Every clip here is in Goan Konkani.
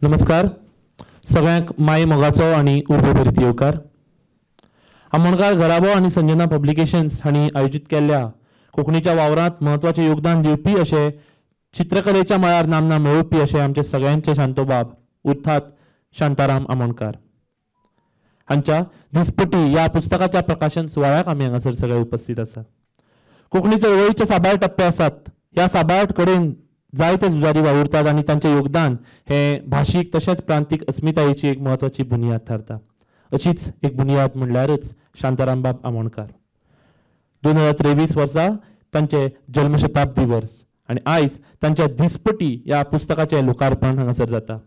नमस्कार सगळ्यांक माय मोगाचो आनी उर्बेभरीत येवकार. आमोणकार घराबो आनी संजना पब्लिकेशन्स हांणी आयोजीत केल्ल्या कोंकणीच्या वावरांत म्हत्वाचें योगदान दिवपी अशें चित्रकलेच्या मळार नामना मेळोवपी अशें आमचे सगळ्यांचे शांतोबाब अर्थात शांताराम आमोणकार हांच्या दिसपटी ह्या पुस्तकाच्या प्रकाशन सुवाळ्याक आमी हांगासर सगळे उपस्थित आसात. कोंकणी चळवळीचे साबार टप्पे आसात. ह्या साबार कडेन जायते झुजारी वावुरतात आनी तांचें योगदान हें भाशीक तशेंच प्रांतीक अस्मितायेची एक म्हत्वाची बुनियाद थारता. अशीच एक बुनियाद म्हणल्यारच शांतारामबाब आमोणकार. 2023 वर्सा तांचे जल्मशताब्दी वर्स आनी आयज तांच्या दिसपटी ह्या पुस्तकाचें लोकार्पण हांगासर जाता.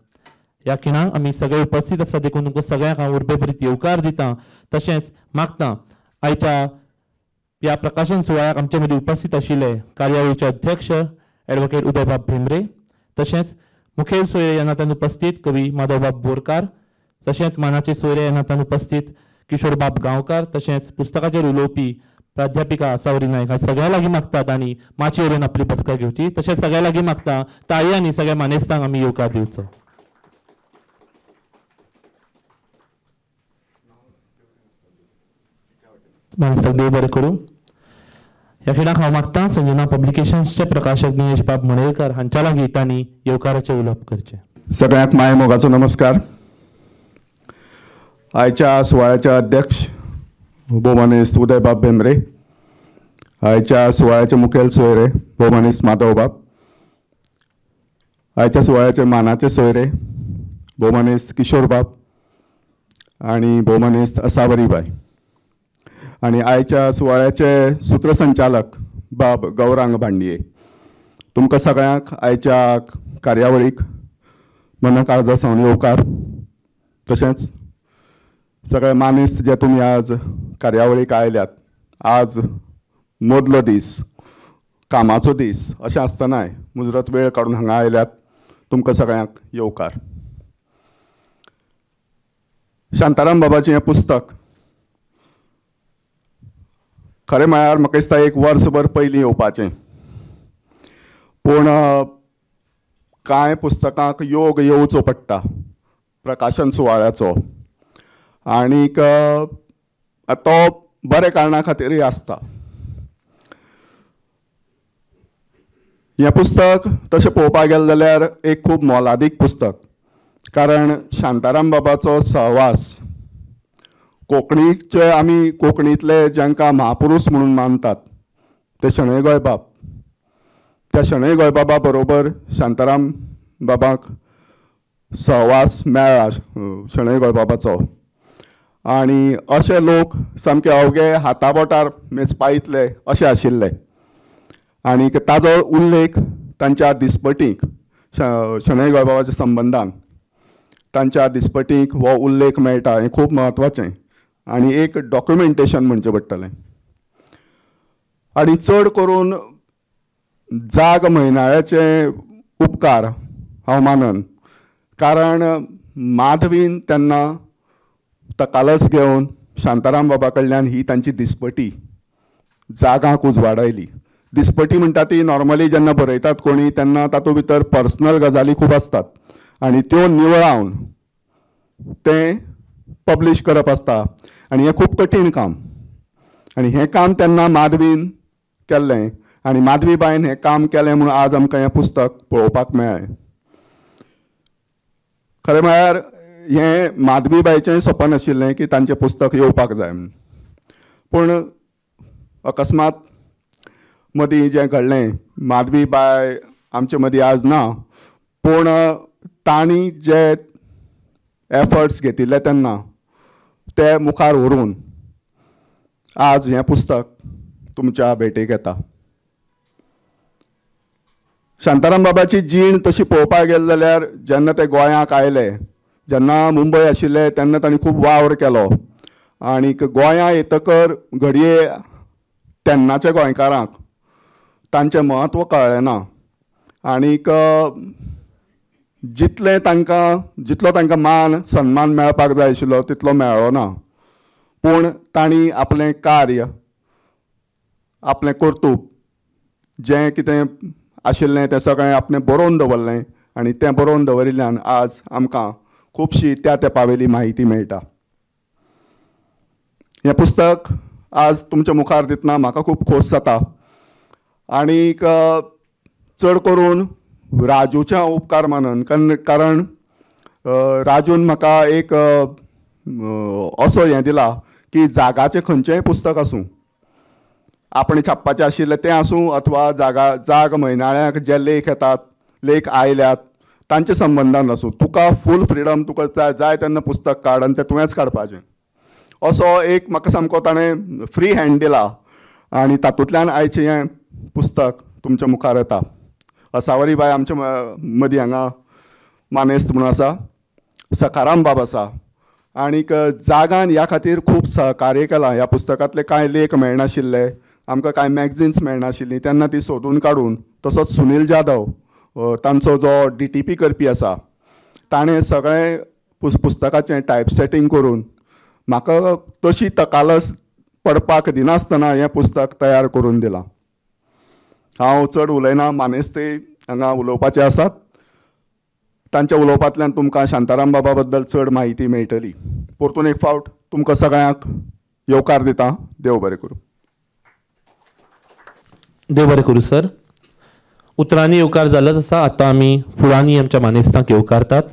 ह्या खिणाक आमी सगळे उपस्थित आसा देखून तुमकां सगळ्यांक हांव उर्बेभरीत येवकार दिता. तशेंच मागता आयच्या ह्या प्रकाशन सुवाळ्याक आमचे मदीं उपस्थित आशिल्ले कार्यावळीचे अध्यक्ष एडवोकेट उदयबाब भेंब्रे, तशेंच मुखेल सोयरे ह्या नात्यान उपस्थित कवी माधवबाब बोरकार, तशेंच मानाचे सोयरे ह्या नात्यान उपस्थित किशोरबाब गांवकार, तशेंच पुस्तकाचेर उलोवपी प्राध्यापिका आसावरी नायक ह्या सगळ्या लागीं मागतात आनी माचयेर येवन आपली बसका घेवची. तशेंच सगळ्या लागीं मागता ताळी आनी सगळ्या मानेस्तांक आमी येवकार दिवचो. मानेस्तांक देव बरें करूं. ह्या खिणाक हांव मागता संजना पब्लिकेशन्सचे प्रकाशक दिनेश बाब मणेरकर हांच्या लागीं तांणी येवकाराचें उलोवप करचें. सगळ्यांक माय मोगाचो नमस्कार. आयच्या सुवाळ्याचे अध्यक्ष भोवमानेस्त उदयबाब भेंब्रे, आयच्या सुवाळ्याचे मुखेल सोयरे भोवमानेस्त माधवबाब, आयच्या सुवाळ्याचे मानाचे सोयरे भोवमानेस्त किशोरबाब आनी भोवमानेस्त असावरीबाय, आनी आयच्या सुवाळ्याचे सूत्रसंचालक बाब गौरांग भांडिये. तुमकां सगळ्यांक आयच्या कार्यावळीक मना काळजा सावन येवकार. तशेंच सगळे मानेस्त जे तुमी आज कार्यावळीक आयल्यात, आज मदलो दीस, कामाचो दीस अशें आसतनाय मुजरत वेळ काडून हांगा आयल्यात, तुमकां सगळ्यांक येवकार. शांताराम बाबाचें हें पुस्तक खरें म्हळ्यार म्हाका दिसता एक वर्सभर पयलीं येवपाचें, पूण कांय पुस्तकांक योग येवचो पडटा प्रकाशन सुवाळ्याचो, आनीक तो बऱ्या कारणा खातीरय आसता. हें पुस्तक तशें पळोवपाक गेलें जाल्यार एक खूब मोलादीक पुस्तक, कारण शांताराम बाबाचो सहवास कोंकणीचे, आमी कोंकणींतले जांकां म्हापुरूस म्हणून मानतात ते शणै गोंयबाब, त्या शणै गोंयबाबा बरोबर शांताराम बाबाक सहवास मेळ्ळा शणै गोंयबाबाचो, आनी अशे लोक सामके अवघे हाताबोटार मेजपा इतले अशे आशिल्ले. आनी ताजो उल्लेख तांच्या दिसपटीक, शणै गोंयबाबाच्या संबंदान तांच्या दिसपटीक हो उल्लेख मेळटा, हें खूब म्हत्वाचें आनी एक डॉक्युमेंटेशन म्हणचें पडटलें. आनी चड करून जाग म्हयनाळ्याचे उपकार हांव मानन, कारण माधवीन तेन्ना तकालस घेवन शांताराम बाबा कडल्यान ही तांची दिसपटी जागाक उजवाडायली. दिसपटी म्हणटा ती नॉर्मली जेन्ना बरयतात कोणी तेन्ना तातूंत भितर पर्सनल गजाली खूब आसतात आनी त्यो निवळावन तें पब्लिश करप आसता, आनी हें खूब कठीण काम. आनी हें काम तेन्ना माधवीन केल्लें आनी माधवीबायन हें काम केलें म्हणून आज आमकां हें पुस्तक पळोवपाक मेळ्ळें. खरें म्हळ्यार हें माधवीबायचें सपन आशिल्लें की तांचें पुस्तक येवपाक जाय म्हणून, पूण अकस्मात मदीं जें घडलें, माधवीबाय आमचे मदीं आज ना, पूण तांणी जे एफर्ट्स घेतिल्ले तेन्ना ते मुखार व्हरून आज हें पुस्तक तुमच्या भेटेक येता. शांताराम बाबाची जीण तशी पळोवपाक गेले जाल्यार जेन्ना ते गोंयाक आयले, जेन्ना मुंबय आशिल्ले तेन्ना तांणी खूब वावर केलो, आनी गोंया येतकर घडये तेन्नाच्या गोंयकारांक तांचें म्हत्व कळ्ळें ना, आनीक जितलें तांकां, जितलो तांकां मान सन्मान मेळपाक जाय आशिल्लो तितलो मेळ्ळो ना. पूण तांणी आपलें कार्य, आपलें कर्तूब जें कितें आशिल्लें तें सगळें आपणें बरोवन दवरलें आनी तें बरोवन दवरिल्ल्यान आज आमकां खुबशी त्या तेंपावेली म्हायती मेळटा. हें पुस्तक आज तुमच्या मुखार दितना म्हाका खूब खोस जाता आनीक चड करून राजूचे हांव उपकार मानन, कारण राजून म्हाका एक असो हें दिला की जागाचें खंयचेंय पुस्तक आसूं, आपणें छापपाचें आशिल्लें तें आसूं अथवा जाग म्हयनाळ्याक जे लेख येतात, लेख आयल्यात तांचे संबंदान आसूं, तुका फूल फ्रिडम, तुका जाय तेन्ना पुस्तक काड आनी तें तुवेंच काडपाचें, असो एक म्हाका सामको ताणें फ्री हँड दिला आनी तातूंतल्यान आयचें हें पुस्तक तुमच्या मुखार येता. असावरी बाय आमच्या मदीं हांगा मानेस्त म्हणून आसा, सखाराम बाब आसा आनीक जागान ह्या खातीर खूब सहकार्य केलां. ह्या पुस्तकांतले कांय लेख मेळनाशिल्ले, आमकां कांय मॅगझिन्स मेळनाशिल्लीं, तेन्ना ती सोदून काडून, तसोच सुनील जाधव तांचो जो DTP करपी आसा ताणें सगळें पुस्तकाचें टायपसेटींग करून म्हाका तशी तकालस पडपाक दिनासतना हें पुस्तक तयार करून दिलां. हांव चड उलयना, मानेस्तय हांगा उलोवपाचे आसात, तांच्या उलोवपांतल्यान तुमकां शांताराम बाबा बद्दल चड म्हायती मेळटली. परतून एक फावट तुमकां सगळ्यांक येवकार दिता. देव बरें करूं. देव बरें करूं सर. उतरांनी येवकार जाल्लोच आसा, आतां आमी फुलांनी आमच्या मानेस्तांक येवकारतात.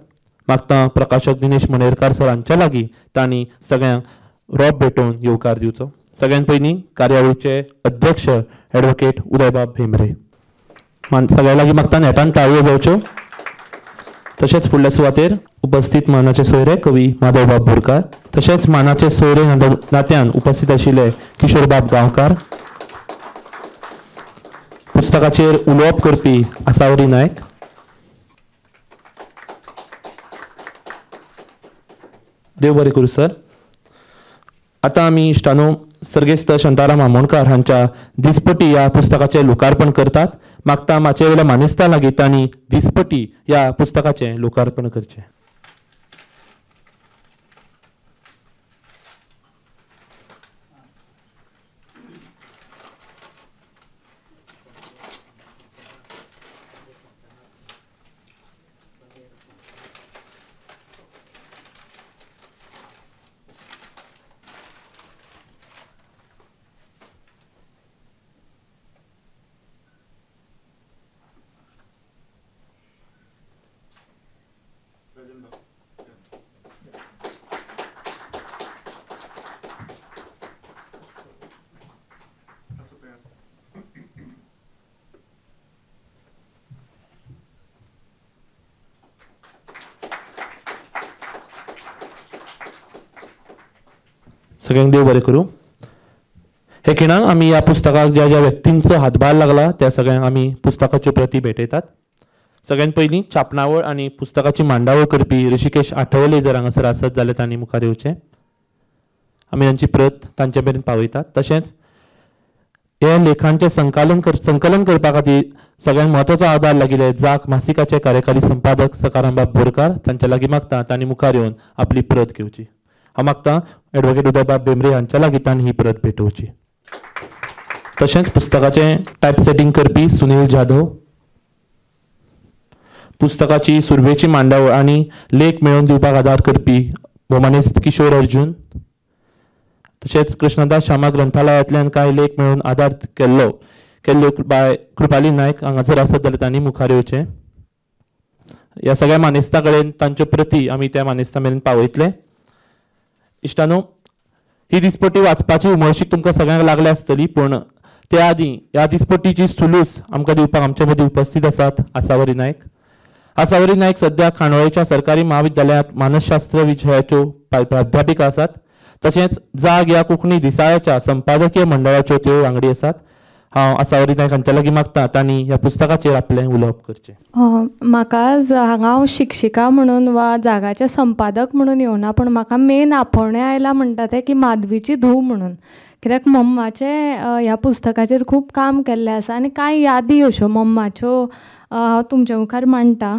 मागता प्रकाशक दिनेश मणेरकार सर हांच्या लागीं तांणी सगळ्यांक रोप भेटोवन येवकार दिवचो. सगळ्यान पयलीं कार्यावळीचे अध्यक्ष एडवोकेट उदयबाब भेंब्रे, सगळ्यां लागीं मागता नेटान ताळयो जावच्यो. तशेंच फुडल्या सुवातेर उपस्थित मानाचे सोयरे कवी माधवबाब बोरकार, तशेंच मानाचे सोयरे नात्यान उपस्थित आशिल्ले किशोरबाब गांवकार, पुस्तकाचेर उलोवप करपी आसावरी नायक, देव बरें करूं सर. आतां आमी इश्टानो सर्गेस्त शांताराम आमोणकार हांच्या दिसपटी ह्या पुस्तकाचें लोकार्पण करतात. मागता माचये वयल्या मानेस्तां लागीं तांणी दिसपटी ह्या पुस्तकाचें लोकार्पण करचें. सगळ्यांक देव बरें करूं. हे खिणाक आमी ह्या पुस्तकाक ज्या ज्या व्यक्तींचो हातभार लागला त्या सगळ्यांक आमी पुस्तकाच्यो प्रती भेटयतात. सगळ्यात पयलीं छापणावळ आनी पुस्तकाची मांडावळ करपी ऋषिकेश आठवले जर हांगासर आसत जाल्यार तांणी मुखार येवचें. आमी तांची प्रत तांचे मेरेन पावयतात. तशेंच हे लेखांचें संकलन करपा खातीर सगळ्यांत म्हत्वाचो आदार लागिल्ले जाग मासिकाचे कार्यकारी संपादक सखारामबाब बोरकार तांच्या लागीं मागता तांणी मुखार येवन आपली प्रत घेवची. हांव मागता एडवोकेट उदयबाब भेंब्रे हांच्या लागीं तांणी ही प्रत भेटोवची. तशेंच पुस्तकाचें टायपसेटींग करपी सुनील जाधव, पुस्तकाची सुरवेची मांडावळ आनी लेख मेळोवन दिवपाक आदार करपी भोवमानेस्त किशोर अर्जुन, तशेंच कृष्णदास श्यामा ग्रंथालयांतल्यान कांय लेख मेळोवन आदार केल्लो बाय कृपाली नायक हांगासर आसत जाल्यार तांणी मुखार येवचें. ह्या सगळ्या मानेस्तां कडेन तांच्यो प्रती आमी त्या मानेस्तां मेरेन पावयतले. इश्टानो, ही दिसपटी वाचपाची उमळशीक तुमकां सगळ्यांक लागल्या आसतली, पूण त्या आदीं ह्या दिसपटीची सुलूस आमकां दिवपाक आमचे मदीं उपस्थित आसात आसावरी नायक. आसावरी नायक सद्या खांडोळेच्या सरकारी महाविद्यालयांत मानसशास्त्र विशयाच्यो प्राध्यापिका आसात. तशेंच जाग ह्या कोंकणी दिसाळ्याच्या संपादकीय मंडळाच्यो त्यो वांगडी आसात. हांव आसावरी नायक हांच्या लागीं मागता तांणी ह्या पुस्तकाचेर आपलें उलोवप करचें. म्हाका हांगा हांव शिक्षिका म्हणून वा जागाचे संपादक म्हणून येवना, पूण म्हाका मेन आपोवणें आयलां म्हणटा तें की माधवीची धूव म्हणून, कित्याक मम्माचें ह्या पुस्तकाचेर खूब काम केल्लें आसा आनी कांय यादी अश्यो मम्माच्यो हांव तुमच्या मुखार मांडटा.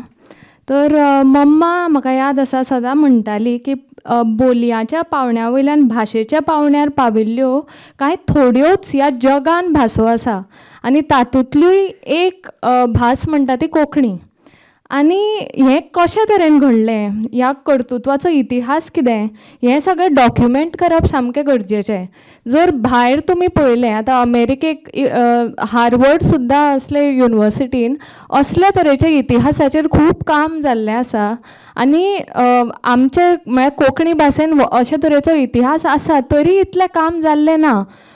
तर मम्मा म्हाका याद आसा सदां म्हणटाली की बोलयांच्या पावण्या वयल्यान भाशेच्या पावण्यार पाविल्ल्यो कांय थोड्योच ह्या जगान भासो आसा आनी तातूंतल्यूय एक भास म्हणटा ती कोंकणी. आनी हें कशें तरेन घडलें, ह्या कर्तृत्वाचो इतिहास कितें, हें सगळें डॉक्युमेंट करप सामकें गरजेचें. जर भायर तुमी पळयलें आतां अमेरिकेक हार्वर्ड सुद्दां असले युनिवर्सिटीन असल्या तरेच्या इतिहासाचेर खूब काम जाल्लें आसा. आनी आमचे म्हळ्यार कोंकणी भाशेन अशे तरेचो इतिहास आसा तरी इतलें काम जाल्लें ना.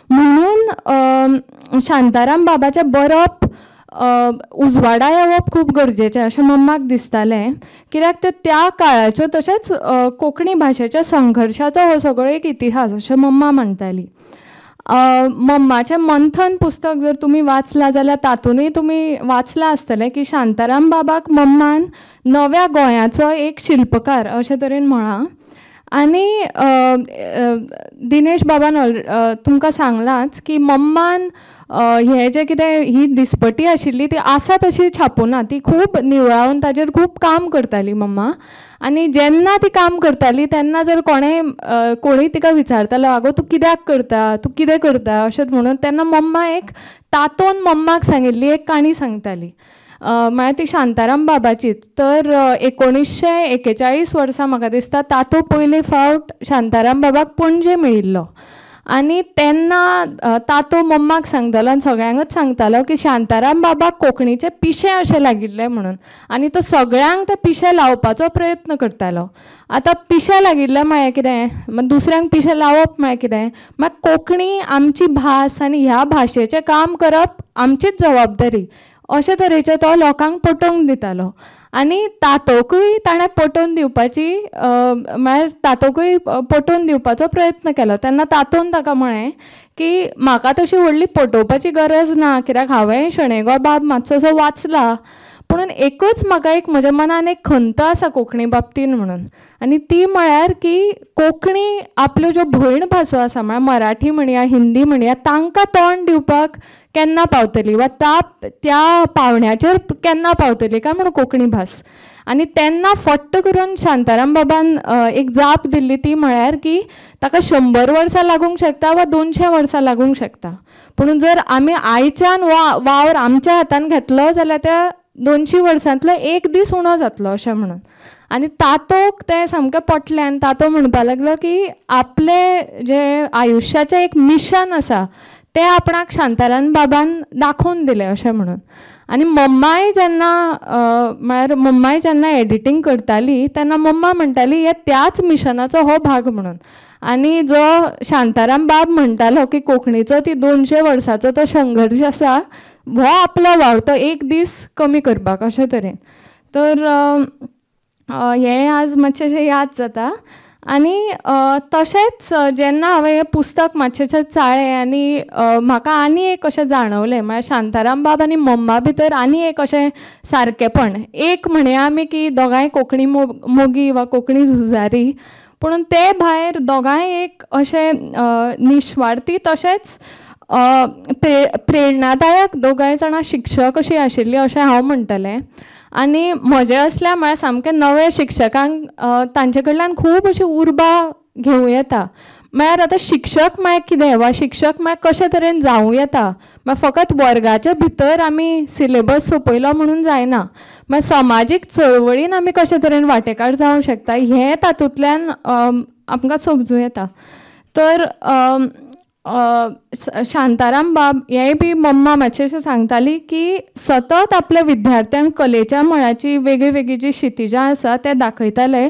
म्हणून शांताराम बाबाचें बरप उजवाडा येवप खूब गरजेचें अशें मम्माक दिसतालें, कित्याक तर त्या काळाच्यो तशेंच कोंकणी भाशेच्या संघर्शाचो हो सगळो एक इतिहास अशें मम्मा म्हणटाली. मम्माचें मंथन पुस्तक जर तुमी वाचलां जाल्यार तातूंतय तुमी वाचलां आसतलें की शांताराम बाबाक मम्मान नव्या गोंयाचो एक शिल्पकार अशे तरेन म्हळां. आनी दिनेश बाबान तुमकां सांगलांच की मम्मान हें जें कितें ही दिसपटी आशिल्ली ती आसा तशी छापूना, ती खूब निवळावन ताजेर खूब काम करताली मम्मा. आनी जेन्ना ती काम करताली तेन्ना जर कोणें कोणूय तिका विचारतालो, आगो तूं कित्याक करता, तूं कितें करता अशें म्हणून, तेन्ना मम्मा एक तातोन मम्माक सांगिल्ली एक काणी सांगताली, म्हळ्यार ती शांताराम बाबाचीच. तर 1941 वर्सा म्हाका दिसता तातो पयले फावट शांताराम बाबाक पणजे मेळिल्लो. आनी तेन्ना तातो मम्माक सांगतालो आनी सगळ्यांकच सांगतालो की शांताराम बाबाक कोंकणीचें पिशें अशें लागिल्लें म्हणून, आनी तो सगळ्यांक तें पिशें लावपाचो प्रयत्न करतालो. आतां पिशें लागिल्लें म्हळ्यार कितें, दुसऱ्यांक पिशें लावप म्हळ्यार कितें, मागीर कोंकणी आमची भास आनी ह्या भाशेचें काम करप आमचीच जबाबदारी अशे तरेचें तो लोकांक पटोवंक दितालो. आनी तातोकूय ताणें पटोवन दिवपाची म्हळ्यार तातोकूय पटोवन दिवपाचो प्रयत्न केलो. तेन्ना तातोन ताका म्हळें की म्हाका तशी व्हडली पटोवपाची गरज ना, कित्याक हांवें शणै गोंयबाब मातसोसो वाचला, पुणून एकूच म्हाका एक म्हज्या मनान एक खंत आसा कोंकणी बाबतीन म्हणून, आनी ती म्हळ्यार की कोंकणी आपल्यो ज्यो भयण भासो आसा म्हळ्यार मराठी म्हणया, हिंदी म्हणया, तांकां तोंड दिवपाक केन्ना पावतली वा त्या पावण्याचेर केन्ना पावतली काय म्हणून कोंकणी भास. आनी तेन्ना फट्ट करून शांताराम बाबान एक जाप दिल्ली ती म्हळ्यार की ताका 100 वर्सां लागूंक शकता वा 200 वर्सां लागूंक शकता, पूण जर आमी आयच्यान वावर आमच्या हातान घेतलो जाल्यार त्या 200 वर्सांतलो एक दीस उणो जातलो अशें म्हणून. आनी तातोक तें सामकें पटलें आनी तातो म्हणपाक लागलो की आपलें जें आयुश्याचें एक मिशन आसा तें आपणाक शांताराम बाबान दाखोवन दिलें अशें म्हणून. आनी मम्माय जेन्ना म्हळ्यार मम्माय जेन्ना एडिटींग करताली तेन्ना मम्मा म्हणटाली हे त्याच मिशनाचो हो भाग म्हणून. आनी जो शांताराम बाब म्हणटालो की कोंकणीचो ती 200 वर्साचो तो संघर्श आसा हो आपलो वावर तो एक दीस कमी करपाक अशे तरेन. तर हें आज मातशें याद जाता. आनी तशेंच जेन्ना हांवें हें पुस्तक मातशें चाळ्ळें आनी म्हाका आनी एक अशें जाणवलें, म्हळ्यार शांताराम बाब आनी मम्मा भितर आनी एक अशें सारकेंपण, एक म्हणया आमी की दोगांय कोंकणी मोगी वा कोंकणी झुजारी, पूण ते भायर दोगांय एक अशें निस्वार्थी तशेंच प्रेरणादायक दोगांय जाणां शिक्षक अशीं आशिल्लीं अशें हांव म्हणटलें. आनी म्हजें असल्या म्हळ्यार सामकें नव्या शिक्षकांक तांचे कडल्यान खूब अशी उर्बा घेवं येता. म्हळ्यार आतां शिक्षक म्हळ्यार कितें वा शिक्षक म्हळ्यार कशे तरेन जावं येता, म्हळ्यार फकत वर्गाच्या भितर आमी सिलेबस सोंपयलो म्हणून जायना, म्हळ्यार समाजीक चळवळीन आमी कशे तरेन वांटेकार जावं शकता हें तातूंतल्यान आमकां समजूं येता. तर शांताराम बाब हेंय बी मम्मा मातशें अशें सांगताली की सतत आपल्या विद्यार्थ्यांक कलेच्या मळाची वेगळी वेगळी जी क्षितिजां आसा ते दाखयताले.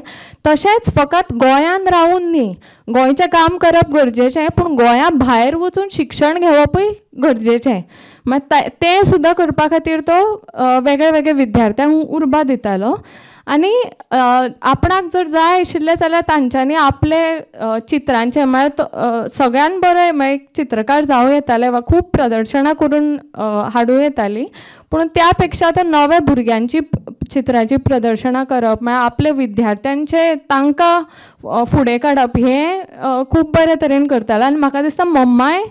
तशेंच फकत गोंयान रावून न्ही, गोंयचें काम करप गरजेचें पूण गोंया भायर वचून शिक्षण घेवपूय गरजेचें, मागीर तें सुद्दां करपा खातीर तो वेगळे वेगळे विद्यार्थ्यांक उर्बा दितालो. आनी आपणाक जर जाय आशिल्लें जाल्यार तांच्यांनी आपले चित्रांचें म्हळ्यार सगळ्यान बरें म्हळ्यार एक चित्रकार जावं येताले वा खूब प्रदर्शनां करून हाडूं येतालीं, पूण त्या पेक्षा तो नव्या भुरग्यांची चित्रांची प्रदर्शनां करप म्हळ्यार आपल्या विद्यार्थ्यांचे तांकां फुडें काडप हें खूब बरे तरेन करतालें. आनी म्हाका दिसता मम्माय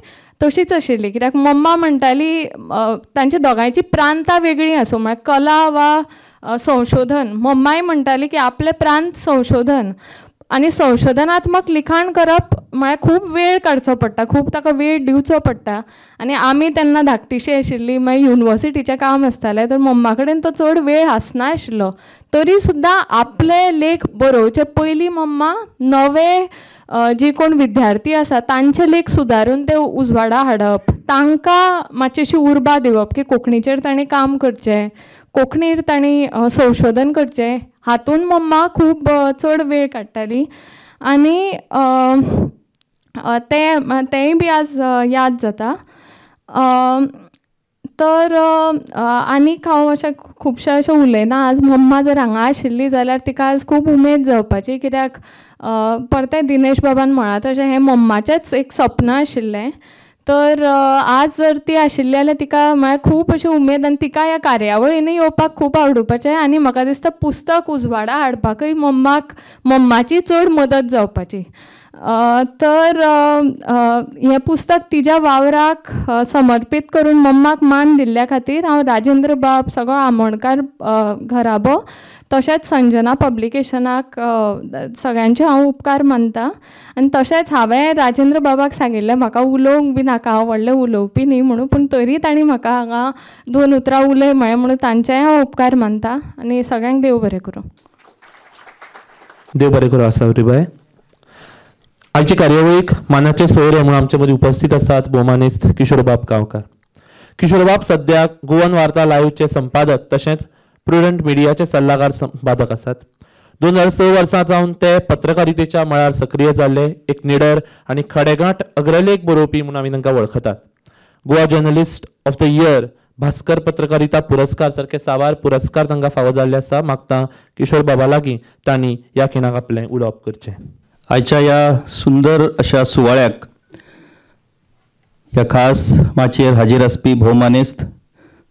तशीच आशिल्ली, कित्याक मम्मा म्हणटाली तांच्या दोगांयची प्रांतां वेगळीं आसूं, म्हळ्यार कला वा संशोधन, मम्माय म्हणटाली की आपलें प्रांत संशोधन आनी संशोधनात्मक लिखाण करप म्हळ्यार खूब वेळ काडचो पडटा, खूब ताका वेळ दिवचो पडटा. आनी आमी तेन्ना धाकटीशी आशिल्ली, मागीर युनिवर्सिटीचें काम आसतालें, तर मम्मा कडेन तो चड वेळ आसना आशिल्लो. तरी सुद्दां आपले लेख बरोवचे पयलीं मम्मा नवे जी कोण विद्यार्थी आसा तांचे लेख सुदारून ते उजवाडा हाडप, तांकां मातशी उर्बा दिवप की कोंकणीचेर तांणी काम करचें, कोंकणीर तांणी संशोधन करचें, हातून मम्मा खूब चड वेळ काडटाली. आनी तेंय बी आज याद जाता. तर आनीक हांव अशें खुबशें अशें उलयना. आज मम्मा जर हांगा आशिल्ली जाल्यार तिका आज खूब उमेद जावपाची, कित्याक परतें दिनेश बाबान म्हळां तशें हें मम्माचेंच एक सपन आशिल्लें. तर आज जर ती आशिल्ली जाल्यार तिका म्हळ्यार खूब अशी उमेद आनी तिका ह्या कार्यावळीनूय येवपाक खूब आवडुपाचें. आनी म्हाका दिसता पुस्तक उजवाडा हाडपाकूय मम्माची चड मदत जावपाची. तर हें पुस्तक तिज्या वावराक समर्पीत करून मम्माक मान दिल्ल्या खातीर हांव राजेंद्र बाब, सगळो आमोणकार घराबो, तशेंच संजना पब्लिकेशनाक सगळ्यांचे हांव उपकार मानता. आनी तशेंच हांवें राजेंद्र बाबाक सांगिल्लें म्हाका उलोवंक बी नाका, हांव व्हडलें उलोवपी न्ही म्हणून, पूण तरी तांणी म्हाका हांगा दोन उतरां उलय म्हळें म्हणून तांचेय हांव उपकार मानता. आनी सगळ्यांक देव बरें करूं. देव बरें करूं. आसावरीबाय, आयचे कार्यावळीक मानाचे सोयरे म्हणून आमचे मदीं उपस्थित आसात भोवमानेस्त किशोरबाब गांवकार. किशोरबाब सद्याक गोवन वार्ता लायव्हचे संपादक तशेंच प्रुडंट मिडियाचे सल्लागार संपादक आसात. 2006 वर्सां जावन ते पत्रकारितेच्या मळार सक्रीय जाल्ले एक निडर आनी खडेगांठ अग्रलेख बरोवपी म्हणून आमी तांकां वळखतात. Goa journalist of the year, Bhaskar पत्रकारिता पुरस्कार सारखे साबार पुरस्कार तांकां फावो जाल्ले आसा. मागता किशोर बाबा लागीं तांणी ह्या खिणाक आपलें उलोवप करचें. आयच्या ह्या सुंदर अशा सुवाळ्याक ह्या खास माचयेर हाजीर आसपी भोवमानेस्त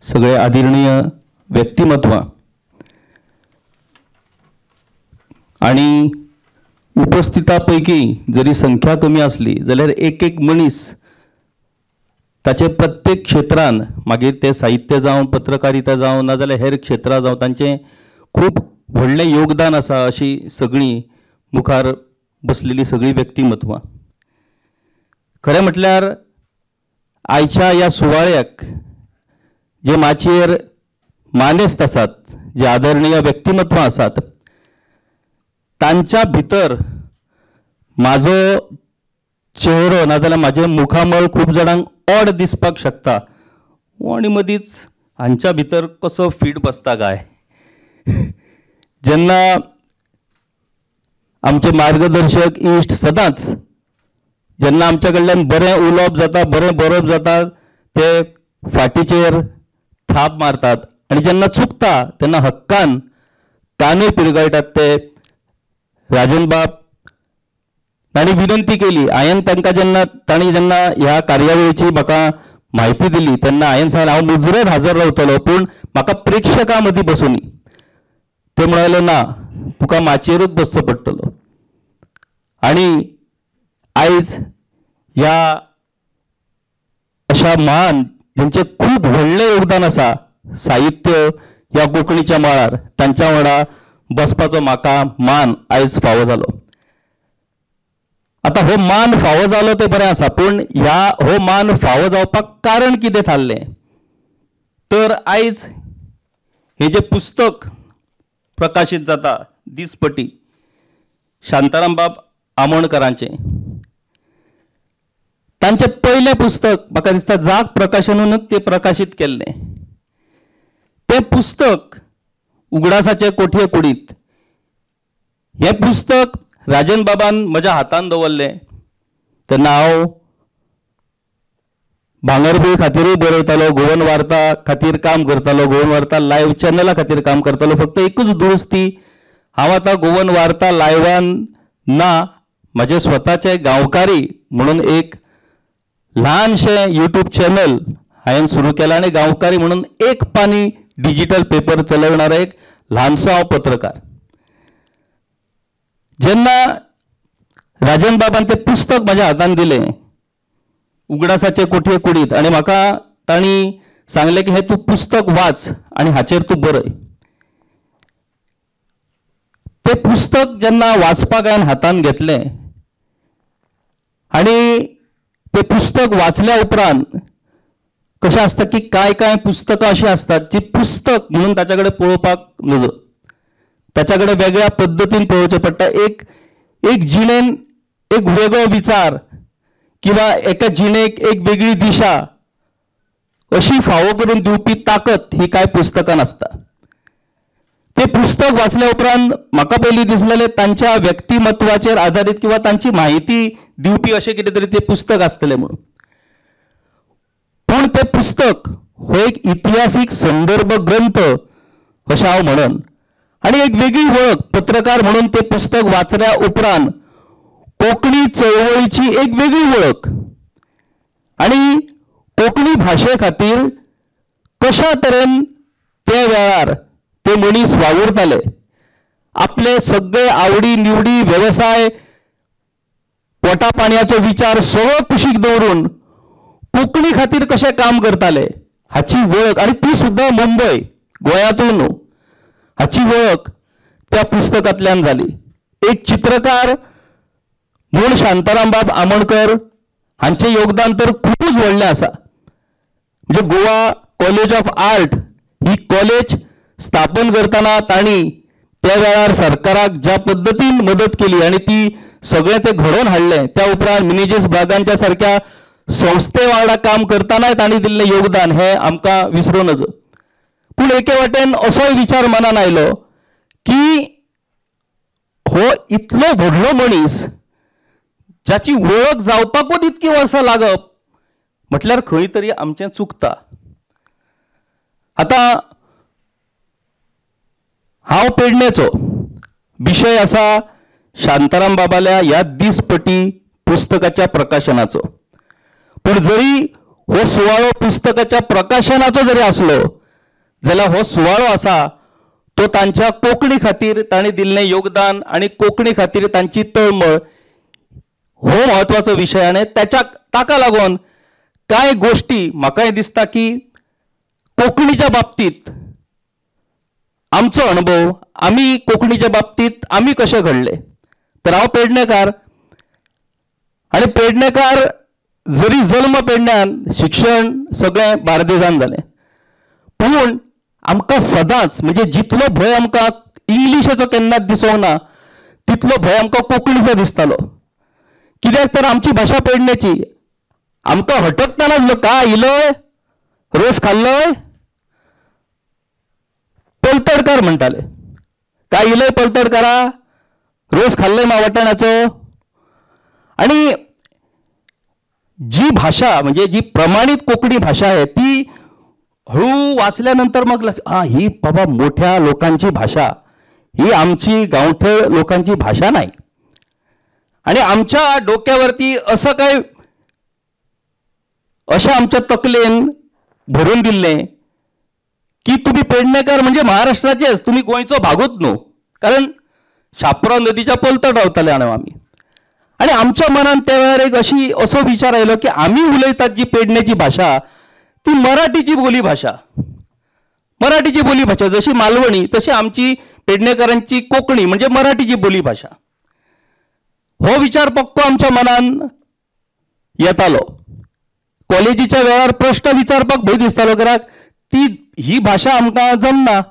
सगळे आदरणीय व्यक्तिमत्वां आनी उपस्थिता पैकी जरी संख्या कमी आसली जाल्यार एक एक मनीस ताचे प्रत्येक क्षेत्रान, मागीर तें साहित्य जावं, पत्रकारिता जावं, नाजाल्यार हेर क्षेत्रां जावं, तांचें खूब व्हडलें योगदान आसा अशी सगळीं मुखार बसलेली सगळीं व्यक्तिमत्वां. खरें म्हटल्यार आयच्या ह्या सुवाळ्याक जे माचयेर मानेस्त आसात, जे आदरणीय व्यक्तिमत्वां आसात, तांच्या भितर म्हाजो चेहरो नाजाल्यार म्हाजें मुखामळ खूब जाणांक ऑड दिसपाक शकता आनी मदींच हांच्या भितर कसो फीट बसता काय. जेन्ना आमचे मार्गदर्शक इश्ट सदांच जेन्ना आमच्या कडल्यान बरें उलोवप जाता, बरें बरोवप जाता, ते फाटीचेर थाप मारतात आनी जेन्ना चुकता तेन्ना हक्कान कानूय पिरगळटात. ते राजन बाब तांणी विनंती केली, हांवें तांकां जेन्ना तांणी जेन्ना ह्या कार्यावळीची म्हाका म्हायती दिली तेन्ना हांवें सांगलें हांव मुजरत हाजर रावतलो, पूण म्हाका प्रेक्षकां मदीं बसूनी. ते म्हणाले ना, तुका माचयेरूच बसचो पडटलो. आनी आयज ह्या अशा महान जेंचें खूब व्हडलें योगदान आसा साहित्य ह्या कोंकणीच्या मळार, तांच्या वांगडा बसपाचो म्हाका मान आयज फावो जालो. आतां हो मान फावो जालो तें बरें आसा, पूण ह्या हो मान फावो जावपाक कारण कितें थारलें तर आयज हें जें पुस्तक प्रकाशीत जाता दिसपटी शांताराम बाब आमोणकरांचें, तांचें पयलें पुस्तक म्हाका दिसता जाग प्रकाशनानूच तें प्रकाशीत केल्लें. तें पुस्तक उगडासाचे कोठये कुडींत, हें पुस्तक राजन बाबान म्हज्या हातान दवरलें तेन्ना हांव भांगरभूंय खातीरूय बरयतालो, गोवन वार्ता खातीर काम करतालो, गोवन वार्ता लायव्ह चॅनला खातीर काम करतालो. फक्त एकूच दुरुस्ती, हांव आतां गोवन वार्ता लायव्हान ना, म्हजें स्वताचें गांवकारी म्हणून एक ल्हानशें यूट्यूब चॅनल हांवें सुरू केलां आनी गांवकारी म्हणून एक पानी डिजिटल पेपर चलवणारो एक ल्हानसो हांव पत्रकार. जेन्ना राजन बाबान तें पुस्तक म्हज्या हातान दिलें उगडासाचे कोठये कुडींत आनी म्हाका तांणी सांगलें की हें तूं पुस्तक वाच आनी हाचेर तूं बरय. तें पुस्तक पुस्तक जेन्ना वाचपाक हांवें हातान घेतलें आनी तें पुस्तक वाचल्या उपरांत कशें आसता की कांय कांय पुस्तकां अशीं आसतात जी पुस्तक म्हणून ताच्या कडेन पळोवपाक नजो, ताच्या कडेन वेगळ्या पद्दतीन पळोवचें पडटा. एक एक जिणेन एक वेगळो विचार किंवा एका जिणेक एक वेगळी दिशा अशी फावो करून दिवपी ताकद ही कांय पुस्तकां आसता. ते पुस्तक वाचल्या उपरांत म्हाका पयलीं दिसलेलें तांच्या व्यक्तिमत्वाचेर आदारीत किंवा तांची म्हायती दिवपी अशें कितें तरी तें पुस्तक आसतलें म्हणून. पूण तें पुस्तक हो एक इतिहासीक संदर्भ ग्रंथ अशें हांव म्हणन आनी एक वेगळी वळख पत्रकार म्हणून तें पुस्तक वाचल्या उपरांत कोंकणी चळवळीची एक वेगळी वळख आनी कोंकणी भाशे खातीर कशा तरेन त्या वेळार ते मनीस वावुरताले, आपले सगळे आवडी निवडी वेवसाय पोटा पाणयाचो विचार सगळो कुशीक दवरून कोंकणी खातीर कशें काम करताले हाची वळख, आनी ती सुद्दां मुंबय गोंयांतूय न्हू, हाची वळख त्या पुस्तकांतल्यान जाली. एक चित्रकार म्हूण शांतारामबाब आमोणकर हांचें योगदान तर खुबूच व्हडलें आसा. म्हणजे Goa college of art he college स्थापन करतना तांणी त्या वेळार सरकाराक ज्या पद्दतीन मदत केली आनी ती सगळें तें घडोवन हाडलें, त्या उपरांत मिनेजीस ब्रागांच्या सारक्या संस्थे वांगडा काम करतनाय तांणी दिल्लें योगदान हें आमकां विसरूं नजो. पूण एके वाटेन असोय विचार मनान आयलो की हो इतलो व्हडलो मनीस जाची वळख जावपाकूच इतकी वर्सां लागप म्हटल्यार खंय तरी आमचें चुकता. आतां हांव पेडणेचो, विशय आसा शांताराम बाबाल्या ह्या दिसपटी पुस्तकाच्या प्रकाशनाचो. पूण जरी हो सुवाळो पुस्तकाच्या प्रकाशनाचो जरी आसलो जाल्यार हो सुवाळो आसा तो तांच्या कोंकणी खातीर तांणी दिल्लें योगदान आनी कोंकणी खातीर तांची तळमळ हो म्हत्वाचो विशय. आनी त्याच्या ताका लागून कांय गोश्टी म्हाकाय दिसता की कोंकणीच्या बाबतींत आमचो अणभव, आमी कोंकणीच्या बाबतींत आमी कशें घडले. तर हांव पेडणेकार आनी पेडणेकार जरी जल्म पेडण्यान, शिक्षण सगळें बार्देजान जालें, पूण आमकां सदांच म्हणजे जितलो भंय आमकां इंग्लिशेचो केन्नाच दिसोंक ना तितलो भंय आमकां कोंकणीचो दिसतालो. कित्याक तर आमची भाशा पेडण्याची, आमकां हटकतानाच लोक काय इलय रोस खाल्लोय पलतडकार म्हणटाले, काय इलय पलतडकारा रोस खाल्लय मा वाटाण्याचो. आनी जी भाषा म्हणजे जी प्रमाणित कोंकणी भाषा आहे ती हळू वाचल्यानंतर मग हा ही बाबा मोठ्या लोकांची भाषा, ही आमची गांवठळ लोकांची भाषा नाही. आणि आमच्या डोक्यावरती असं काय अशें आमच्या तकलेन भरून दिल्लें की तुमी पेडणेकार म्हणजे महाराष्ट्राचेच, तुमी गोंयचो भागूच न्हू, कारण शाप्रा नदीच्या पलतड रावताले आमी. आनी आमच्या मनान त्या वेळार एक अशी असो विचार आयलो की आमी उलयतात जी पेडण्याची भाशा ती मराठीची बोली भाशा, मराठीची बोली भाशा जशी मालवणी तशी आमची पेडणेकारांची कोंकणी म्हणजे मराठीची बोली भाशा. हो विचार पक्को आमच्या मनान येतालो. कॉलेजीच्या वेळार प्रश्न विचारपाक भंय दिसतालो कित्याक ती ही भाशा आमकां जमना.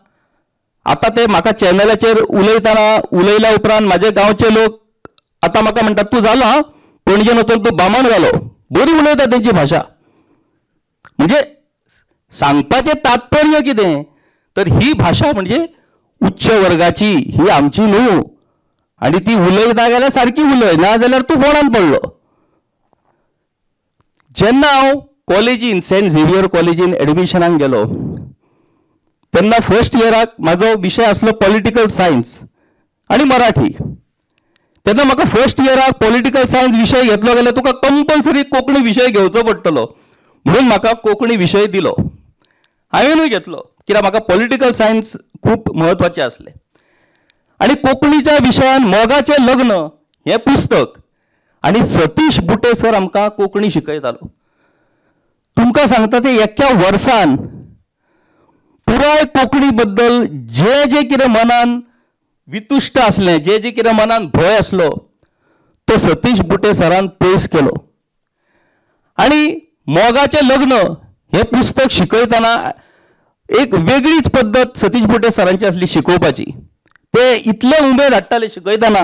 आतां ते म्हाका चॅनलाचेर उलयतना उलयल्या उपरांत म्हाजे गांवचे लोक आतां म्हाका म्हणटात तूं जालो हां पणजेन वचून तूं बामण घालो, बरी उलयता तेंची भाशा. म्हणजे सांगपाचें तात्पर्य कितें तर ही भाशा म्हणजे उच्च वर्गाची, ही आमची न्हू, आनी ती उलयता जाल्यार सारकी उलय, ना जाल्यार तूं फोणान पडलो. जेन्ना हांव कॉलेजीन सेंट झेवियर कॉलेजीन एडमिशनाक गेलो तेन्ना फर्स्ट इयराक म्हाजो विशय आसलो पॉलिटिकल सायन्स आनी मराठी. तेन्ना म्हाका फर्स्ट इयराक पॉलिटिकल सायन्स विशय घेतलो जाल्यार तुका कंपल्सरी कोंकणी विशय घेवचो पडटलो म्हणून म्हाका कोंकणी विशय दिलो, हांवेनूय घेतलो कित्याक म्हाका पॉलिटिकल सायन्स खूब म्हत्वाचें आसलें. आनी कोंकणीच्या विशयान मोगाचें लग्न हें पुस्तक आनी सतीश बुटे सर आमकां कोंकणी शिकयतालो. तुमकां सांगता ते एका वर्सान पुराय कोंकणी बद्दल जे जे कितें मनान वितुश्ट आसलें, जे जे कितें मनान भंय आसलो तो सतीश बुटे सरान पयस केलो. आनी मोगाचें लग्न हें पुस्तक शिकयतना एक वेगळीच पद्दत सतीश बुटे सरांची आसली शिकोवपाची. ते इतले उमेद हाडटाले शिकयतना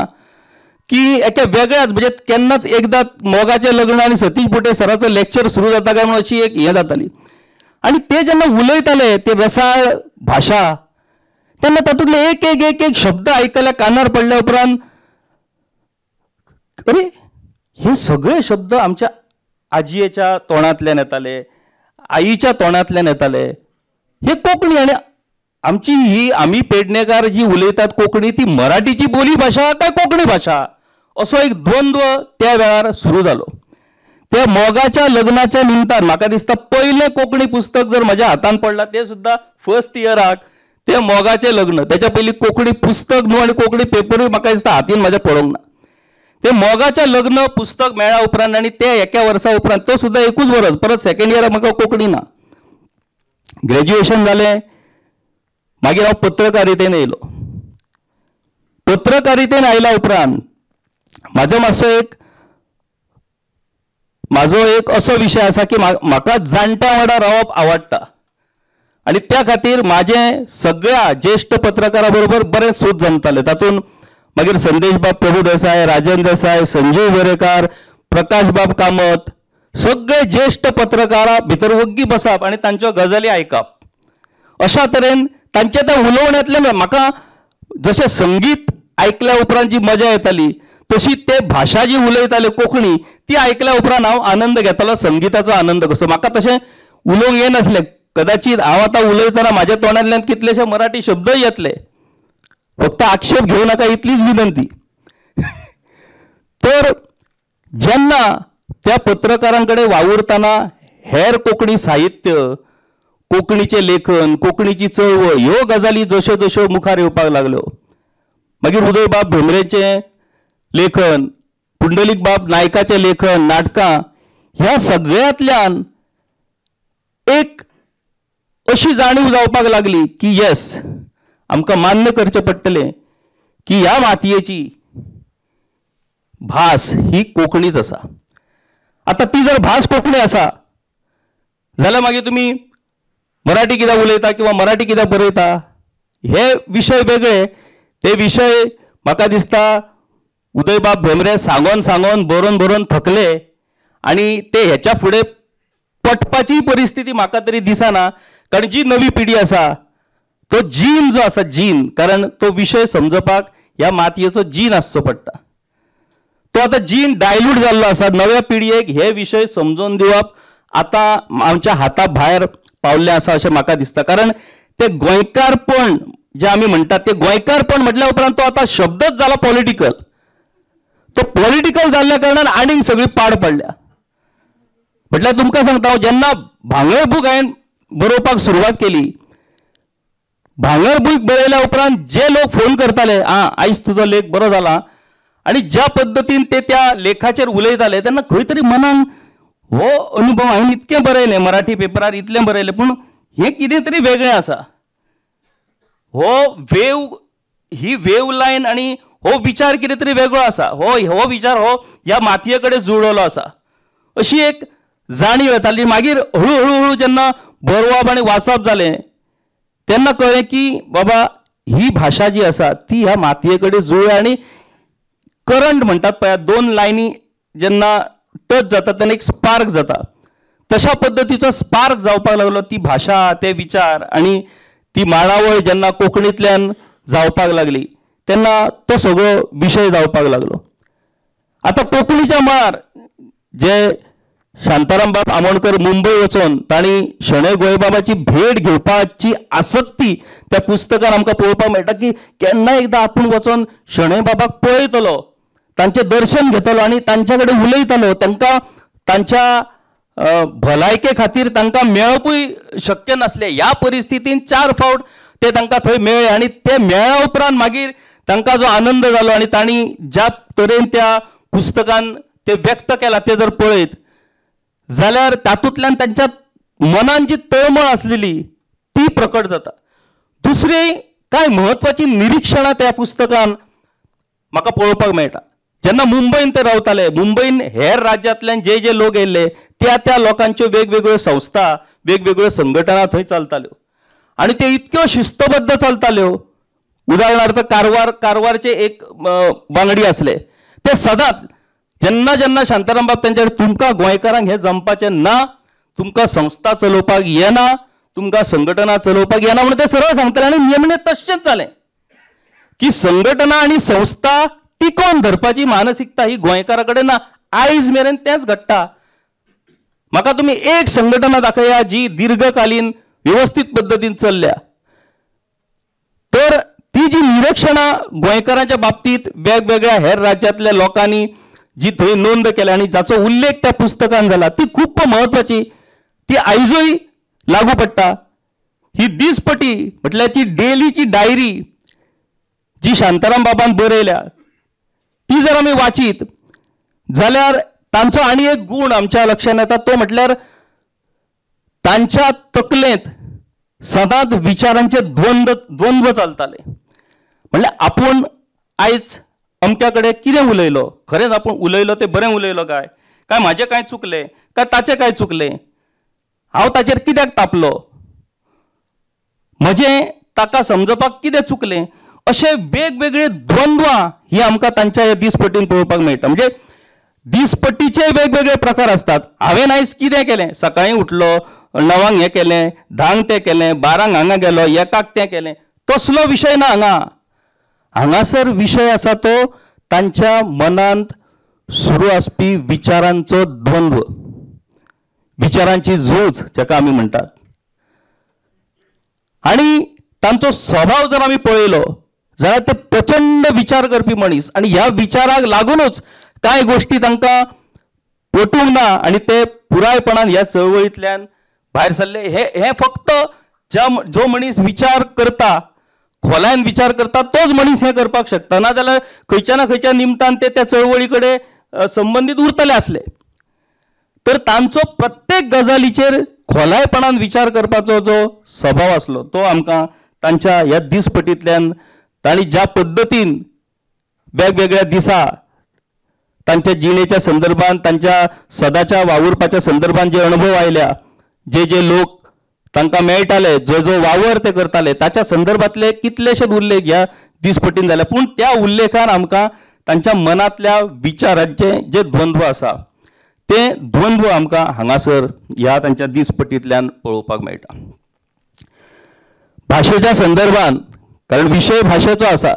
की एका वेगळ्याच म्हणजे केन्नाच एकदां मोगाचें लग्न आनी सतीश बुटे सराचो लेक्चर सुरू जाता काय म्हणून अशी एक हें जाताली. आनी ते जेन्ना उलयताले ते रसाळ भाशा तेन्ना तातूंतले एक एक एक एक शब्द आयकल्या कानार पडल्या उपरांत अरे हे सगळे शब्द आमच्या आजयेच्या तोंडांतल्यान येताले, आईच्या तोंडांतल्यान येताले. हे कोंकणी आनी आमची ही आमी पेडणेकार जी उलयतात कोंकणी ती मराठीची बोली भाशा काय कोंकणी भाशा असो एक द्वंद्व त्या वेळार सुरू जालो. त्या मोगाच्या लग्नाच्या निमतान म्हाका दिसता पयलें कोंकणी पुस्तक जर म्हज्या हातान पडलां तें सुद्दां फर्स्ट इयराक तें मोगाचें लग्न. तेच्या पयलीं कोंकणी पुस्तक न्हू आनी कोंकणी पेपरूय म्हाका दिसता हातीन म्हाज्या पडोवंक ना. तें मोगाचें लग्न पुस्तक मेळ्ळ्या उपरांत आनी ते एका वर्सा उपरांत तो सुद्दां एकूच वरस, परत सेकेंड इयराक म्हाका कोंकणी ना. ग्रेज्युएशन जालें, मागीर हांव पत्रकारितेन येयलो. पत्रकारितेन आयल्या उपरांत म्हाजो मातसो एक म्हाजो एक असो विशय आसा की म्हाका जाणट्या वांगडा रावप आवडटा आनी त्या खातीर म्हाजें सगळ्या ज्येश्ठ पत्रकारां बरोबर बरें सूत जमतालें. तातूंत मागीर संदेशबाब प्रभुदेसाय, राजन देसाय, संजीव वेरेकार, प्रकाशबाब कामत सगळे ज्येश्ठ पत्रकारां भितर वग्गी बसप आनी तांच्यो गजाली आयकप. अशा तरेन तांच्या त्या उलोवण्यांतल्यान म्हाका जशें संगीत आयकल्या उपरांत जी मजा येताली तशी ते भाशा जी उलयताले कोंकणी ती आयकल्या उपरांत हांव आनंद घेतालो, संगीताचो आनंद कसो. म्हाका तशें उलोवंक येनासलें, कदाचित हांव आतां उलयतना म्हाज्या तोंडांतल्यान कितलेशे मराठी शब्दय येतले, फक्त आक्षेप घेवं नाका इतलीच विनंती. तर जेन्ना त्या पत्रकारां कडेन वावुरतना हेर कोंकणी साहित्य, कोंकणीचें लेखन, कोंकणीची चळवळ ह्यो गजाली जश्यो जश्यो मुखार येवपाक लागल्यो, मागीर उदयबाब भेंब्रेचें लेखन, पुंडलीकबाब नायकाचें लेखन, नाटकां, ह्या सगळ्यांतल्यान एक अशी जाणीव जावपाक लागली की येस, आमकां मान्य करचें पडटलें की ह्या मातयेची भास ही कोंकणीच आसा. आतां ती जर भास कोंकणी आसा जाल्यार मागीर तुमी मराठी कित्याक उलयता किंवा मराठी कित्याक बरयता हे विशय वेगळे. ते विशय म्हाका दिसता उदयबाब भेंब्रे सांगोन सांगोन बरोवन बरोवन थकले आनी ते हेच्या फुडें पटपाची परिस्थिती म्हाका तरी दिसना. कारण जी नवी पिढी आसा तो जीन जो आसा जीन, कारण तो विशय समजपाक ह्या मातयेचो जीन आसचो पडटा, तो आतां जीन डायल्यूट जाल्लो आसा. नव्या पिढयेक हे विशय समजून दिवप आतां आमच्या हाता भायर पावल्लें आसा अशें म्हाका दिसता. कारण ते गोंयकारपण जे आमी म्हणटात ते गोंयकारपण म्हटल्या उपरांत तो आतां शब्दच जाला पॉलिटिकल. तो पॉलिटिकल जाल्ल्या कारणान आनीक सगळी पाड पडल्या. म्हटल्यार तुमकां सांगता हांव, जेन्ना भांगर बूक हांवें बरोवपाक सुरवात केली, भांगर बूक बरयल्या उपरांत जे लोक फोन करताले, आं आयज तुजो लेख बरो जाला, आनी ज्या पद्दतीन ते त्या लेखाचेर उलयताले तेन्ना खंय तरी मनान हो अनुभव हांवें इतकें बरयलें, मराठी पेपरार इतलें बरयलें, पूण हें कितें तरी वेगळें आसा. हो वेव, ही वेव लायन आनी हो विचार कितें तरी वेगळो आसा, हो हो विचार हो ह्या मातये कडेन जुळ्ळलो आसा अशी एक जाणीव येताली. मागीर हळू हळू हळू जेन्ना बरोवप आनी वाचप जालें तेन्ना कळ्ळें की बाबा ही भाशा जी आसा ती ह्या मातये कडेन जुळ्ळ्या. आनी करंट म्हणटात पळय, दोन लायनी जेन्ना टच जाता तेन्ना एक स्पार्क जाता, तशा पद्दतीचो स्पार्क जावपाक लागलो. ती भाशा, ते विचार आनी ती मांडावळ जेन्ना कोंकणींतल्यान जावपाक लागली तेन्ना तो सगळो विशय जावपाक लागलो. आतां कोंकणीच्या मळार जे शांतारामबाब आमोणकर मुंबय वचून तांणी शणै गोंयबाबाची भेट घेवपाची आसक्ती त्या पुस्तकान आमकां पळोवपाक मेळटा की केन्ना एकदां आपूण वचून शणै बाबाक पळयतलो, तांचें दर्शन घेतलो आनी तांच्या कडेन उलयतलो. तांकां तांच्या भलायके खातीर तांकां मेळपूय शक्य नासलें. ह्या परिस्थितीन 4 फावट ते तांकां थंय मेळ्ळे आनी ते मेळ्ळ्या उपरांत मागीर तांकां जो आनंद जालो आनी तांणी ज्या तरेन त्या पुस्तकान ते व्यक्त केला ते जर पळयत जाल्यार तातूंतल्यान तांच्या मनान जी तळमळ आसलेली ती प्रकट जाता. दुसरी कांय म्हत्वाचीं निरिक्षणां त्या पुस्तकान म्हाका पळोवपाक मेळटा. जेन्ना मुंबयन ते रावताले, मुंबयन हेर राज्यांतल्यान जे जे लोक येयल्ले त्या त्या लोकांच्यो वेगवेगळ्यो संस्था, वेगवेगळ्यो संघटना थंय चलताल्यो आनी त्यो इतक्यो शिस्तबद्ध चलताल्यो. उदाहरणार्थ कारवारचे एक वांगडी आसले, ते सदांच जेन्ना जेन्ना शांताराम बाब तेंच्या तुमकां गोंयकारांक हें जमपाचें ना, तुमकां संस्था चलोवपाक येना, तुमकां संघटना चलोवपाक येना म्हणून ते सरळ सांगताले. आनी निमणें तशेंच जालें की संघटना आनी संस्था टिकोवन धरपाची मानसिकता ही गोंयकारा कडेन ना. आयज मेरेन तेंच घडटा. म्हाका तुमी एक संघटना दाखया जी दीर्घकालीन व्यवस्थीत पद्दतीन चल्ल्या. तर ती जी निरीक्षणां गोंयकारांच्या बाबतींत वेगवेगळ्या हेर राज्यांतल्या लोकांनी जी थंय नोंद केल्या आनी जाचो उल्लेख त्या पुस्तकान जाला ती खूब म्हत्वाची, ती आयजूय लागू पडटा. ही दीसपटी म्हटल्यार ती डेलीची डायरी जी शांताराम बाबान बरयल्या ती जर आमी वाचीत जाल्यार तांचो आनी एक गूण आमच्या लक्षांत येता, तो म्हटल्यार तांच्या तकलेंत सदांच विचारांचे द्वंद्व चलताले. म्हणल्यार आपूण आयज अमक्या कडेन कितें उलयलो, खरेंच आपूण उलयलो तें बरें उलयलो काय, काय म्हाजें कांय चुकलें, काय ताचें कांय चुकलें, हांव ताचेर कित्याक तापलो, म्हजें ताका समजपाक कितें चुकलें, अशे वेगवेगळे द्वंद्वां ही आमकां तांच्या ह्या दीसपट्टीन पळोवपाक मेळटा. म्हणजे दीसपट्टीचे वेगवेगळे प्रकार आसतात. हांवें आयज कितें केलें, सकाळीं उठलो 9 हें केलें, 10 तें केलें, 12 हांगा गेलो, 1 तें केलें, तसलो विशय ना हांगा. हांगासर विशय आसा तो तांच्या मनांत सुरू आसपी विचारांचो द्वंद्व, विचारांची झूज जाका आमी म्हणटात. आनी तांचो स्वभाव जर आमी पळयलो जाल्यार ते प्रचंड विचार करपी मनीस आनी ह्या विचाराक लागूनच कांय गोश्टी तांकां पटूंक ना आनी ते पुरायपणान ह्या चळवळींतल्यान भायर सरले. हे फक्त जो मनीस विचार करता, खोलायन विचार करता तोच मनीस हें करपाक शकता, ना जाल्यार खंयच्या ना खंयच्या निमतान ते त्या चळवळी कडेन संबंदीत उरतले आसले. तर तांचो प्रत्येक गजालीचेर खोलायपणान विचार करपाचो जो स्वभाव आसलो तो आमकां तांच्या ह्या दीसपटींतल्यान तांणी ज्या पद्दतीन वेगवेगळ्या दिसा तांच्या जिणेच्या संदर्भात, तांच्या सदाच्या वावुरपाच्या संदर्भात जे अणभव आयल्या, जे जे लोक तांकां मेळटाले, जो जो वावर ते करताले ताच्या संदर्भातले कितलेशेच उल्लेख ह्या दीसपटीन जाले. पूण त्या उल्लेखान आमकां तांच्या मनांतल्या विचारांचे जे द्वंद्व आसा ते द्वंद्व आमकां हांगासर ह्या तांच्या दीसपटींतल्यान पळोवपाक मेळटा. भाशेच्या संदर्भात, कारण विशय भाशेचो आसा,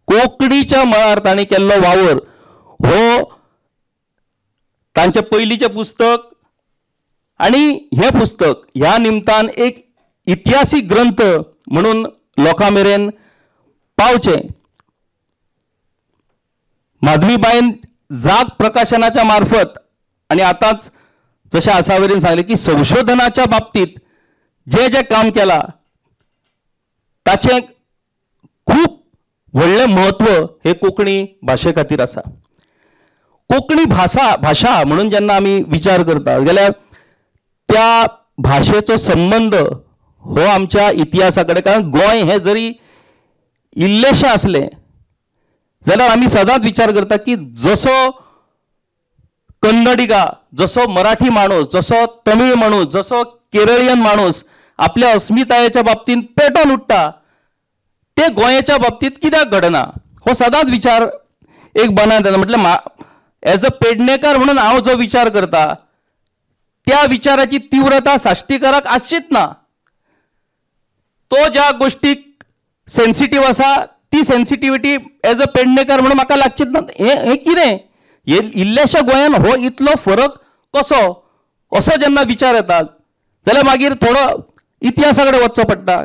कोंकणीच्या मळार तांणी केल्लो वावर हो तांचे पयलींचें पुस्तक आनी हें पुस्तक ह्या निमतान एक इतिहासीक ग्रंथ म्हणून लोकां मेरेन पावचें. माधवीबायन जाग प्रकाशनाच्या मार्फत आनी आतांच जशें आसावरीन सांगलें की संशोधनाच्या बाबतींत जें जें काम केलां ताचें खूब व्हडलें म्हत्व हें कोंकणी भाशे खातीर आसा. कोंकणी भाशा म्हणून जेन्ना आमी विचार करता जाल्यार त्या भाशेचो संबंद हो आमच्या इतिहासा कडेन, कारण गोंय हें जरी इल्लेशें आसलें जाल्यार आमी सदांच विचार करता की जसो कन्नडिगा, जसो मराठी माणूस, जसो तमीळ माणूस, जसो केरळियन माणूस आपल्या अस्मितायेच्या बाबतींत पेटोवन उठ्ठा, ते गोंयच्या बाबतींत कित्याक घडना हो सदांच विचार एक मनांत येता. म्हटल्यार एज अ पेडणेकार म्हणून हांव जो विचार करता त्या विचाराची तीव्रता साश्टीकाराक आसचीच ना. तो ज्या गोष्टीक सेन्सिटीव आसा ती सेन्सिटिविटी एज अ पेडणेकार म्हणून म्हाका लागचीच ना. हें कितें, हे इल्ल्याशा गोंयान हो इतलो फरक कसो, असो जेन्ना विचार येता जाल्यार मागीर थोडो इतिहासा कडेन वचचो पडटा.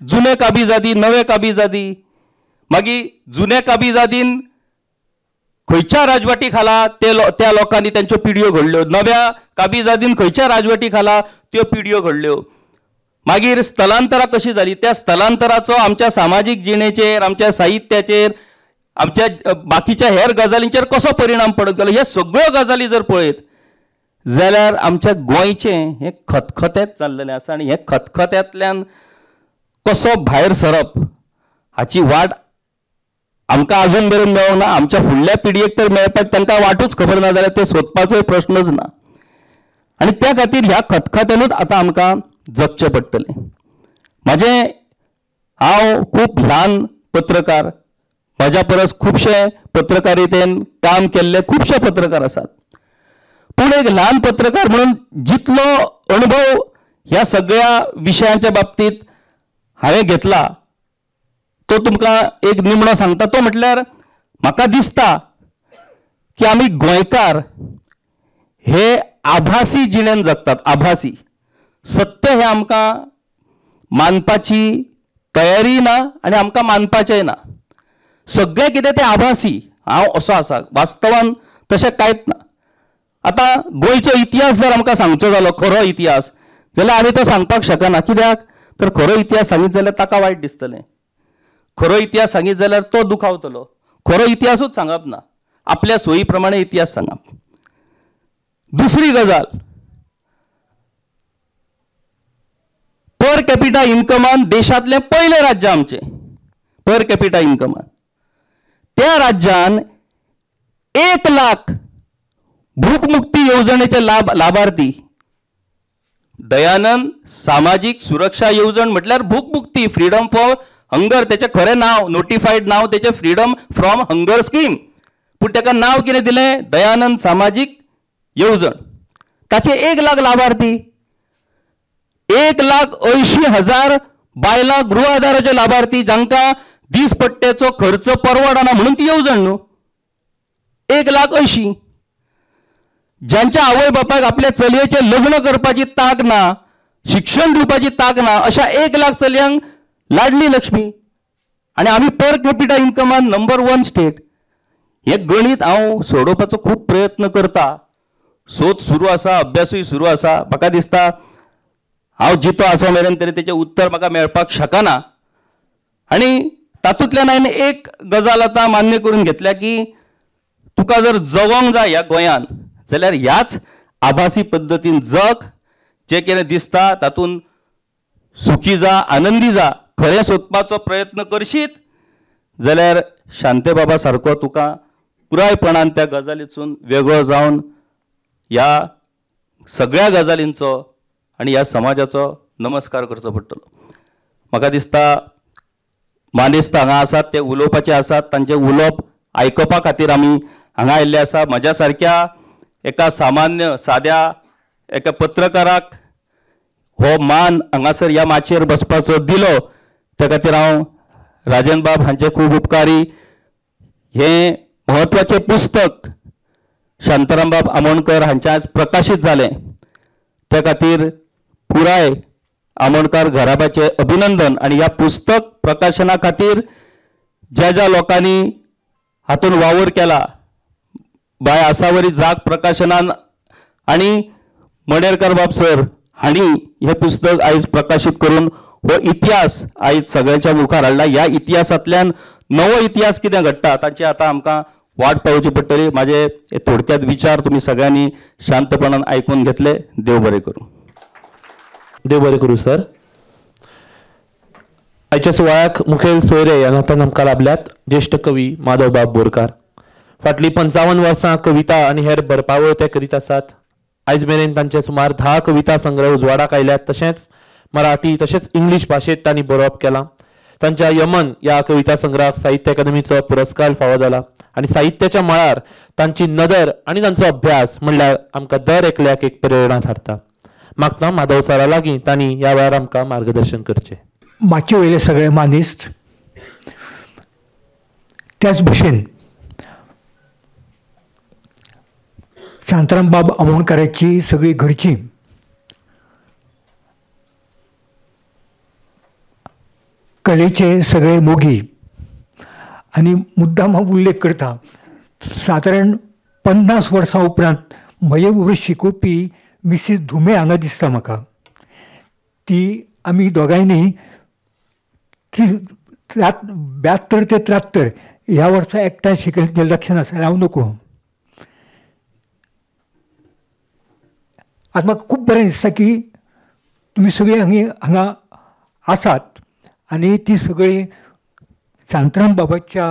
जुने काबिजादी, नवे काबिजादी, मागीर जुने काबिजादीन खंयच्या राजवटी खाला त्या लोकांनी त्यांच्यो पिढयो घडल्यो, नव्या काबिजादीन खंयच्या राजवटी खाला त्यो पिढयो घडल्यो, मागीर स्थलांतरां कशी जाली, त्या स्थलांतराचो आमच्या सामाजीक जिणेचेर, आमच्या साहित्याचेर, आमच्या बाकीच्या हेर गजालींचेर कसो परिणाम पडत गेलो, हे सगळ्यो गजाली जर पळयत जाल्यार आमच्या गोंयचें हें खतखतेंच जाल्लेलें आसा. आनी हें खतखत्यांतल्यान कसो भायर सरप हाची वाट आमकां अजून मेरेन मेळोंक ना. आमच्या फुडल्या पिढयेक तर मेळपाक तांकां वाटूच खबर ना जाल्यार ते सोदपाचोय प्रश्नच ना. आनी त्या खातीर ह्या खतखत्यानूच आतां आमकां जगचें पडटलें. म्हाजें हांव खूब ल्हान पत्रकार, म्हज्या परस खुबशे पत्रकारितेन काम केल्ले खुबशे पत्रकार आसात, पूण एक ल्हान पत्रकार म्हणून जितलो अणभव ह्या सगळ्या विशयांच्या बाबतींत हांवें घेतला तो तुमकां एक निमणो सांगता. तो म्हटल्यार म्हाका दिसता की आमी गोंयकार हे आभासी जिणेन जगतात. आभासी सत्य हें आमकां मानपाची तयारी ना आनी आमकां मानपाचेंय ना. सगळें कितें तें आभासी, हांव असो आसा, वास्तवान तशें कांयच ना. आतां गोंयचो इतिहास जर आमकां सांगचो जालो, खरो इतिहास, जाल्यार आमी तो सांगपाक शकना. कित्याक तर खरो इतिहास सांगीत जाल्यार ताका वायट दिसतलें, खरो इतिहास सांगीत जाल्यार तो दुखावतलो. खरो इतिहासूच सांगप ना, आपल्या सोयी प्रमाणे इतिहास सांगप. दुसरी गजाल, पर कॅपिटा इन्कमान देशांतलें पयलें राज्य आमचें, पर कॅपिटा इन्कमान. त्या राज्यान 1 लाख भूकमुक्ती येवजणेचे लाभार्थी, दयानंद सामाजीक सुरक्षा येवजण म्हटल्यार भूकमुक्ती, फ्रीडम फॉर हंगर, तेचें खरें नांव, नोटिफायड नांव तेचें फ्रीडम फ्रॉम हंगर स्कीम, पूण ताका नांव कितें दिलें, दयानंद सामाजीक येवजण. ताचे 1 लाख लाभार्थी, 1,80,000 बायलां गृह आधाराचे लाभार्थी, जांकां दीसपट्टेचो खर्च परवडना म्हणून ती येवजण न्हू. 1,80,000 ज्यांच्या आवय बापायक आपल्या चलयेचें लग्न करपाची तांक ना, शिक्षण दिवपाची तांक ना, अशा 1 लाख चलयांक लाडली लक्ष्मी. आनी आमी पर कॅपिटा इन्कमान नंबर 1 स्टेट. हें गणीत हांव सोडोवपाचो खूब प्रयत्न करता, सोद सुरू आसा, अभ्यासूय सुरू आसा. म्हाका दिसता हांव जितो आसा मेरेन तरी तेचें उत्तर म्हाका मेळपाक शकना. आनी तातूंतल्यान हांवें एक गजाल आतां मान्य करून घेतल्या की तुका जर जगोंक जाय ह्या गोंयांत जाल्यार ह्याच आभासी पद्दतीन जग, जें कितें दिसता तातूंत सुखी जा, आनंदी जा. खरें सोदपाचो प्रयत्न करशीत जाल्यार शांतेबाबा सारको तुका पुरायपणान त्या गजालीसून वेगळो जावन ह्या सगळ्या गजालींचो आनी ह्या समाजाचो नमस्कार करचो पडटलो. म्हाका दिसता मानेस्त हांगा आसात, ते उलोवपाचे आसात, तांचें उलोवप आयकुपा खातीर आमी हांगा आयिल्ले आसा. म्हज्या सारक्या एका सामान्य साद्या एका पत्रकाराक हो मान हांगासर ह्या माचयेर बसपाचो दिलो त्या खातीर हांव राजन बाब हांचे खूब उपकारी. हें म्हत्वाचें पुस्तक शांताराम बाब आमोणकर हांचें आज प्रकाशीत जालें, त्या खातीर पुराय आमोणकर घराब्याचें अभिनंदन. आनी ह्या पुस्तक प्रकाशना खातीर ज्या ज्या लोकांनी हातूंत वावर केला, बाय आसावरी जाग प्रकाशनान आनी मणेरकर बाब सर हांणी हें पुस्तक आयज प्रकाशीत करून हो इतिहास आयज सगळ्यांच्या मुखार हाडला. ह्या इतिहासांतल्यान नवो इतिहास कितें घडटा ताची आतां आमकां वाट पळोवची पडटली. म्हाजे थोडक्यात विचार तुमी सगळ्यांनी शांतपणान आयकून घेतले. देव बरें करूं. देव बरें करूं सर. आयच्या सुवाळ्याक मुखेल सोयरे ह्या नात्यान आमकां लाभल्यात ज्येश्ठ कवी माधवबाब बोरकार. फाटलीं 55 वर्सां कविता आनी हेर बरपावळ ते करीत आसात. आयज मेरेन तांचे सुमार 10 कविता संग्रह उजवाडाक आयल्यात. तशेंच मराठी तशेंच इंग्लीश भाशेंत तांणी बरोवप केलां. तांच्या यमन ह्या कविता संग्रहाक साहित्य अकादमीचो पुरस्कार फावो जाला आनी साहित्याच्या मळार तांची नदर आनी तांचो अभ्यास म्हणल्यार आमकां दर एकल्याक एक प्रेरणा थारता. मागता माधव सरा लागीं तांणी ह्या वेळार आमकां मार्गदर्शन करचें. मातये वयले सगळे मानेस्त, त्याच भशेन शांताराम बाब आमोणकाराची सगळी घरची कलेचे सगळे मोगी, आनी मुद्दाम हांव उल्लेख करता, सादारण 50 वर्सां उपरांत म्हजे बरोबर शिकोवपी मिसीस धुमे हांगा दिसता म्हाका. ती आमी दोगांयनी 72 ते 73 ह्या वर्सा एकठांय शिकयलें, लक्षांत आसा हांव नको. आतां म्हाका खूब बरें दिसता की तुमी सगळीं हांगा आसात आनी ती सगळीं शांताराम बाबाच्या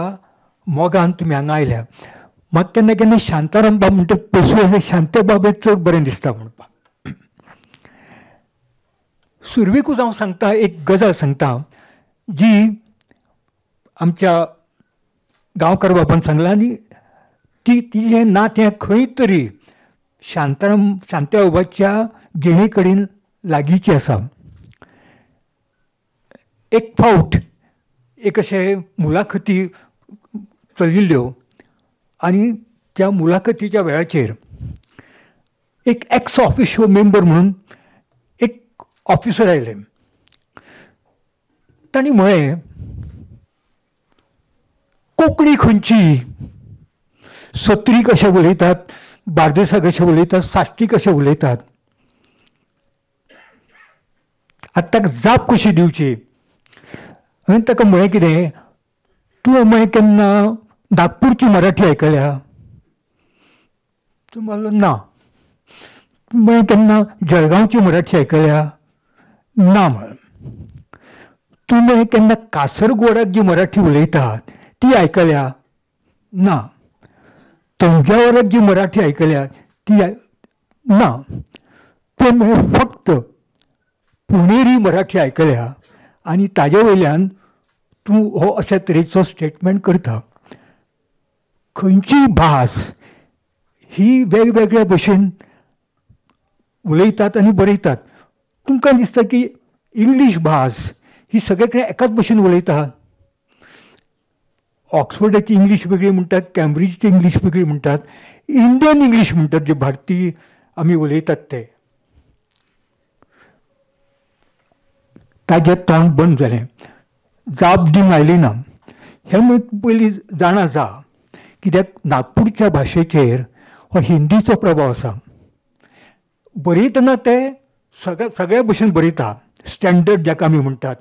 मोगान तुमी हांगा आयल्या. म्हाका केन्ना केन्ना शांताराम बाब म्हणटा पयसुल्ले शांते बाब चड बरें दिसता म्हणपाक. सुरवेकूच हांव सांगता, एक गजाल सांगता जी आमच्या गांवकार बाबान सांगलां आनी ती तिजें नातें खंय तरी शांताराम शांत्या बाबाच्या जिणे कडेन लागींचें आसा. एक फावट एक अशें मुलाखती चलिल्ल्यो आनी त्या मुलाखतीच्या वेळाचेर एक एक्स ऑफिशियो मेंबर म्हणून एक ऑफिसर आयले. तांणी म्हळें, कोंकणी खंयची, सत्री कशें उलयतात, बार्देसा कशें उलयतात, साश्टी कशें उलयतात. आतां ताका जाप कशी दिवची? हांवें ताका म्हळें, कितें तूं म्हळें केन्ना नागपूरची मराठी आयकल्या? तूं म्हणलो ना. म्हळें केन्ना जळगांवची मराठी आयकल्या? ना म्हळें. तूं म्हळें केन्ना कासरगोडाक जी मराठी उलयतात ती आयकल्या? ना. तंजावराक जी मराठी आयकल्या ती ना. तूं म्हळें फक्त पुणेरी मराठी आयकल्या आनी ताजे वयल्यान तूं हो अशा तरेचो स्टेटमेंट करता. खंयचीय भास ही वेगवेगळ्या भशेन उलयतात आनी बरयतात. तुमकां दिसता की इंग्लीश भास ही सगळे कडेन एकाच भशेन उलयता. ऑक्सफर्डाची इंग्लीश वेगळी म्हणटात, कॅम्ब्रिजची इंग्लीश वेगळी म्हणटात, इंडियन इंग्लीश म्हणटात जे भारतीय आमी उलयतात ते. ताजें तोंड बंद जालें, जाप दिवंक आयली ना. हें म्हण पयलीं जाणा जा, कित्याक नागपूरच्या भाशेचेर हो हिंदीचो प्रभाव आसा. बरयतना ते सगळ्या भशेन बरयता, स्टँडर्ड जाका आमी म्हणटात,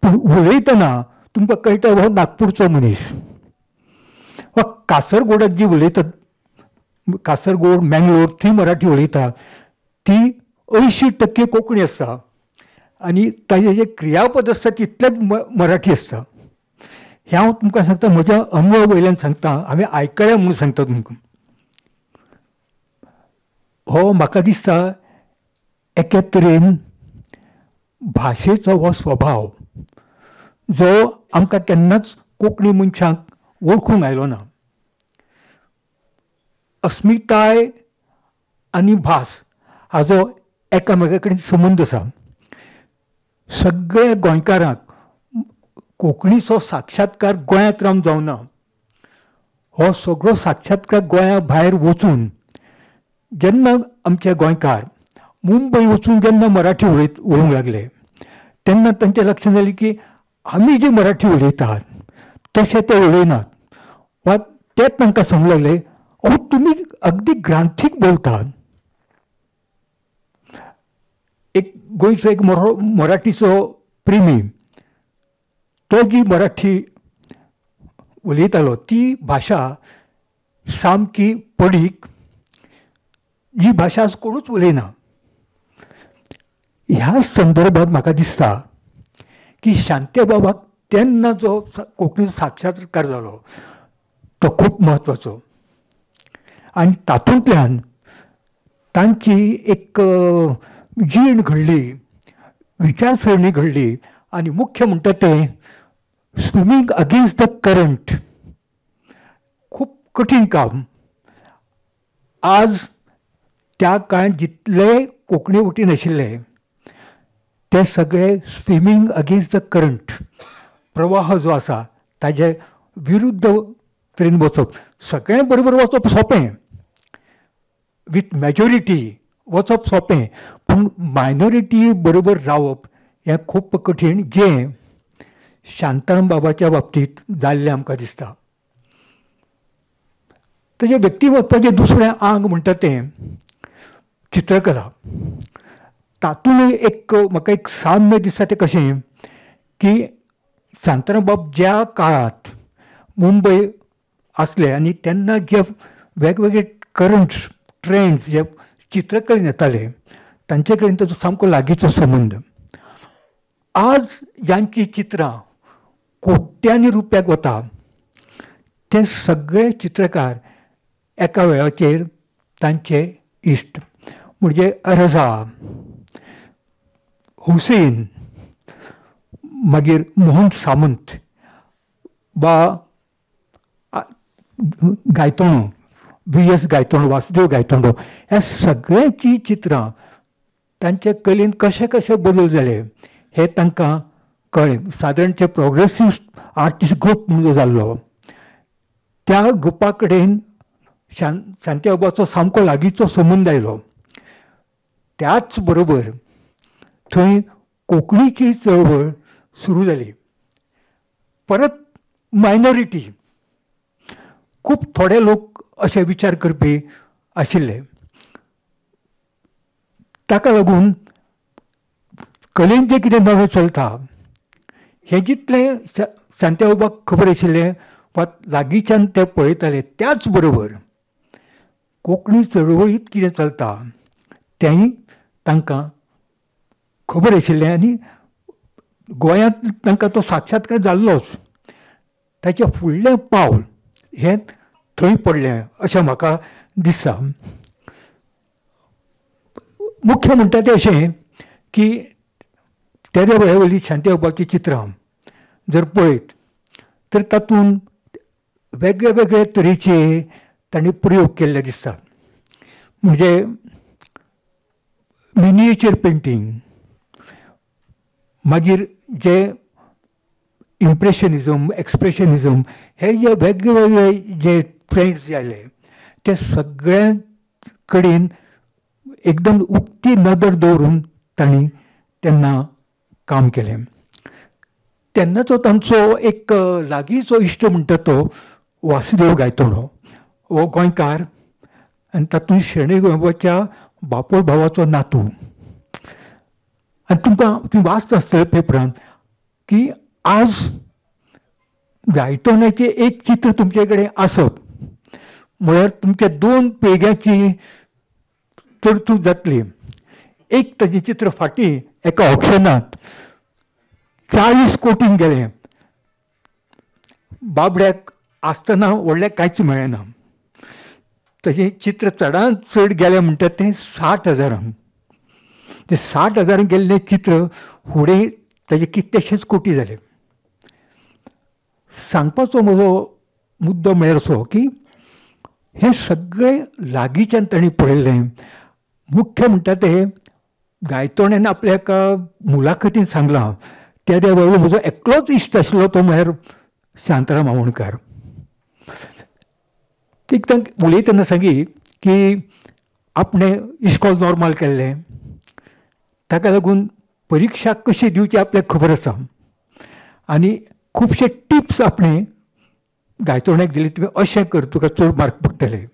पूण उलयतना तुमकां कळटा हो नागपूरचो मनीस. वा कासरगोडाक जी उलयतात, कासरगोड मँगलोर थंय मराठी उलयता ती 80% कोंकणी आसता आनी ताजें जें क्रियापद आसता तितलेंच मराठी आसता. हें हांव तुमकां सांगता, म्हज्या अनुभव वयल्यान सांगता, हांवें आयकल्या म्हणून सांगता तुमकां. हो म्हाका दिसता एके तरेन भाशेचो हो स्वभाव जो आमकां केन्नाच कोंकणी मनशांक वळखूंक आयलो ना. अस्मिताय आनी भास हाजो एकामेका कडेन संबंद आसा. सगळ्या गोंयकारांक कोंकणीचो साक्षात्कार गोंयांत रावन जावना, हो सगळो साक्षात्कार गोंया भायर वचून जेन्ना आमचे गोंयकार मुंबय वचून जेन्ना मराठी उलोवंक लागले तेन्ना तांच्या लक्षांत जालें की आमी जी मराठी उलयतात तशें ते उलयनात, वा तेच तांकां सांगूंक लागले, अहो तुमी अगदी ग्रांथीक बोलतात. एक गोंयचो एक मराठीचो प्रेमी तो जी मराठी उलयतालो ती भाशा सामकी पडीक, जी भाशा आज कोणूच उलयना. ह्या संदर्भात म्हाका दिसता की शांते बाबाक तेन्ना जो कोंकणीचो साक्षात्कार जालो तो खूब म्हत्वाचो आनी तातूंतल्यान तांची एक जीण घडली, विचारसरणी घडली आनी मुख्य म्हणटा तें स्विमींग अगेन्स्ट the current. खूब कठीण काम. आज त्या काळांत जितले कोंकणी वटेन आशिल्ले ते सगळे स्विमींग अगेन्स्ट the current, प्रवाह जो आसा ताजे विरुद्ध तरेन वचप. सगळ्यां बरोबर वचप सोंपें, विथ मॅजॉरिटी वचप सोंपें, पूण मायनॉरिटी बरोबर रावप हें खूब कठीण, जें शांताराम बाबाच्या बाबतींत जाल्लें आमकां दिसता. ताजें व्यक्तिमत्वाचें दुसरें आंग म्हणटा तें चित्रकला. तातूंत एक म्हाका एक साम्य दिसता तें कशें की शांताराम बाब ज्या काळांत मुंबय आसले आनी तेन्ना जे वेगवेगळे करंट्स, ट्रेंड्स जे चित्रकलेन येताले तांचे कडेन ताचो सामको लागींचो संबंद. आज जांचीं चित्रां कोट्यांनी रुपयाक वता ते सगळे चित्रकार एका वेळाचेर तांचे इश्ट म्हणजे रजा, हुसेन, मागीर मोहन सामंत वा गायतोंडो, व्ही एस गायतोंडो, वासुदेव गायतोंडो, ह्या सगळ्यांचीं चित्रां तांचे कलेन कशे कशे बदल जाले हे तांकां कळ्ळें. सादारण ते प्रोग्रेसीव आर्टिस्ट ग्रूप म्हणून जाल्लो त्या ग्रुपा कडेन शांतीबाबाचो सामको लागींचो संबंद आयलो. त्याच बरोबर थंय कोंकणीची चळवळ सुरू जाली. परत मायनॉरिटी, खूब थोडे लोक अशे विचार करपी आशिल्ले. ताका लागून कलेन जें कितें नवें चलता हें जितलें शांतीबाबाक खबर आशिल्लें वा लागींच्यान ते पळयताले, त्याच बरोबर कोंकणी चळवळींत कितें चलता तेंय तांकां खबर आशिल्लें आनी गोंयांत तांकां तो साक्षात्कार जाल्लोच. ताचें फुडलें पावल हें थंय पडलें अशें म्हाका दिसता. मुख्य म्हणटा तें अशें की तेद्या वेळा वयलीं शांतीबाबाचीं चित्रां जर पळयत तर तातूंत वेगळे वेगळे तरेचे तांणी प्रयोग केल्ले दिसतात. म्हणजे मिनिएचर पेंटींग, मागीर जे इम्प्रेशनिजम, एक्सप्रेशनिजम, हे जे वेगळे वेगळे जे ट्रेंड्स जे आयले ते सगळ्यां कडेन एकदम उक्ती नदर दवरून तांणी तेन्ना काम केलें. तेन्नाचो तांचो एक लागींचो इश्ट म्हणटा तो वासुदेव गायतोंडो, हो गोंयकार आनी तातूंत शणै गोंयबाबाच्या बापोल भावाचो नातू. आनी तुमकां तुमी वाचता आसतलें पेपरान की आज गायतोंड्याचें एक चित्र तुमचे कडेन आसप म्हळ्यार तुमच्या दोन पिळग्यांची तरतूद जातली. एक ताजें चित्र फाटीं एका ऑप्शनांत 40 कोटीन गेलें, बाबड्याक आसतना व्हडलें कांयच मेळ्ळें ना. ताजें चित्र चडांत चड गेलें म्हणटा तें 60 हजारांक. तें 60 हजारांक गेल्लें चित्र फुडें ताजे कितलेशेच कोटी जाले. सांगपाचो म्हजो मुद्दो म्हळ्यार असो की हें सगळें लागींच्यान तांणी पळयल्लें. मुख्य म्हणटा तें गायतोंड्यान आपल्या एका मुलाखतीन सांगलां, त्या वेळार म्हजो एकलोच इश्ट आशिल्लो तो म्हळ्यार शांताराम आमोणकार. एक तांकां उलयतना सांगी की आपणें इश्कोल नॉर्मल केल्लें, ताका लागून परिक्षा कशी दिवची आपल्याक खबर आसा आनी खुबशे टिप्स आपणें गायतोंड्याक दिले, तुवें अशें कर तुका चड मार्क पडटले.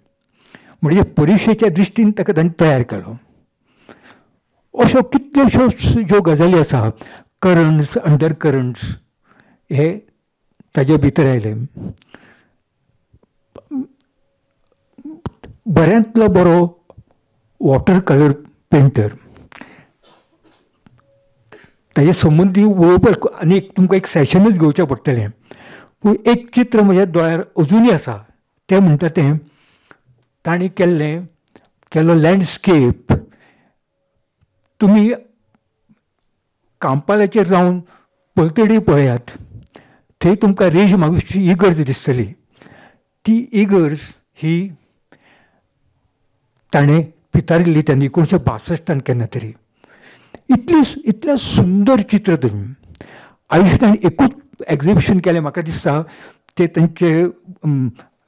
म्हणजे परिक्षेच्या दृश्टीन ताका ताणें तयार केलो. अश्यो कितल्योश्योच ज्यो गजाली आसा, करंट्स, अंडर करंट्स हे ताजे भितर आयले. बऱ्यांतलो बरो वॉटर कलर पेंटर, ताजे संबंदी उलोवपाक आनी तुमकां एक सेशनूच घेवचें पडटलें. पूण एक चित्र म्हज्या दोळ्यार अजुनूय आसा, तें म्हणटा तें तांणी केल्लो लँडस्केप. तुमी कांपालाचेर रावन पलतडी पळयात, थंय तुमकां रेज मागूची इगर्ज दिसतली. ती इगर्ज ही ताणें पितारिल्ली तेन्ना 1962 केन्ना तरी. इतलें सुंदर चित्र तुमी आयुश्यान एकूच एग्जिबिशन केलें म्हाका दिसता ते तांचे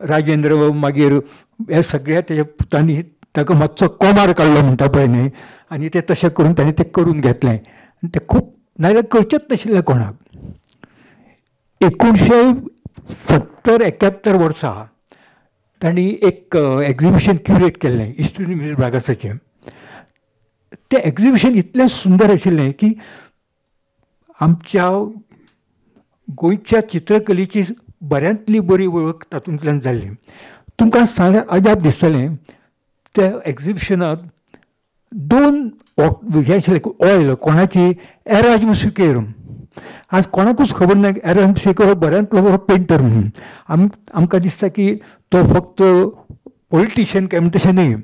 राजेंद्र मागीर हे सगळ्या तेज्या पुतांनी ताका मातसो कोमार काडलो म्हणटा पळय न्ही, आनी ते तशें करून ताणें तें करून घेतलें आनी तें खूब नाजाल्यार कळचेंच नाशिल्लें कोणाक. 1970-71 वर्सा तांणी एक एग्जिबिशन क्युरेट केल्लें इस्टर्न म्युझिक ब्रागासाचें. तें एग्जिबिशन इतलें सुंदर आशिल्लें की आमच्या गोंयच्या चित्रकलेची बऱ्यांतली बरी वळख तातूंतल्यान जाल्ली. तुमकां सांगल्यार अजाप दिसतलें, त्या एग्जिबिशनांत दोन हें आशिल्लें ऑयल कोणाची एराज मुसुकेर आज कोणाकूच खबर ना एरन शेखर हो बऱ्यांतलो बरो पेंटर म्हणून. आमकां दिसता की तो फक्त पॉलिटिशियन काय म्हणटा तशें न्ही.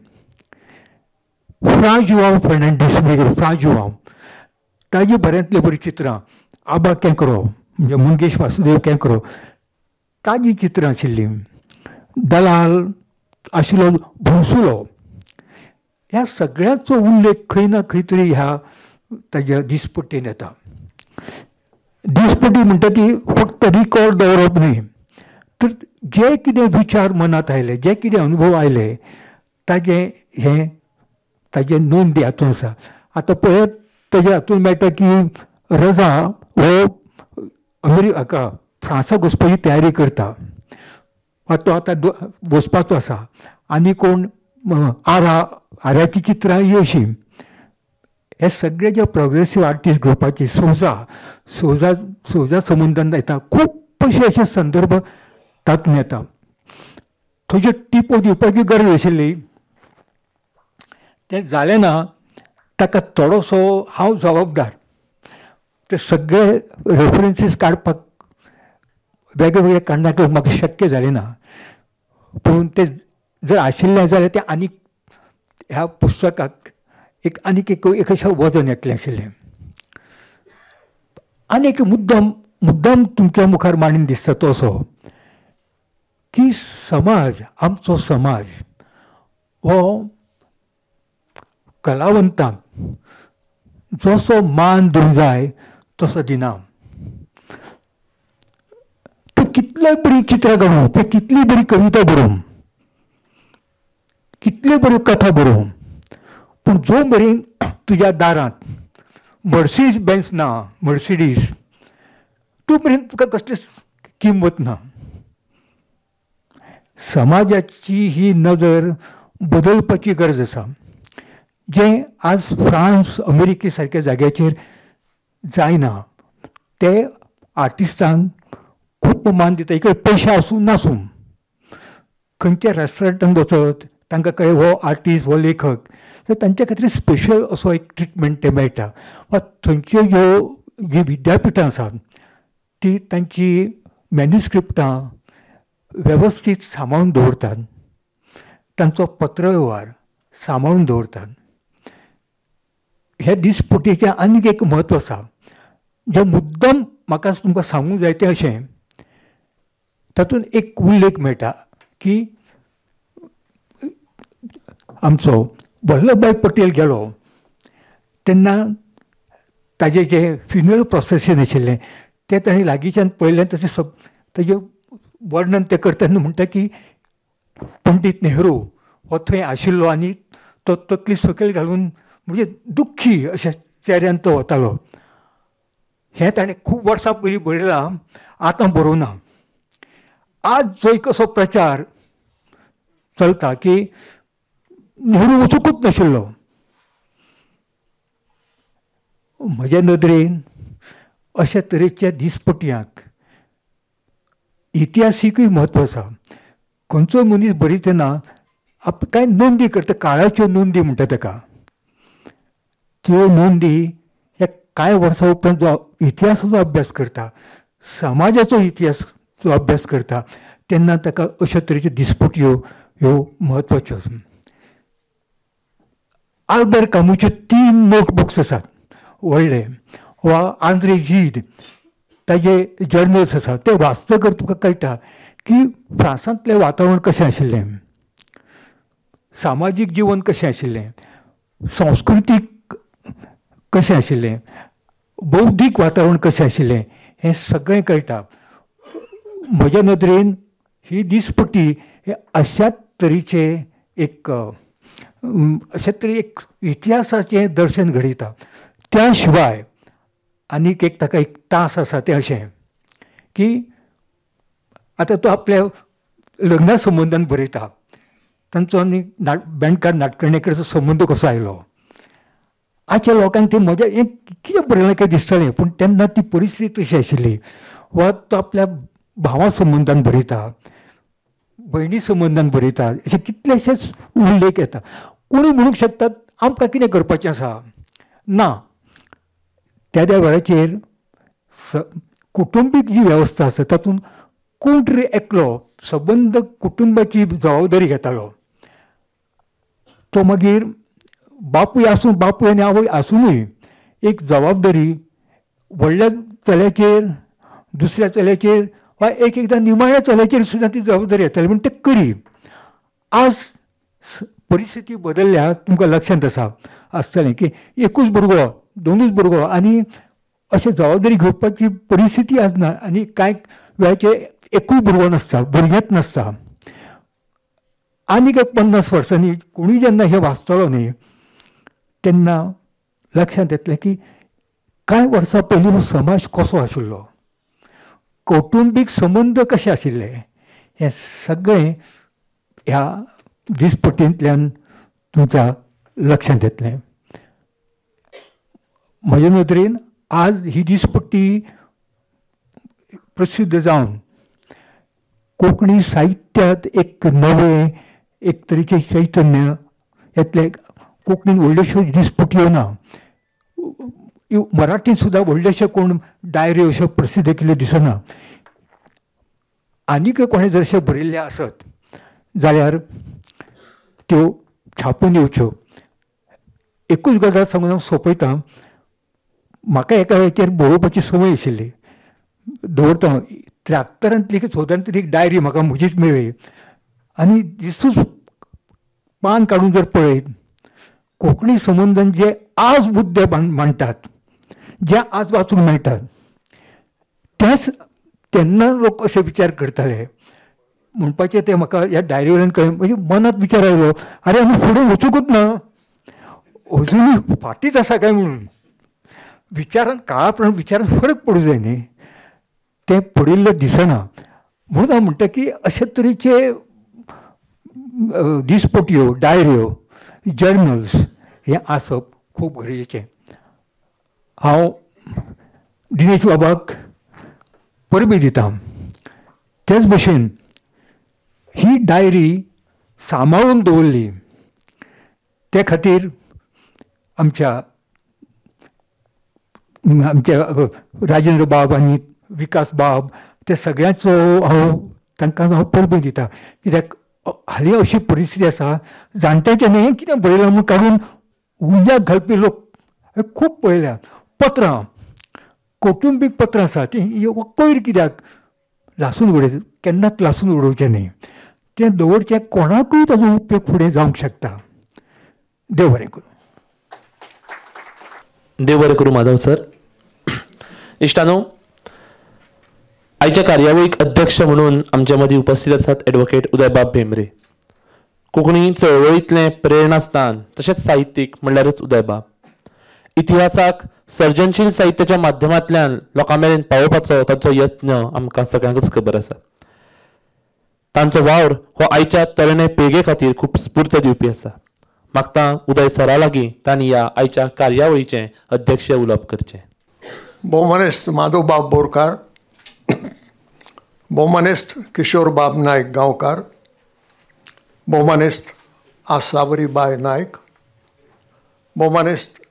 फ्रा जुआंव फर्नांडीस मागीर फ्रा जुआंव ताजी बऱ्यांतली बरीं चित्रां, आबा केंकरो म्हणजे मंगेश वासुदेव केंकरो ताजी चित्रां आशिल्लीं, दलाल आशिल्लो भोंसुलो, ह्या सगळ्यांचो उल्लेख खंय ना खंय तरी ह्या ताज्या दिसपट्टेन येता. दिसपट्टी म्हणटा ती फक्त रिकॉर्ड दवरप न्ही, तर जे कितें विचार मनांत आयले, जे कितें अनुभव आयले ताजें हें ताजें नोंदी हातूंत आसा. आतां पळयात ताज्या हातूंत मेळटा की रजा हो अमेरिका फ्रांसाक वचपाची तयारी करता, तो आतां वचपाचो आसा. आनी कोण आरा आऱ्याची चित्रां ही अशीं. हे सगळे जे प्रोग्रेसीव आर्टिस्ट ग्रुपाची सोजा सोजा सोजा संबंदान येता, खूब अशे अशे संदर्भ तातूंत येता. थंयच्यो टिपो दिवपाची गरज आशिल्ली, तें जालें ना. ताका थोडोसो हांव जबाबदार. ते सगळे रेफरन्सीस काडपाक वेगळे वेगळे कारणाक म्हाका शक्य जालें ना, पूण ते जर आशिल्लें जाल्यार तें आनीक ह्या पुस्तकाक एक आनीक एक एक अशें वजन येतलें आशिल्लें. आनी एक मुद्दम मुद्दम तुमच्या मुखार मांडीन दिसता तो असो की समाज, आमचो समाज हो कलावंतांक जसो मान दिवंक जाय तसो दिना. तूं कितलें बरी चित्रां काडूं, तूं कितली बरी कविता बरोवं, कितल्यो बऱ्यो कथा बरोवं, पूण जो मेरेन तुज्या दारांत मर्सिडीज बेन्स ना, मर्सिडीज, तूं मेरेन तुका कसलीच किंमत ना. समाजाची ही नदर बदलपाची गरज आसा, जें आज फ्रांस अमेरिके सारक्या जाग्याचेर जायना. ते आर्टिस्टांक खूब मान दिता, इकडे पयशे आसूं नासूं. खंयच्या रेस्टॉरंटान वचत तांकां कळ्ळें हो आर्टिस्ट हो लेखक, तर तांच्या खातीर स्पेशल असो एक ट्रिटमेंट ते मेळटा. वा थंयच्यो ज्यो जीं विद्यापिठां आसात ती तांची मॅन्युस्क्रिप्टां वेवस्थीत सांबाळून दवरतात, तांचो पत्रवेव्हार सांबाळून दवरतात. हे दिसपट्टेचें आनीक एक म्हत्व आसा, जें मुद्दम म्हाका तुमकां सांगूंक जाय तें अशें, तातूंत एक उल्लेख मेळटा की आमचो वल्लभभाई पटेल गेलो तेन्ना ताजें जें फ्युनरल प्रोसेशन आशिल्लें तें ताणें लागींच्यान पळयलें. तशें ताजें वर्णन तें करता तेन्ना म्हणटा की पंडीत नेहरू हो थंय आशिल्लो आनी तो तकली सकयल घालून म्हणजे दुख्खी अशा चेऱ्यान तो वतालो. हें ताणें खूब वर्सां पयलीं बरयलां, आतां बरोवना. आज जो एक असो प्रचार चलता की नेहरू वचुंकूच नाशिल्लो, म्हज्या नदरेन अशा तरेच्या दिसपट्यांक इतिहासिकूय म्हत्व आसा. खंयचो मनीस बरयतना कांय नोंदी करता, काळाच्यो नोंदी म्हणटा ताका. त्यो नोंदी ह्या कांय वर्सां उपरांत जो इतिहासाचो अभ्यास करता, समाजाचो इतिहासाचो अभ्यास करता, तेन्ना ताका अशा तरेच्यो दिसपट्यो ह्यो म्हत्वाच्यो. आल्बेर कामुचे 3 नोटबुक्स आसात व्हडले, वा आंद्रे जीद ताजे जर्नल्स आसात, ते वाचतकर तुका कळटा की फ्रांसांतलें वातावरण कशें आशिल्लें, सामाजीक जिवन कशें आशिल्लें, सांस्कृतीक कशें आशिल्लें, बौद्धीक वातावरण कशें आशिल्लें, हें सगळें कळटा. म्हज्या नदरेन ही दिसपट्टी हे अशाच तरेचें एक अशें तरी एक इतिहासाचें दर्शन घडयता. त्या शिवाय आनीक एक ताका एक तास आसा तें अशें की आतां तो आपल्या लग्ना संबंदान बरयता, तांचो आनी बेणकार नाटकर्णेकडेचो संबंद कसो आयलो. आजच्या लोकांक तें म्हज्या हें कितें बरयलां काय दिसतलें, पूण तेन्ना ती परिस्थिती तशी आशिल्ली. वा तो आपल्या भावा संबंदान बरयता, भयणी संबंदान बरयता, अशे कितलेशेच उल्लेख येता. कोणी म्हणूंक शकतात आमकां कितें करपाचें आसा ना, त्या त्या वेळाचेर कुटुंबीक जी वेवस्था आसा तातूंत कोण तरी एकलो सबंद कुटुंबाची जबाबदारी घेतालो. तो मागीर बापूय आसूं, बापूय आनी आवय आसुनूय एक जबाबदारी व्हडल्या चल्याचेर, दुसऱ्या चल्याचेर वा एक एकदां निमाण्या चल्याचेर सुद्दां ती जबाबदारी येताली, पूण ते करी. आज परिस्थिती बदलल्या, तुमकां लक्षांत आसा आसतलें की एकूच भुरगो, दोनूच भुरगो आनी अशें जबाबदारी घेवपाची परिस्थिती आज ना. आनी कांय वेळाचेर एकूय भुरगो नासता, भुरगेंच नासता. आनीक एक 50 वर्सांनी कोणूय जेन्ना हें वाचतलो न्ही तेन्ना लक्षांत येतलें की कांय वर्सां पयलीं हो समाज कसो आशिल्लो, कौटुंबीक संबंद कशे आशिल्ले, हें सगळें ह्या दिसपट्टींतल्यान तुमच्या लक्षांत येतलें. म्हजे नदरेन आज ही दिसपट्टी प्रसिद्ध जावन कोंकणी साहित्यांत एक नवें एक तरेचें चैतन्य येतलें. कोंकणीन व्हडल्योश्यो दिसपट्यो ना, मराठींत सुद्दां व्हडलेशे कोण डायऱ्यो अश्यो प्रसिद्ध केल्ल्यो दिसना. आनीकय कोणें जर अशें बरयल्लें आसत जाल्यार त्यो छापून येवच्यो. एकूच गजाल सांगून हांव सोंपयतां. म्हाका एका वेळाचेर बरोवपाची संवय आशिल्ली, दवरता. 73 की 74 एक डायरी म्हाका म्हजीच मेळ्ळी आनी दिसूच पान काडून जर पळयत कोंकणी संबंदान जे आज मुद्दे मांडटात, जे आज वाचूंक मेळटात, तेच तेन्ना लोक अशे विचार करताले म्हणपाचें तें म्हाका ह्या डायरी वयल्यान कळ्ळें. म्हणजे मनांत विचार आयलो, आरे आमी फुडें वचुंकूच ना, अजुनूय फाटींच आसा काय म्हणून. विचारान काळा प्रमाण विचारान फरक पडूं जाय न्ही, तें पडिल्लें दिसना. म्हणून हांव म्हणटा की अशे तरेचे दिसपट्यो, डायऱ्यो, जर्नल्स हें आसप खूब गरजेचें. हांव दिनेश बाबाक परबीं दितां. तेच भशेन ही डायरी सांबाळून दवरली ते खातीर आमच्या आमच्या राजेंद्र बाब आनी विकास बाब ते सगळ्यांचो हांव तांकां हांव परबीं दितां. कित्याक हालीं अशी परिस्थिती आसा, जाणट्याच्यानी कितें बरयलां म्हूण काडून उज्याक घालपी लोक हांवें खूब पळयल्या. पत्रां, कौटुंबीक पत्रां आसा तीं कोयर कित्याक लासून उडयता, केन्नाच लासून उडोवचें न्ही, तें दवरचें, कोणाकूय ताजो उपयोग फुडें जावंक शकता. देव बरें करूं. देव बरें करूं माधव सर. इश्टानो, आयच्या कार्यावळीक अध्यक्ष म्हणून आमच्या मदीं उपस्थित आसात एडवोकेट उदयबाब भेंब्रे. कोंकणी चळवळींतलें प्रेरणास्थान तशेंच साहित्यीक म्हणल्यारच उदयबाब. इतिहासाक सर्जनशील साहित्याच्या माध्यमांतल्यान लोकां मेरेन पावोवपाचो तांचो यत्न आमकां सगळ्यांकच खबर आसा. तांचो वावर हो आयच्या तरणे पिळगे खातीर खूब स्फूर्त दिवपी आसा. मागता उदय सरा लागीं तांणी ह्या आयच्या कार्यावळीचें अध्यक्ष उलोवप करचें. भोवमानेस्त माधवबाब बोरकार, भोवमानेस्त किशोरबाब नायक गांवकार, भोवमानेस्त आसावरीबाय नायक, भोवमानेस्त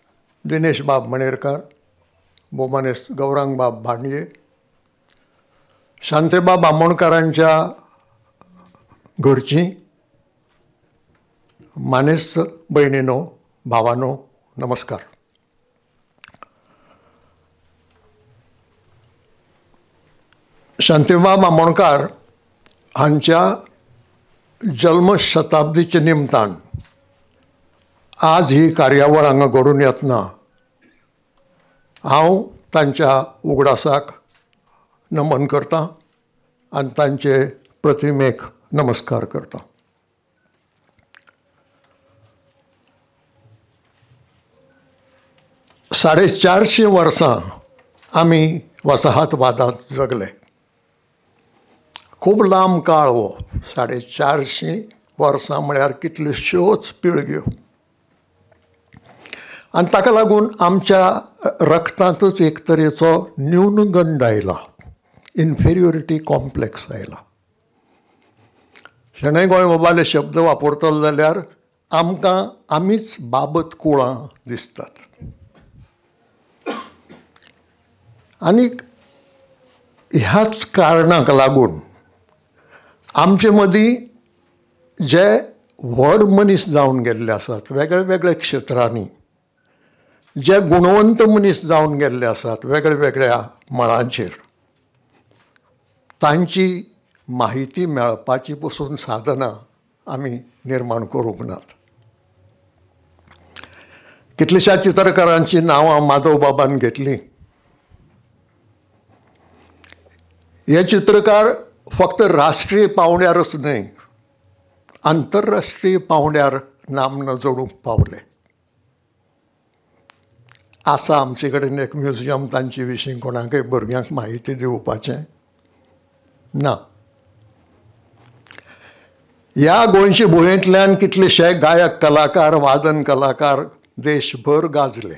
दिनेशबाब मणेरकार, भोवमानेस्त गौरांगबाब भांडये, शांतेबाब आमोणकारांच्या घरचीं मानेस्त भयणीनो, भावानो, नमस्कार. शांतेबाब आमोणकार हांच्या जल्मशताब्दीच्या निमतान आज ही कार्यावळ हांगा घडून येतना हांव तांच्या उगडासाक नमन करतां आनी तांचे प्रतिमेक नमस्कार करतां. 450 वर्सां आमी वसाहतवादांत जगले. खूब लांब काळ हो, 450 वर्सां म्हळ्यार कितल्योश्योच पिळग्यो. आनी ताका लागून आमच्या रक्तांतच एक तरेचो न्यूनगंड आयला, इन्फेरियोरिटी कॉम्प्लेक्स आयला. शणै गोंयबाबाले शब्द वापरतलो जाल्यार आमकां आमीच बाबत कुळां दिसतात. आनीक ह्याच कारणाक लागून आमचे मदीं जे व्हड मनीस जावन गेल्ले आसात वेगळे वेगळे क्षेत्रांनी, जे गुणवंत मनीस जावन गेल्ले आसात वेगळ्या वेगळ्या मळांचेर, तांची माहिती मेळपाची पसून साधनां आमी निर्माण करूंक नात. कितल्याश्या चित्रकारांची नांवां माधव बाबान घेतलीं. हे चित्रकार फक्त राष्ट्रीय पांवड्यारच न्हय, आंतरराष्ट्रीय पांवड्यार नामना जोडूंक पावले. आसा आमचे कडेन एक म्युझियम तांचे विशीं कोणाकय भुरग्यांक म्हायती दिवपाचें ना. ह्या गोंयचे भुंयेंतल्यान कितलेशे गायक कलाकार, वादन कलाकार देशभर गाजले.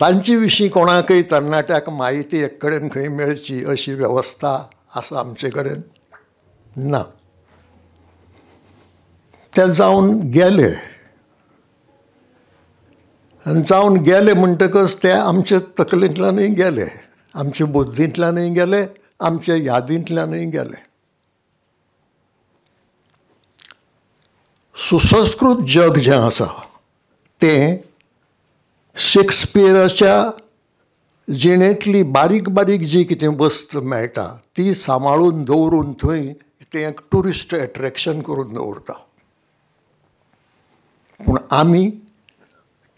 तांचे विशीं कोणाकय तरणाट्याक म्हायती एक कडेन खंय मेळची अशी वेवस्था आसा आमचे कडेन ना. ते जावन गेले आनी जावन गेले म्हणटकच ते आमचे तकलेंतल्यानूय गेले, आमचे बुद्धींतल्यानूय गेले, आमचे यादींतल्यानूय गेले. सुसंस्कृत जग जें आसा तें शेक्सपियराच्या जिणेंतली बारीक बारीक जी कितें वस्त मेळटा ती सांबाळून दवरून थंय तें एक ट्युरिस्ट एट्रॅक्शन करून दवरता. पूण आमी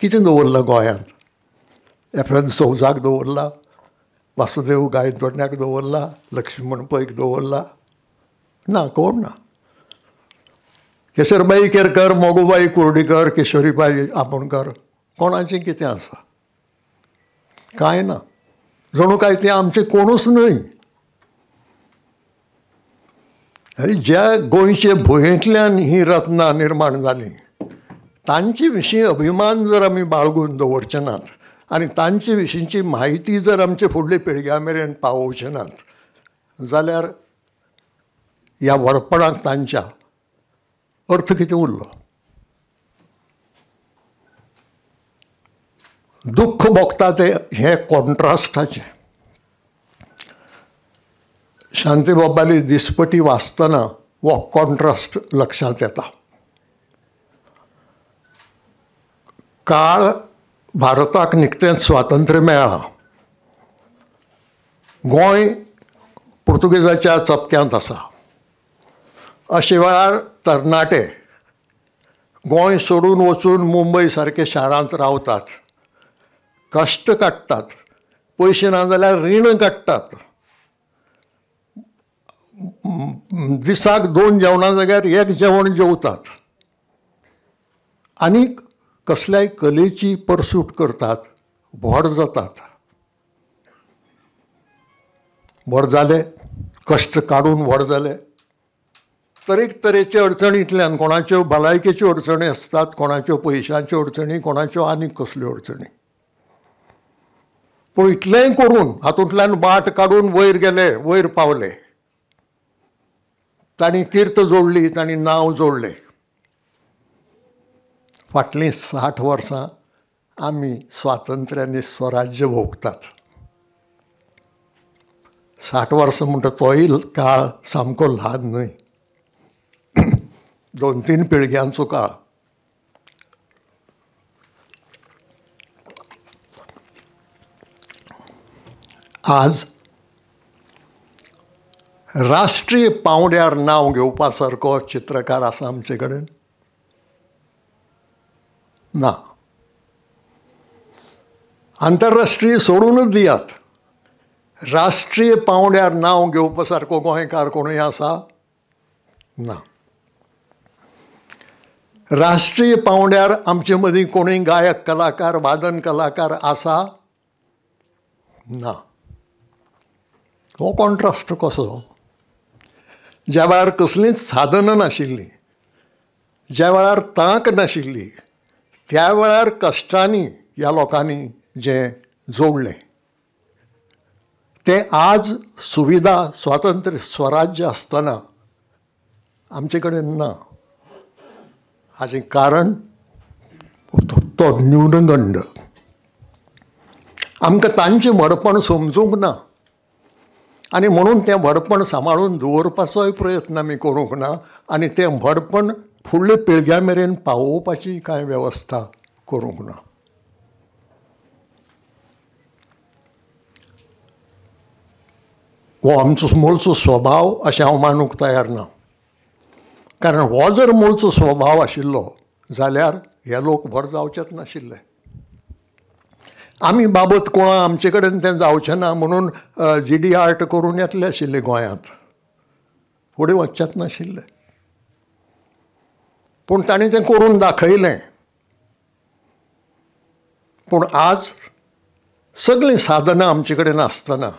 कितें दवरलां गोंयांत? एफ एन सौजाक दवरला, वासुदेव गायतोंड्याक दवरला, लक्ष्मण पैक दवरला ना, कोण ना. केसरबाई केरकर, मोगूबाई कुर्डीकर, किशोरीबाई आमोणकर, कोणाचें कितें आसा? कांय ना. जणू काय तें आमचें कोणूच न्हय. आनी ज्या गोंयचे भुंयेंतल्यान हीं रत्नां निर्माण जालीं तांचे विशीं अभिमान जर आमी बाळगून दवरचे नात आनी तांचे विशींची म्हायती जर आमचे फुडले पिळग्या मेरेन पावोवचे नात जाल्यार ह्या व्हडपणाक तांच्या अर्थ कितें उरलो? दुख्ख भोगता तें हें कॉन्ट्रास्टाचें. शांतीबाबाली दिसपटी वाचतना हो कॉन्ट्रास्ट लक्षांत येता. काळ भारताक निकतेंच स्वातंत्र्य मेळ्ळां, गोंय पुर्तुगेजाच्या चपक्यांत आसा. अशे वेळार तरणाटे गोंय सोडून वचून मुंबय सारके शारांत रावतात, कश्ट काडटात, पयशे ना जाल्यार रीण काडटात, दिसाक 2 जेवणां जाग्यार 1 जेवण जेवतात आनी कसल्याय कलेची परसूट करतात, व्हड जातात. व्हड जाले, कश्ट काडून व्हड जाले. तरेक तरेचे अडचणींतल्यान, कोणाच्यो भलायकेच्यो अडचणी आसतात, कोणाच्यो पयशांच्यो अडचणी, कोणाच्यो आनीक कसल्यो अडचणी, पूण इतलेंय करून हातूंतल्यान वाट काडून वयर गेले, वयर पावले. तांणी कीर्त जोडली, तांणी नांव जोडलें. फाटलीं 60 वर्सां आमी स्वातंत्र्य आनी स्वराज्य भोगतात. 60 वर्सां म्हणटा तोय काळ सामको ल्हान न्हय, 2-3 पिळग्यांचो काळ. आज राष्ट्रीय पांवड्यार नांव घेवपा सारको चित्रकार आसा आमचे कडेन ना. आंतरराष्ट्रीय सोडूनच दियात, राष्ट्रीय पांवड्यार नांव घेवपा सारको गोंयकार कोणूय आसा ना. राष्ट्रीय पांवड्यार आमचे मदीं कोणूय गायक कलाकार, वादन कलाकार आसा ना. हो कॉन्ट्रास्ट कसो? ज्या वेळार कसलींच साधनां नाशिल्लीं, ज्या वेळार तांक नाशिल्ली, त्या वेळार कश्टांनी ह्या लोकांनी जें जोडलें तें आज सुविधा, स्वातंत्र्य, स्वराज्य आसतना आमचे कडेन ना. हाचें कारण तो न्यूनगंड. आमकां तांचें व्हडपण समजूंक ना आनी म्हणून तें व्हडपण सांबाळून दवरपाचोय प्रयत्न आमी करूंक ना आनी तें व्हडपण फुडल्या पिळग्यां मेरेन पावोवपाची कांय वेवस्था करूंक ना. हो आमचो मूळचो स्वभाव अशें हांव मानूंक तयार ना, कारण हो जर मूळचो स्वभाव आशिल्लो जाल्यार हे लोक व्हड जावचेच नाशिल्ले. आमी बाबत कोणा आमचे कडेन तें जावचें ना म्हणून जी डी आर्ट करून येतले आशिल्ले गोंयांत, फुडें वचचेच नाशिल्ले. पूण तांणी तें करून दाखयलें. पूण आज सगळीं साधनां आमचे कडेन आसतना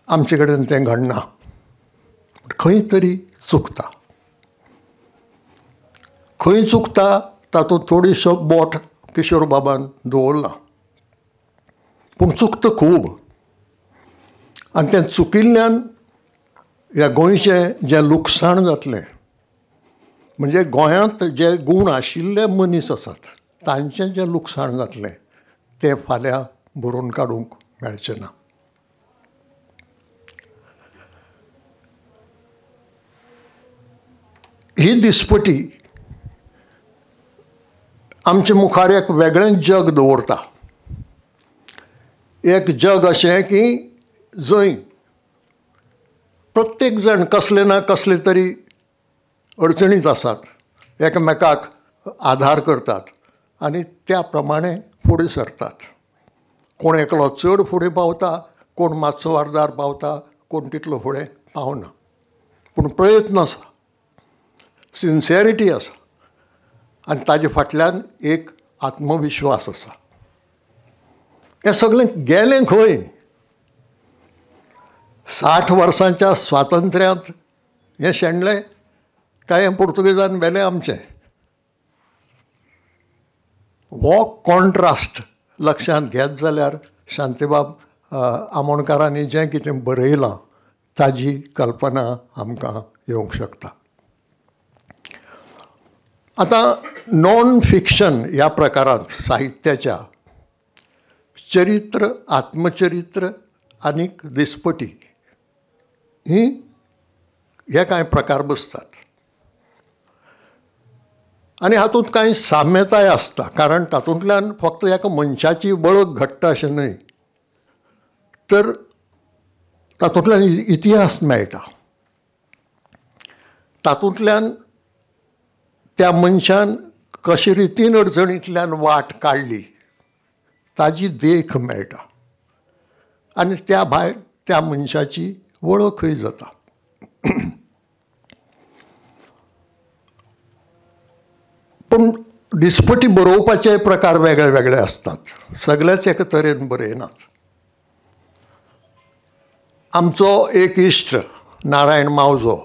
आमचे कडेन तें घडना, खंय तरी चुकता. खंय चुकता तातूंत थोडीसो बोट किशोर बाबान दवरला, पूण चुकता खूब. आनी तें चुकिल्ल्यान ह्या गोंयचें जें लुकसाण जातलें, म्हणजे गोंयांत जे गूण आशिल्ले मनीस आसात तांचें जें लुकसाण जातलें तें फाल्यां भरून काडूंक मेळचें ना. ही दिसपटी आमचे मुखार एक वेगळें जग दवरता. एक जग अशें की जंय प्रत्येक जाण कसले ना कसले तरी अडचणींत आसात, एकामेकाक आधार करतात आनी त्या प्रमाणे फुडें सरतात. कोण एकलो चड फुडें पावता, कोण मातसो अर्दार पावता, कोण तितलो फुडें पावना. पूण प्रयत्न आसा, सिन्सियरिटी आसा आनी ताजे फाटल्यान एक आत्मविश्वास आसा. हें सगळें गेलें खंय? 60 वर्सांच्या स्वातंत्र्यांत हें शेणलें काय हें पुर्तुगेजान व्हेलें आमचें? हो कॉन्ट्रास्ट लक्षांत घेत जाल्यार शांतीबाब आमोणकारांनी जें कितें बरयलां ताजी कल्पना आमकां येवंक शकता. आतां नॉन फिक्शन ह्या प्रकारांत साहित्याच्या चरित्र, आत्मचरित्र आनी दिसपटी ही हे कांय प्रकार बसतात आनी हातूंत कांय साम्यताय आसता, कारण तातूंतल्यान फक्त एका मनशाची वळख घडटा अशें न्हय, तर तातूंतल्यान इतिहास मेळटा, तातूंतल्यान त्या मनशान कशे रितीन अडचणींतल्यान वाट काडली ताजी देख मेळटा आनी त्या भायर त्या मनशाची वळखूय जाता. पूण दिसपटी बरोवपाचे प्रकार वेगळे वेगळे आसतात, सगळेच एके तरेन बरयनात. आमचो एक इश्ट नारायण मावजो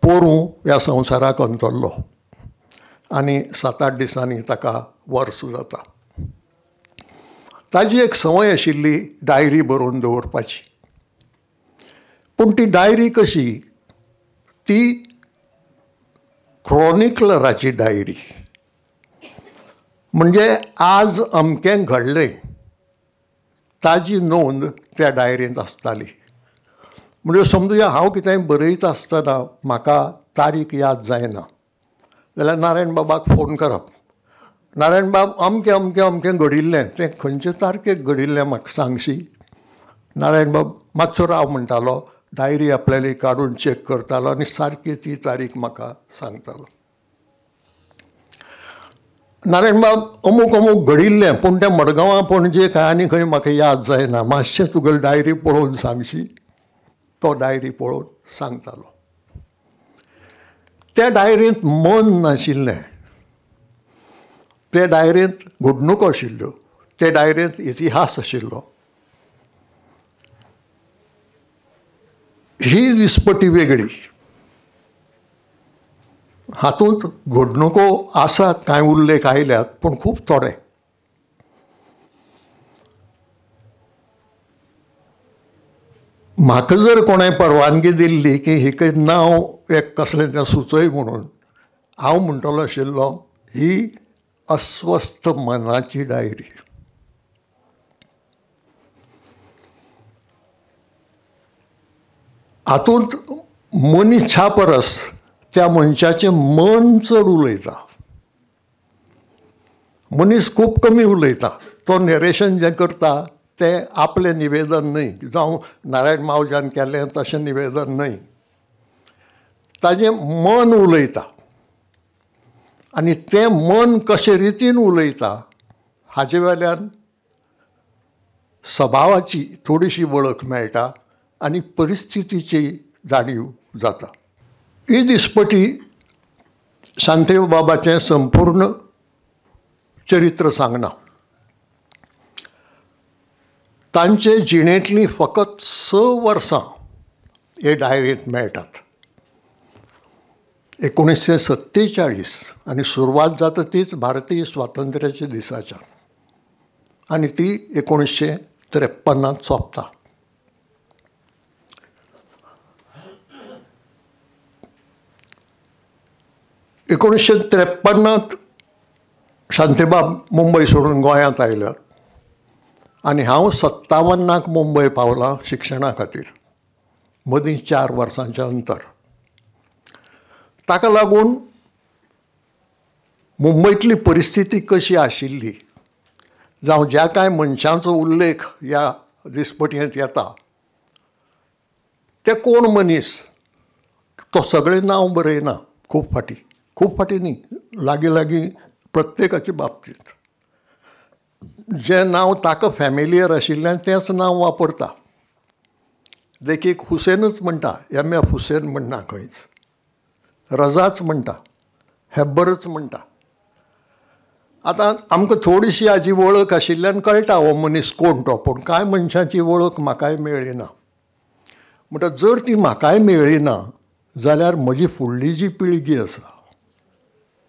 पोरूं ह्या संवसाराक अंतरलो आनी 7-8 दिसांनी ताका वर्स जाता. ताजी एक संवय आशिल्ली डायरी बरोवन दवरपाची. पूण ती डायरी कशी? ती क्रॉनिकलराची डायरी, म्हणजे आज अमकें घडलें ताजी नोंद त्या डायरींत आसताली. म्हणजे समजुया हांव कितेंय बरयता आसतना म्हाका तारीख याद जायना जाल्यार नारायण बाबाक फोन करप, नारायण बाब अमकें अमकें अमकें घडिल्लें तें खंयचे तारखेक घडिल्लें म्हाका सांगशी? नारायण बाब मातसो राव म्हणटालो, डायरी आपल्याली काडून चॅक करतालो आनी सारकी ती तारीख म्हाका सांगतालो. नारायण बाब अमूक अमूक घडिल्लें पूण तें मडगांवां पणजे खंय आनी खंय म्हाका याद जायना, मातशें तुगेली डायरी पळोवन सांगशी? तो डायरी पळोवन सांगतालो. त्या डायरींत मन नाशिल्लें, त्या डायरींत घडणुको आशिल्ल्यो, त्या डायरींत इतिहास आशिल्लो. ही दिसपटी वेगळी, हातूंत घडणुको आसात, कांय उल्लेख आयल्यात पूण खूब थोडे. म्हाका जर कोणें परवानगी दिल्ली की हिका नांव एक कसलें तें सुचय म्हणून, हांव म्हणटलो आशिल्लो ही अस्वस्थ मनाची डायरी. हातूंत मनीसा परस त्या मनशाचें मन चड उलयता. मनीस खूब कमी उलयता. तो नरेशन जें करता तें आपलें निवेदन न्हय, जावं नारायण मावज्यान केल्लें तशें निवेदन न्हय, ताजें मन उलयता. आनी तें मन कशे रितीन उलयता हाजे वेल्यान सभावाची थोडीशी वळख मेळटा आनी परिस्थितीची जाणीव जाता. ही दिसपटी शांतेव बाबाचें संपूर्ण चरित्र सांगना. तांचे जिणेंतलीं फकत 6 वर्सां हे डायरेंत मेळटात. 1947 आनी सुरवात जाता तीच भारतीय स्वातंत्र्याच्या दिसाच्यान आनी ती 1953 सोंपता. 1953 शांतेबाब मुंबय सोडून गोंयांत आयल्यात आनी हांव 57 मुंबय पावलां शिक्षणा खातीर. मदीं 4 वर्सांचें अंतर. ताका लागून मुंबयतली परिस्थिती कशी आशिल्ली, जावं ज्या कांय मनशांचो उल्लेख ह्या दिसपटयेंत येता ते कोण मनीस तो सगळें नांव बरयना. खूब फाटीं, खूब फाटीं न्ही, लागीं लागीं प्रत्येकाचे बाबतींत जें नांव ताका फॅमिलियर आशिल्ल्यान तेंच नांव वापरता. देखीक हुसेनूच म्हणटा, एम एफ हुसेन म्हणना खंयच, रजाच म्हणटा, हेब्बरच म्हणटा. आतां आमकां थोडीशी हाजी वळख आशिल्ल्यान कळटा हो मनीस कोण तो, पूण कांय मनशांची वळख म्हाकाय मेळ्ळी ना. म्हणटा जर ती म्हाकाय मेळ्ळी ना जाल्यार म्हजी फुडली जी पिळगी आसा,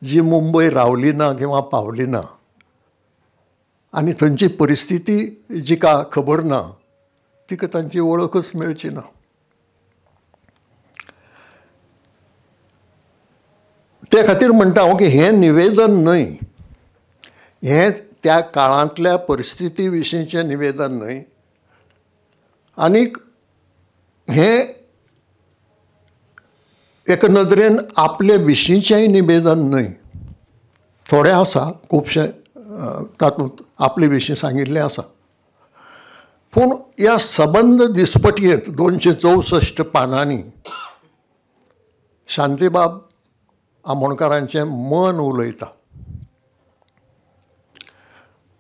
जी मुंबय रावली ना किंवा पावली ना आनी थंयची परिस्थिती जिका खबर ना तिका तांची वळखच मेळची ना. ते खातीर म्हणटा हांव की हें निवेदन न्हय, हें त्या काळांतल्या परिस्थिती विशींचें निवेदन न्हय आनीक हें एका नदरेन आपले विशींचेंय निवेदन न्हय. थोडें आसा, खुबशें तातूंत आपले विशीं सांगिल्लें आसा, पूण ह्या सबंद दिसपटयेंत 264 पानांनी शांतीबाब आमोणकारांचें मन उलयता.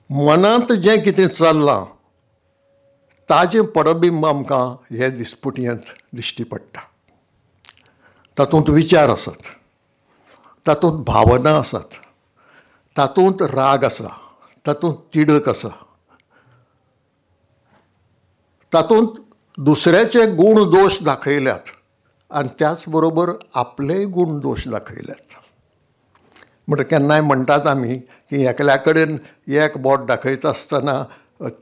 मनांत जें कितें चल्लां ताजें पडबिंब आमकां हे दिसपटयेंत दिश्टी पडटा. तातूंत विचार आसात, तातूंत भावना आसात, तातूंत राग आसा, तातूंत तिडक आसा, तातूंत दुसऱ्याचे गूण दोश दाखयल्यात आनी त्याच बरोबर आपलेय गूण दोश दाखयल्यात. म्हणटा केन्नाय म्हणटात आमी की एकल्या कडेन एक बोट दाखयता आसतना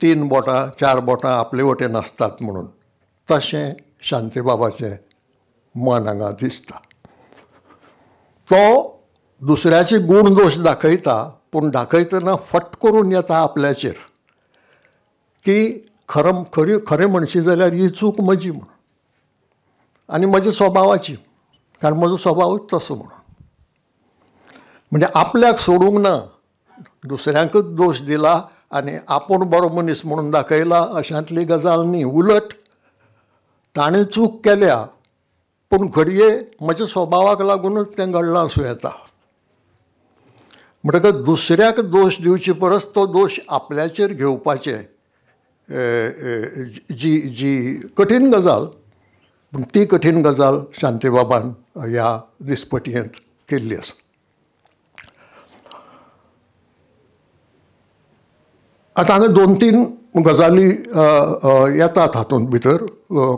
3 बोटां 4 बोटां आपले वटेन आसतात म्हणून, तशें शांतीबाबाचें मन हांगा दिसता. तो दुसऱ्याचे गूण दोश दाखयता, पूण दाखयतना फट करून येता आपल्याचेर की खरं खरी खरें म्हणशी जाल्यार ही चूक म्हजी म्हणून आनी म्हज्या स्वभावाची, कारण म्हजो स्वभावूच तसो म्हणून. म्हणजे आपल्याक सोडूंक ना, दुसऱ्यांकूच दोश दिला आनी आपूण बरो मनीस म्हणून दाखयला अशांतली गजाल न्ही. उलट ताणें चूक केल्या पूण घडये म्हज्या स्वभावाक लागूनच तें घडलां आसूं येता. म्हणटकच दुसऱ्याक दोश दिवचे परस तो दोश आपल्याचेर घेवपाचे जी जी कठीण गजाल, पूण ती कठीण गजाल शांतीबाबान ह्या दिसपटयेंत केल्ली आसा. आतां हांगा 2-3 गजाली येतात हातूंत भितर,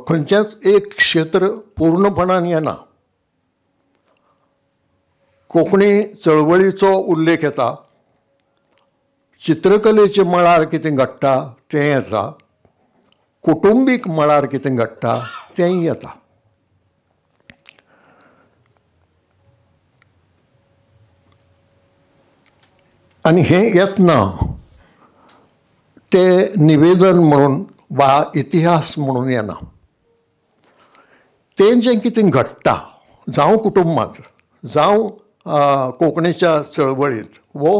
खंयचेंच एक क्षेत्र पूर्णपणान येना. कोंकणी चळवळीचो उल्लेख येता, चित्रकलेच्या मळार कितें घडटा तें येता, कुटुंबीक मळार कितें घडटा तेंय येता. आनी हें येतना तें निवेदन म्हणून वा इतिहास म्हणून येना. तें जें कितें घडटा जावं कुटुंबांत, जावं कोंकणीच्या चळवळींत वो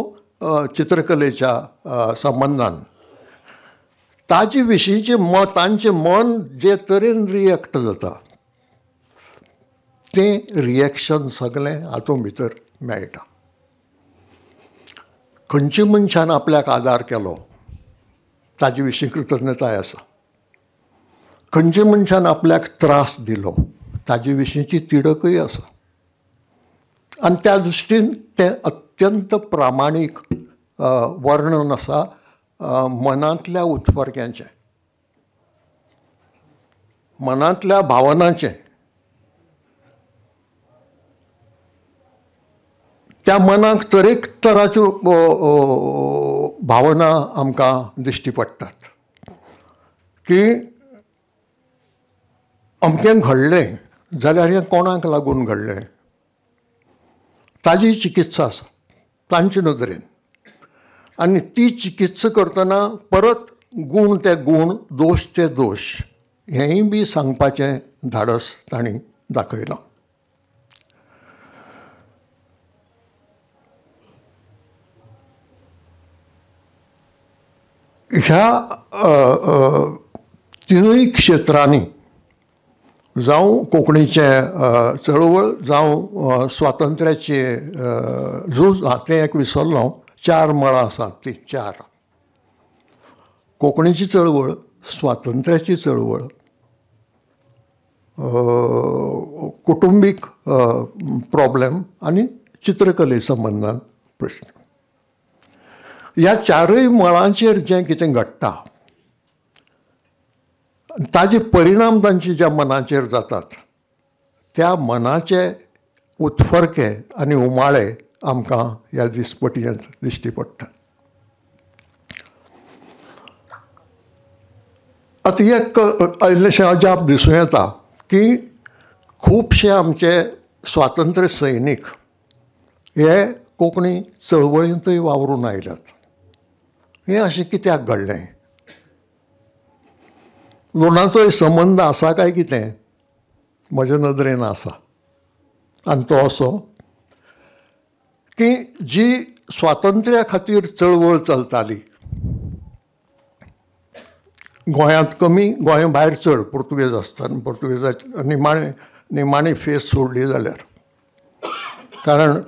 चित्रकलेच्या संबंदान, ताजे विशींचें मत, तांचें मन जे तरेन रिएक्ट जाता तें रिएक्शन सगळें हातूंत भितर मेळटा. खंयच्या मनशान आपल्याक आदार केलो ताजे विशीं कृतज्ञताय आसा, खंयच्या मनशान आपल्याक त्रास दिलो ताजे विशींची तिडकय आसा. आनी त्या दृश्टीन तें अत्यंत प्रामाणीक वर्णन आसा मनांतल्या उत्फर्क्यांचें, मनांतल्या भावनांचें. त्या मनाक तरेक तराच्यो भावना आमकां दिश्टी पडटात की अमकें घडलें जाल्यार हें कोणाक लागून घडलें, ताजी चिकित्सा आसा तांचे नदरेन. आनी ती चिकित्सा करतना परत गूण ते गूण, दोश ते दोश हेंय बी सांगपाचें धाडस तांणी दाखयलां. ह्या तिनूय क्षेत्रांनी, जावं कोंकणीचें चळवळ, जावं स्वातंत्र्याचें झूज, तें एक विसरलो, चार मळां आसात तीं चार. कोंकणीची चळवळ, स्वातंत्र्याची चळवळ, कुटुंबीक प्रॉब्लेम आनी चित्रकले संबंदान प्रश्न. ह्या चारूय मळांचेर जें कितें घडटा ताजे परिणाम तांचे ज्या मनाचेर जातात त्या मनाचे उत्फर्के आनी उमाळे आमकां ह्या दिसपटयेंत दिश्टी पडटात. आतां एक इल्लेशें अजाप दिसूं येता की खुबशे आमचे स्वातंत्र्य सैनीक हे कोंकणी चळवळींतूय वावरून आयल्यात. हें अशें कित्याक घडलें? दोनाचोय संबंद आसा काय कितें? म्हज्या नदरेन आसा. आनी तो असो की जी स्वातंत्र्या खातीर चळवळ चलताली गोंयांत कमी, गोंया भायर चड, पुर्तुगेज आसतना, पुर्तुगेजाची निमाणे निमाणी फेस सोडली जाल्यार, कारण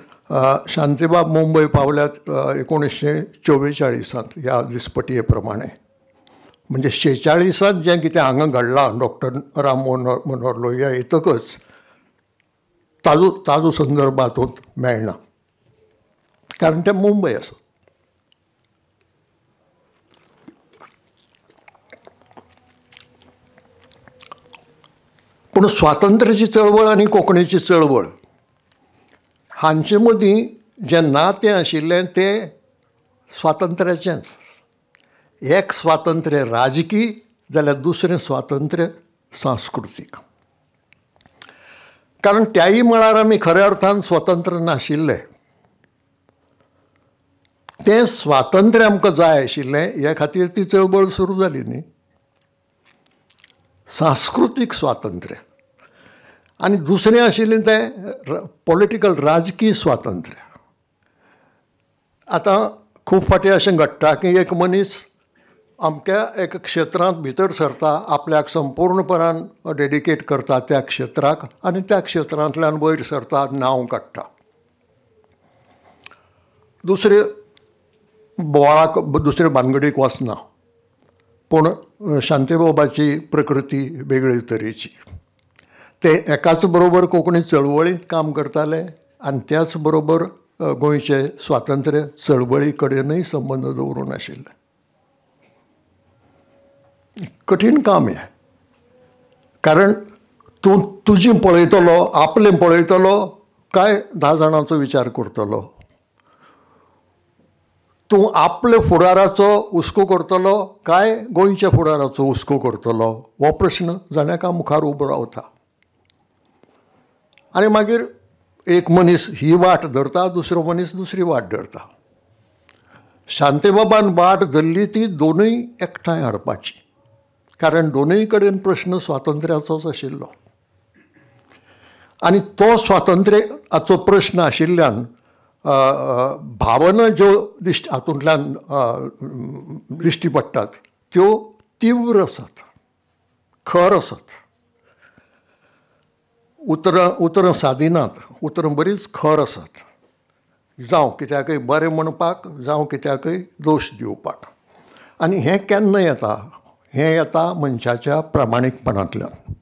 शांतीबाब मुंबय पावल्यात 1944 ह्या दिसपटये प्रमाणे, म्हणजे 46 जें कितें हांगा घडलां डॉक्टर राम मनोहर लोहिया येतकच ताजो ताजो संदर्भ हातूंत मेळना, कारण तें मुंबय आसा. पूण स्वातंत्र्याची चळवळ आनी कोंकणीची चळवळ हांचे मदीं जें नातें आशिल्लें तें स्वातंत्र्याचेंच. एक स्वातंत्र्य राजकी जाल्यार दुसरें स्वातंत्र्य सांस्कृतीक, कारण त्याय मळार आमी खऱ्या अर्थान स्वतंत्र नाशिल्ले. तें स्वातंत्र्य आमकां जाय आशिल्लें हे खातीर ती चळवळ सुरू जाली न्ही, सांस्कृतीक स्वातंत्र्य. आनी दुसरें आशिल्लें तें पॉलिटिकल राजकीय स्वातंत्र्य. आतां खूब फावटी अशें घडटा की एक मनीस अमक्या एका क्षेत्रांत भितर सरता, आपल्याक संपूर्णपणान डेडिकेट करता त्या क्षेत्राक, आनी त्या क्षेत्रांतल्यान वयर सरता, नांव काडटा. दुसरे बोवाळाक, दुसरे भानगडीक वचना. पूण शांतीबाबाची प्रकृती वेगळे तरेची. ते एकाच बरोबर कोंकणी चळवळींत काम करताले आनी त्याच बरोबर गोंयचे स्वातंत्र्य चळवळी कडेनूय संबंद दवरून आशिल्ले. कठीण काम हें, कारण तूं तुजी पळयतलो, आपलें पळयतलो काय 10 जाणांचो विचार करतलो? तूं आपले फुडाराचो हुस्को करतलो काय गोंयच्या फुडाराचो हुस्को करतलो? हो प्रश्न जाणेका मुखार उबो रावता. आनी मागीर एक मनीस ही वाट धरता, दुसरो मनीस दुसरी वाट धरता. शांतेबाबान वाट धरली ती दोनूय एकठांय हाडपाची, कारण दोनूय कडेन प्रश्न स्वातंत्र्याचोच आशिल्लो आनी तो स्वातंत्र्याचो प्रश्न आशिल्ल्यान भावना ज्यो दिश्टी हातूंतल्यान दिश्टी पडटात त्यो तीव्र आसात, खर आसात. उतरां सादिनात, उतरां बरीच खर आसात, जावं कित्याकय बरें म्हणपाक, जावं कित्याकय दोश दिवपाक. आनी हें केन्ना येता? हें येता मनशाच्या प्रामाणीकपणांतल्यान.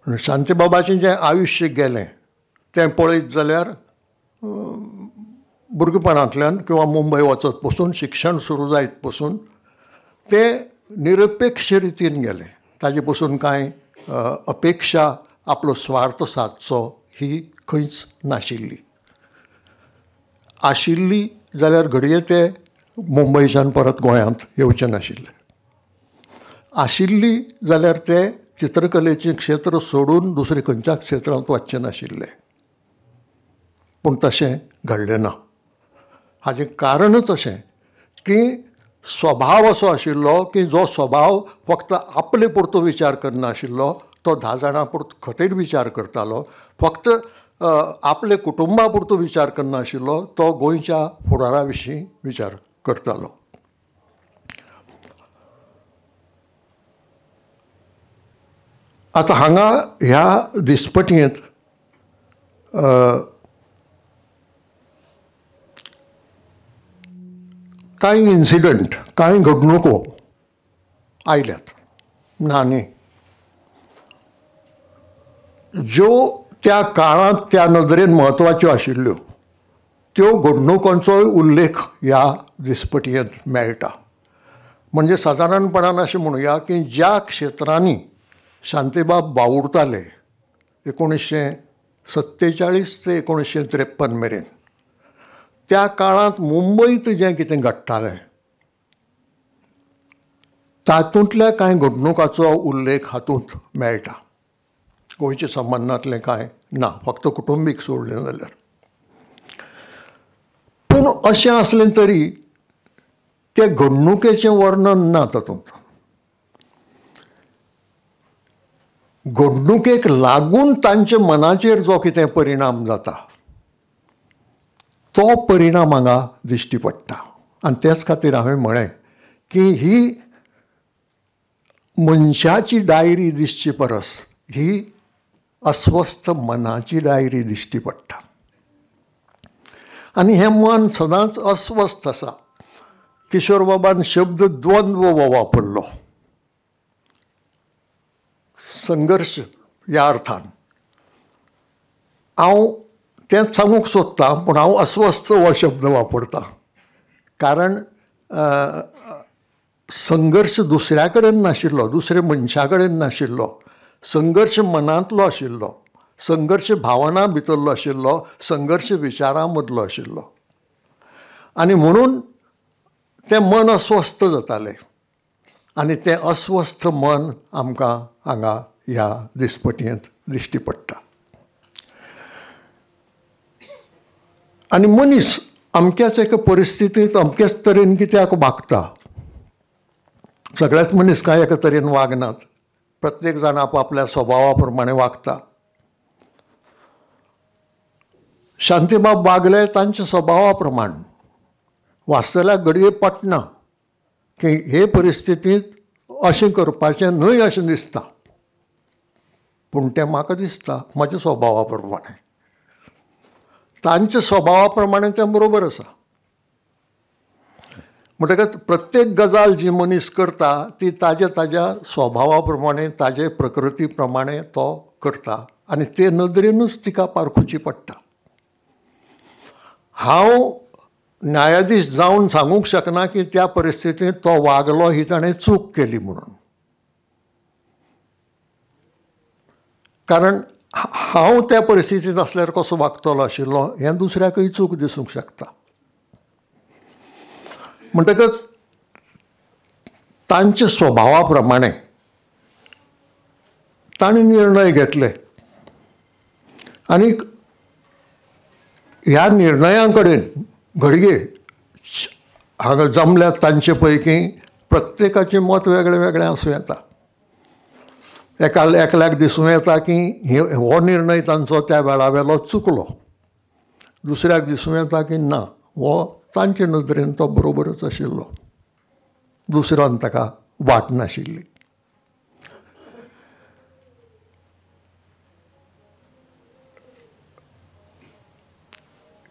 शांतीबाबाचें जें आयुश्य गेलें तें पळयत जाल्यार भुरगेपणांतल्यान किंवा मुंबय वचत पसून, शिक्षण सुरू जायत पसून तें निरपेक्ष रितीन गेलें. ताजे पसून कांय अपेक्षा, आपलो स्वार्थ सादचो ही खंयच नाशिल्ली. आशिल्ली जाल्यार घडये ते मुंबयच्यान परत गोंयांत येवचे नाशिल्ले. आशिल्ली जाल्यार ते चित्रकलेचें क्षेत्र सोडून दुसरे खंयच्या क्षेत्रांत वचचे नाशिल्ले. पूण तशें घडलें ना. हाजें कारणच अशें की स्वभाव असो आशिल्लो की जो स्वभाव फक्त आपले पुरतो विचार करनाशिल्लो, तो 10 जाणां पुरतो खातीर विचार करतालो. फक्त आपले कुटुंबा पुरतो विचार करनाशिल्लो, तो गोंयच्या फुडारा विशीं विचार करतालो. आतां हांगा ह्या दिसपटयेंत कांय इन्सिडंट, कांय घडणुको आयल्यात ना न्ही, ज्यो त्या काळांत त्या नदरेन म्हत्वाच्यो आशिल्ल्यो त्यो घडणुकांचोय उल्लेख ह्या दिसपटयेंत मेळटा. म्हणजे सादारणपणान अशें म्हणुया की ज्या क्षेत्रांनी शांतीबाब वावुरताले 1947 ते 1953 मेरेन, त्या काळांत मुंबयत जें कितें घडटालें तातूंतल्या कांय घडणुकाचो उल्लेख हातूंत मेळटा. गोंयच्या संबंदांतलें कांय ना, फक्त कुटुंबीक सोडलें जाल्यार. पूण अशें आसलें तरी ते घडणुकेचें वर्णन ना तातूंत. घडणुकेक लागून तांच्या मनाचेर जो कितें परिणाम जाता तो परिणाम हांगा दिश्टी पडटा. आनी तेच खातीर हांवें म्हळें की ही मनशाची डायरी दिसची परस ही अस्वस्थ मनाची डायरी दिश्टी पडटा. आनी हें मन सदांच अस्वस्थ आसा. किशोरबाबान शब्द द्वंद्व हो वापरलो, संघर्श ह्या अर्थान. हांव तेंच सांगूंक सोदतां, पूण हांव अस्वस्थ हो शब्द वापरता, कारण संघर्श दुसऱ्या कडेन नाशिल्लो, दुसऱ्या मनशा कडेन नाशिल्लो, संघर्श मनांतलो आशिल्लो, संघर्श भावना भितरलो आशिल्लो, संघर्श विचारां मदलो आशिल्लो. आनी म्हणून तें मन अस्वस्थ जातालें आनी तें अस्वस्थ मन आमकां हांगा ह्या दिसपटयेंत दिश्टी पडटा. आनी मनीस अमक्याच एका परिस्थितींत अमक्याच तरेन कित्याक वागता? सगळ्याच मनीस कांय एका तरेन वागनात, प्रत्येक जाण आपआपल्या स्वभावा प्रमाणे वागता. शांतीबाब वागले तांच्या स्वभावा प्रमाण. वाचतल्याक घडये पटना की हे परिस्थितींत अशें करपाचें न्हय अशें दिसता, पूण तें म्हाका दिसता म्हज्या स्वभावा प्रमाणे. तांच्या स्वभावा प्रमाणे तें बरोबर आसा. म्हणटकच प्रत्येक गजाल जी मनीस करता ती ताज्या ताज्या स्वभावा प्रमाणे, ताजे प्रकृती प्रमाणे तो करता आनी ते नदरेनूच तिका पारखुची पडटा. हांव न्यायाधीश जावन सांगूंक शकना की त्या परिस्थितींत तो वागलो ही ताणें चूक केली म्हणून, कारण हांव त्या परिस्थितींत आसल्यार कसो वागतलो आशिल्लो हें दुसऱ्याकय चूक दिसूंक शकता. म्हणटकच तांच्या स्वभावा प्रमाणे तांणी निर्णय घेतले आनी ह्या निर्णया कडेन घडये हांगा जमल्यात तांचे पैकी प्रत्येकाचें मत वेगळें वेगळें आसूं येता. एकल्याक दिसूं येता की हो निर्णय तांचो त्या वेळा वेलो चुकलो, दुसऱ्याक दिसूं येता की ना, हो तांचे नदरेन तो बरोबरच आशिल्लो, दुसऱ्यान ताका वाट नाशिल्ली.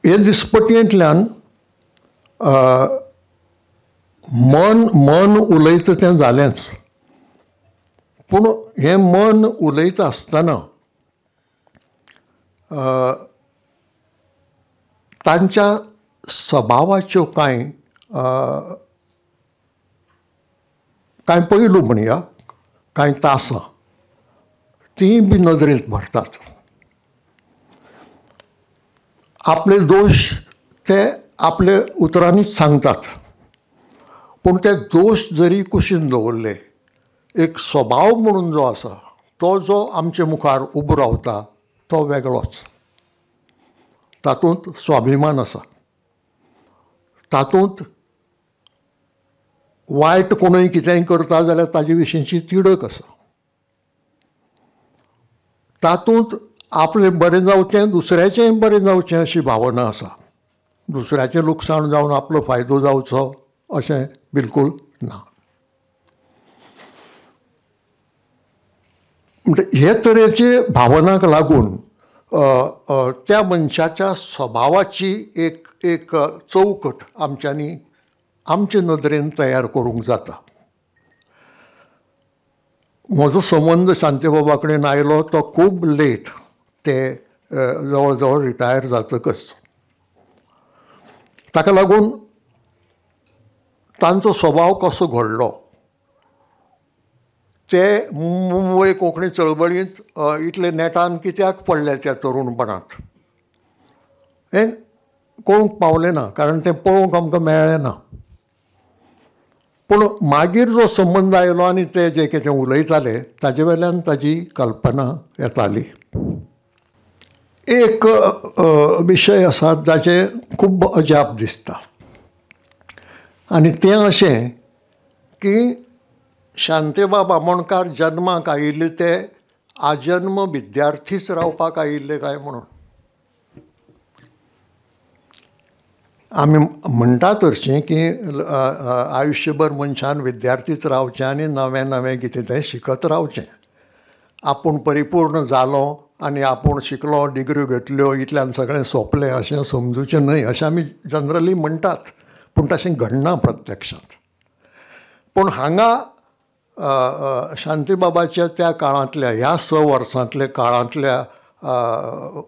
हे दिसपटयेंतल्यान मन मन उलयता तें जालेंच, पूण हें मन उलयता आसतना तांच्या सभावाच्यो कांय कांय पैलू म्हणया, कांय तासां तीं बी नदरेंत भरतात. आपले दोश ते आपले उतरांनीच सांगतात, पूण ते दोश जरी कुशीन दवरले, एक स्वभाव म्हणून जो आसा तो जो आमचे मुखार उबो रावता तो वेगळोच. तातूंत स्वाभिमान आसा, तातूंत वायट कोणूय कितेंय करता जाल्यार ताजे विशींची तिडक आसा, तातूंत आपलें बरें जावचें दुसऱ्याचेंय बरें जावचें अशी भावना आसा, दुसऱ्याचें लुकसाण जावन आपलो फायदो जावचो अशें बिलकूल ना. म्हणटे हे तरेचे भावनाक लागून त्या मनशाच्या स्वभावाची एक एक चौकट आमच्यांनी आमचे नदरेन तयार करूंक जाता. म्हजो संबंद शांतीबाबा कडेन आयलो तो खूब लेट, ते जवळ जवळ रिटायर जातकच. ताका लागून तांचो स्वभाव कसो घडलो, ते मुंबय कोंकणी चळवळींत इतले नेटान कित्याक पडले त्या तरुणपणांत हें कळूंक पावलें ना, कारण तें पळोवंक आमकां मेळ्ळें ना. पूण मागीर जो संबंद आयलो आनी ते जे कितें उलयताले ताजे वेल्यान ताजी कल्पना येताली. एक विशय आसा जाचें खूब अजाप दिसता आनी तें अशें की शांतीबाब आमोणकार जन्माक आयिल्ले ते आजन्म विद्यार्थीच रावपाक आयिल्ले काय म्हणून. आमी म्हणटात हरशीं की आयुश्यभर मनशान विद्यार्थीच रावचें आनी नवें नवें कितें तें शिकत रावचें. आपूण परिपूर्ण जालो आनी आपूण शिकलो, डिग्र्यो घेतल्यो, इतल्यान सगळें सोंपलें अशें समजूचें न्हय अशें आमी जनरली म्हणटात, पूण तशें घडना प्रत्यक्षांत. पूण हांगा शांतीबाबाच्या त्या काळांतल्या ह्या 6 वर्सांतल्या काळांतल्या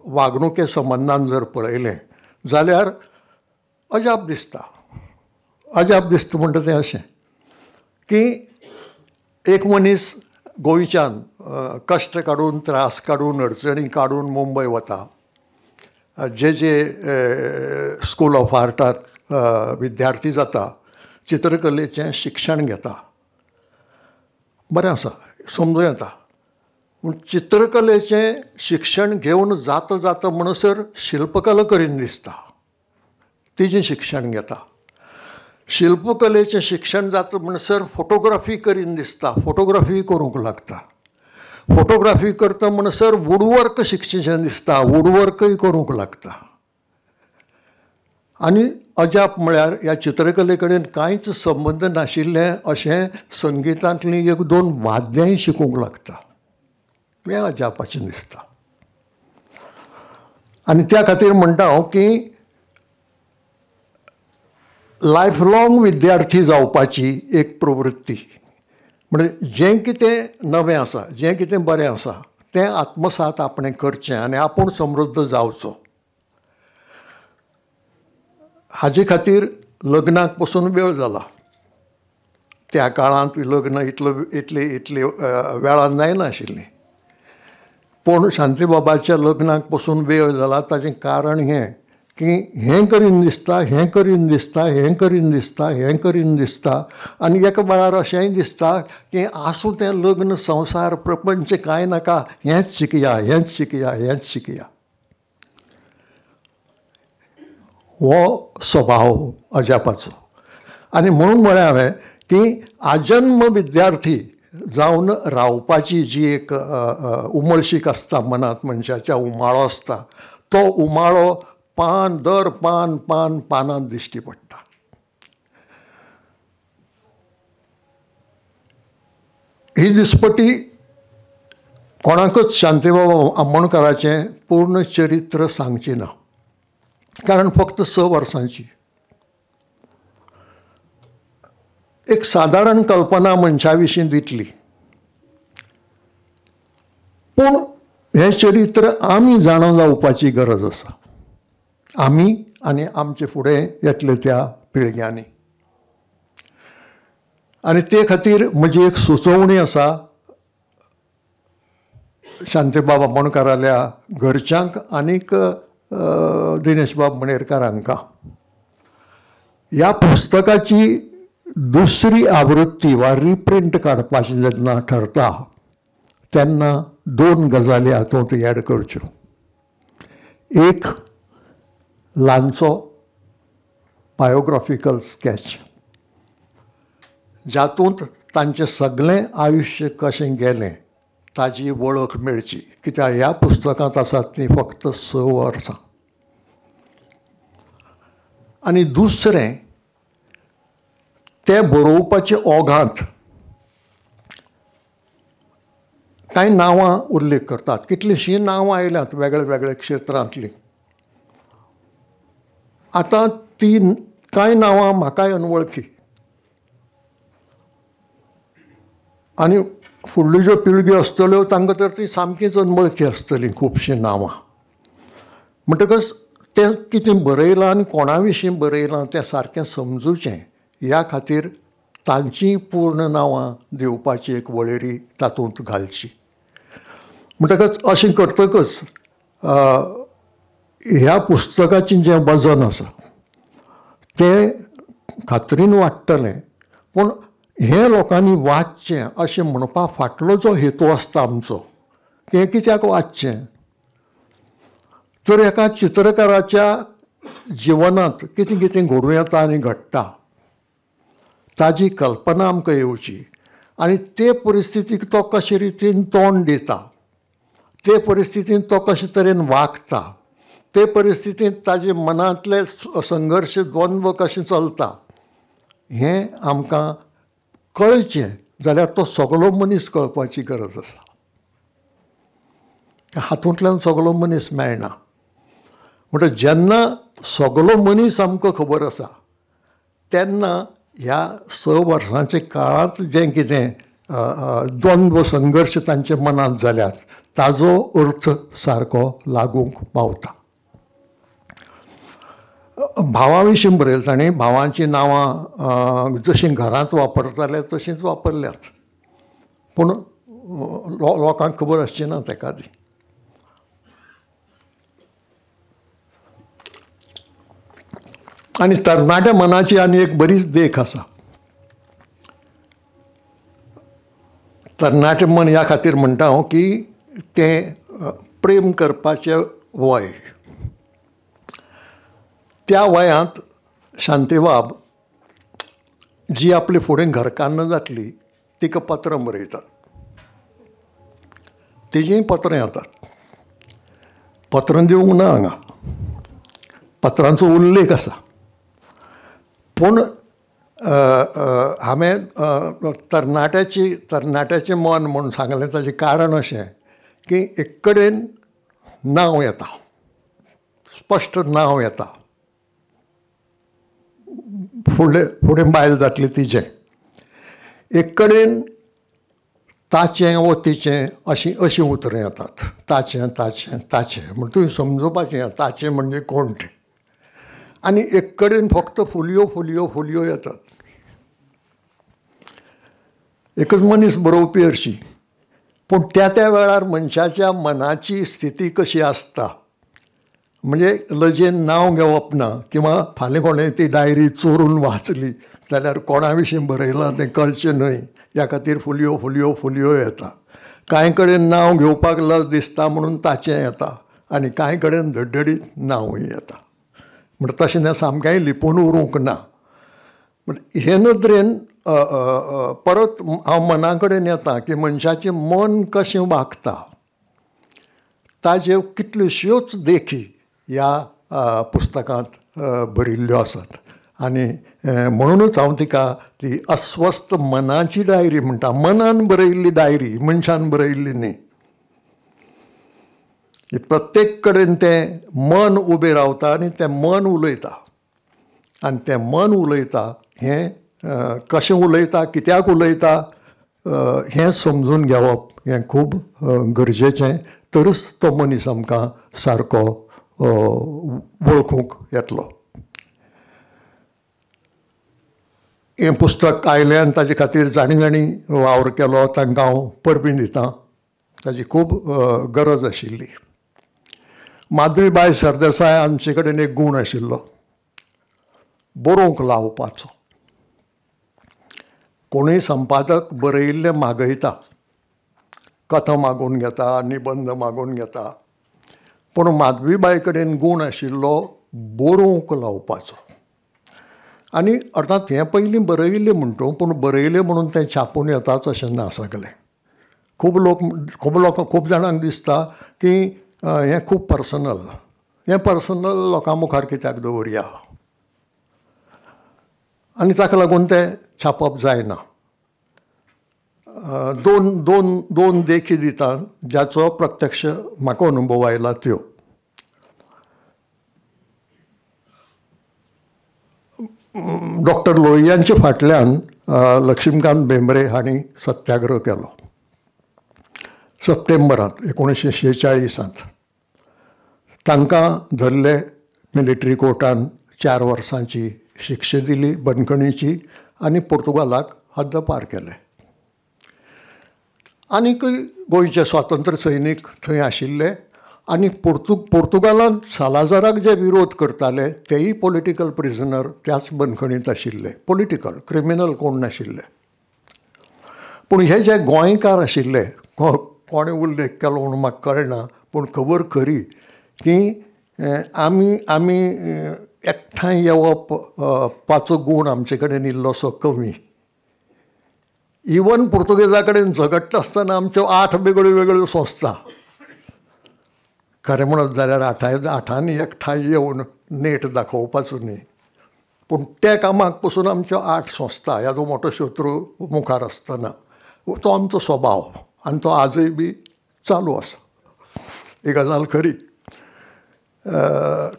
वागणुके संबंदान जर पळयलें जाल्यार अजाप दिसता. अजाप दिसता म्हणटा तें अशें की एक मनीस गोंयच्यान कश्ट काडून, त्रास काडून, अडचणी काडून मुंबय वता, जे जे स्कूल ऑफ आर्टात विद्यार्थी जाता, चित्रकलेचें शिक्षण घेता, बरें आसा, समजूं येता. पूण चित्रकलेचें शिक्षण घेवन जाता जाता म्हणसर शिल्पकला करीन दिसता, तिजें शिक्षण घेता. शिल्पकलेचें शिक्षण जाता म्हणसर फोटोग्राफी करीन दिसता, फोटोग्राफी करूंक लागता. फोटोग्राफी करता म्हणसर वुडवर्क शिक्षचें दिसता, वुडवर्कय करूंक लागता. आनी अजाप म्हळ्यार ह्या चित्रकले कडेन कांयच संबंद नाशिल्लें अशें संगितांतलीं एक दोन वाद्यांय शिकूंक लागता. हें अजापाचें दिसता. आनी त्या खातीर म्हणटा हांव की लायफ लॉंग विद्यार्थी जावपाची एक प्रवृत्ती, म्हणजे जें कितें नवें आसा, जें कितें बरें आसा तें आत्मसात आपणें करचें आनी आपूण समृद्ध जावचो. हाजे खातीर लग्नाक पसून वेळ जाला. त्या काळांत लग्न इतलो इतली इतली वेळान जायनाशिल्लीं, पूण शांतीबाबाच्या लग्नाक पसून वेळ जाला. ताचें कारण हें की हें करीन दिसता, हें करीन दिसता, हें करीन दिसता, हें करीन दिसता, आनी एका वेळार अशेंय दिसता की आसूं तें लग्न, संवसार, प्रपंच कांय नाका, हेंच शिकया, हेंच शिकया, हेंच शिकया. हो स्वभाव अजापाचो. आनी म्हणून म्हळें हांवें की आजन्म विद्यार्थी जावन रावपाची जी एक उमळशीक आसता मनांत, मनशाच्या उमाळो आसता, तो उमाळो पान दर पान पान पानांत दिश्टी पडटा. ही दिसपटी कोणाकच शांतीबाब आमोणकाराचें पूर्ण चरित्र सांगची ना, कारण फक्त 6 वर्सांची एक सादारण कल्पना मनशा विशीं दितली. पूण हें चरित्र आमी जाणा जावपाची गरज आसा, आमी आनी आमचे फुडें येतले त्या पिळग्यांनी. आनी ते खातीर म्हजी एक सुचोवणी आसा शांतीबाब आमोणकाराल्या घरच्यांक आनीक दिनेशबाब मणेरकार हांकां, ह्या पुस्तकाची दुसरी आवृत्ती वा रिप्रिंट काडपाची जेन्ना ठरता तेन्ना 2 गजाली हातूंत एड करच्यो. एक ल्हानसो बायोग्राफिकल स्कॅच जातूंत तांचें सगळें आयुश्य कशें गेलें ताजी वळख मेळची, कित्याक ह्या पुस्तकांत आसात ती फक्त 6 वर्सां. आनी दुसरें, ते बरोवपाचे ओघांत कांय नांवां उल्लेख करतात, कितलींशीं नांवां आयल्यांत वेगळे वेगळे क्षेत्रांतलीं. आतां ती कांय नांवां म्हाकाय अनवळखी, आनी फुडल्यो ज्यो पिळग्यो आसतल्यो तांकां तर ती सामकीच अनवळखी आसतलीं खुबशीं नांवां. म्हणटकच तें कितें बरयलां आनी कोणा विशीं बरयलां तें सारकें समजुचें ह्या खातीर तांचीं पूर्ण नांवां दिवपाची एक वळेरी तातूंत घालची. म्हणटकच अशें करतकच ह्या पुस्तकाचें जें वजन आसा तें खात्रीन वाडटलें. पूण हें लोकांनी वाचचें अशें म्हणपा फाटलो जो हेतू आसता आमचो, तें कित्याक वाचचें तर एका चित्रकाराच्या जिवनांत कितें कितें घडूं येता आनी घडटा ताजी कल्पना आमकां येवची, आनी ते परिस्थितीक तो कशे रितीन तोंड दिता, ते परिस्थितीन तो कशे तरेन वागता, ते परिस्थितींत ताजे मनांतले संघर्श द्वंद्व कशें चलता हें आमकां कळचें जाल्यार तो सगलो मनीस कळपाची गरज आसा. हातूंतल्यान सगलो मनीस मेळना. म्हणटकच जेन्ना सगलो मनीस आमकां खबर आसा तेन्ना ह्या 6 वर्सांच्या काळांत जें कितें द्वंद्व संघर्श तांच्या मनांत जाल्यात ताजो अर्थ सारको लागूंक पावता. भावां विशीं बरयलें ताणें, भावांचीं नांवां जशीं घरांत वापरताले तशींच वापरल्यात, पूण लोकांक खबर आसची ना तेका ती. आनी तरणाट्या मनाची आनी एक बरीच देख आसा. तरणाटें मन ह्या खातीर म्हणटा हांव की तें प्रेम करपाचें वय, त्या वयांत शांतीबाब जी आपली फुडें घरकान्न जातली तिका पत्रां बरयतात, तिजींय पत्रां येतात. पत्रां दिवंक ना हांगा, पत्रांचो उल्लेख आसा, पूण हांवें तरणाट्याचें मन म्हूण सांगलें ताचें कारण अशें की एक कडेन नांव येता, स्पश्ट नांव येता, फुडें फुडें बायल जातली तिजें, एक कडेन ताचें वो तिचें अशीं अशीं उतरां येतात, ताचें ताचें ताचें, म्हण तुवें समजुपाचें ताचें म्हणजे कोण तें. आनी एक कडेन फक्त फुलयो फुलयो फुलयो येतात. एकच मनीस बरोवपी हरशीं, पूण त्या त्या वेळार मनशाच्या मनाची स्थिती कशी आसता, म्हणजे लजेन नांव घेवप ना किंवा फाल्यां कोणें ती डायरी चोरून वाचली जाल्यार कोणा विशीं बरयलां तें कळचें न्हय ह्या खातीर फुलयो फुलयो फुलयो येता. कांय कडेन नांव घेवपाक लज दिसता म्हणून ताचें येता, आनी कांय कडेन धडधडीत नांवूय येता. म्हण तशें तें सामकेंय लिपून उरूंक ना. म्हण हे नदरेन परत हांव मना कडेन येता की मनशाचें मन कशें वागता ताज्यो कितल्योश्योच देखी ह्या पुस्तकांत बरयिल्ल्यो आसात. आनी म्हणुनूच हांव तिका ती अस्वस्थ मनाची डायरी म्हणटा. मनान बरयिल्ली डायरी, मनशान बरयिल्ली न्ही. प्रत्येक कडेन तें मन उबें रावता आनी तें मन उलयता आनी तें मन उलयता हें कशें उलयता, कित्याक उलयता हें समजून घेवप हें खूब गरजेचें, तरूच तो मनीस आमकां सारको वळखूंक येतलो. हें पुस्तक आयलें आनी ताजे खातीर जाणी जाणी वावर केलो तांकां हांव परबीं दितां. ताजी खूब गरज आशिल्ली. माधवीबाय सरदेसाय आमचे कडेन एक गूण आशिल्लो, बरोवंक लावपाचो. कोणूय संपादक बरयिल्लें मागयता, कथा मागून घेता, निबंद मागून घेता, पूण माधवीबाय कडेन गूण आशिल्लो बरोवंक लावपाचो. आनी अर्थात हें पयलीं बरयिल्लें म्हणटा, पूण बरयलें म्हणून तें छापून येताच अशें ना सगलें. खूब लोक खूब लोकां खूब जाणांक दिसता की हें खूब पर्सनल, हें पर्सनल लोकां मुखार कित्याक दवरया, आनी ताका लागून तें छापप जायना. दोन दोन दोन देखी दिता ज्याचो प्रत्यक्ष म्हाका अनुभव आयला त्यो. डॉक्टर लोहियांच्या फाटल्यान लक्ष्मीकांत भेंब्रे हांणी सत्याग्रह केलो सप्टेंबरांत 1946. तांकां धरले मिलिटरी कोर्टान, 4 वर्सांची शिक्षा दिली बंदखणीची आनी पोर्तुगालाक हद्दपार केले. आनीकय गोंयचे स्वातंत्र्य सैनीक थंय आशिल्ले आनी पोर्तुगालान सालाजाराक जे विरोध करताले तेय पॉलिटिकल प्रिजनर त्याच बंदखणींत आशिल्ले. पॉलिटिकल, क्रिमिनल कोण नाशिल्ले. पूण हे जे गोंयकार आशिल्ले, कोणें उल्लेख केलो म्हणून म्हाका कळना, पूण खबर खरी की आमी आमी एकठांय येवप पाचो गूण आमचे कडेन इल्लोसो कमी. इवन पुर्तुगेजा कडेन झगडटा आसतना आमच्यो 8 वेगळ्यो वेगळ्यो संस्था. खरें म्हणत जाल्यार आठांनी एकठांय येवन नेट दाखोवपाचो न्ही, पूण त्या कामाक पसून आमच्यो 8 संस्था ह्या जो मोठो शत्रू मुखार आसतना तो आमचो स्वभाव आनी तो आजूय बी चालू आसा. ही गजाल खरी.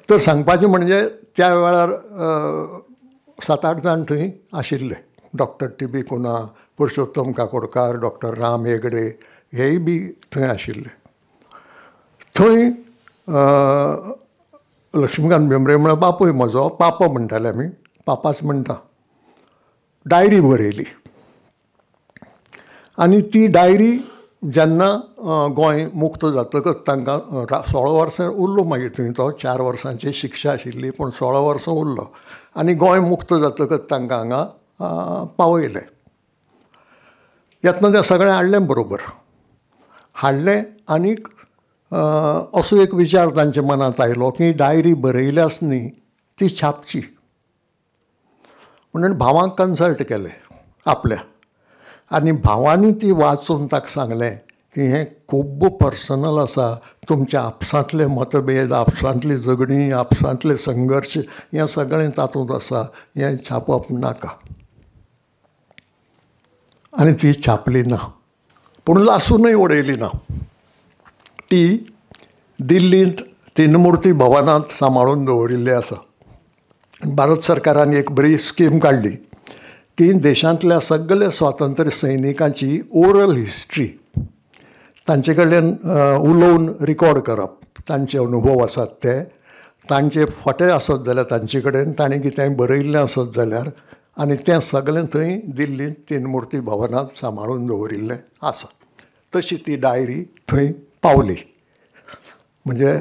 तर सांगपाचें म्हणजे त्या वेळार 7-8 जाण थंय आशिल्ले. Doctor T B Cunha, Purushottam Kakodkar, doctor Ram Hegde हेय बी थंय आशिल्ले. थंय लक्ष्मीकांत भेंब्रे म्हळ्यार बापूय म्हजो, पापा म्हणटाले आमी, पापाच म्हणटा, डायरी बरयली. आनी ती डायरी जेन्ना गोंय मुक्त जातकच तांकां 16 वर्सां उरलो मागीर थंय तो, 4 वर्सांची शिक्षा आशिल्ली पूण 16 वर्सां उरलो आनी गोंय मुक्त जातकच तांकां हांगा पावयलें. येतना तें सगळें हाडलें बरोबर हाडलें आनीक असो एक विचार तांच्या मनांत आयलो की डायरी बरयल्याच न्ही ती छापची. म्हणून भावांक कन्सल्ट केलें आपल्या, आनी भावांनी ती वाचून ताका सांगलें की हें खूब्ब पर्सनल आसा, तुमच्या आपसांतले मतभेद, आपसांतली झगडीं, आपसांतले संघर्श हें सगळें तातूंत आसा, हें छापप नाका. आनी ती छापली ना, पूण लासूनय उडयली ना. ती दिल्लींत तीनमूर्ती भवनांत सांबाळून दवरिल्ली आसा. भारत सरकारान एक बरी स्कीम काडली की देशांतल्या सगल्या स्वातंत्र्य सैनिकांची ओरल हिस्ट्री तांचे कडल्यान उलोवन रिकॉर्ड करप, तांचे अनुभव आसात ते, तांचे फोटे आसत जाल्यार तांचे कडेन, तांणी कितेंय बरयिल्लें आसत जाल्यार, आनी तें सगळें थंय दिल्लींत तीनमूर्ती भवनांत सांबाळून दवरिल्लें आसा. तशी ती डायरी थंय पावली, म्हणजे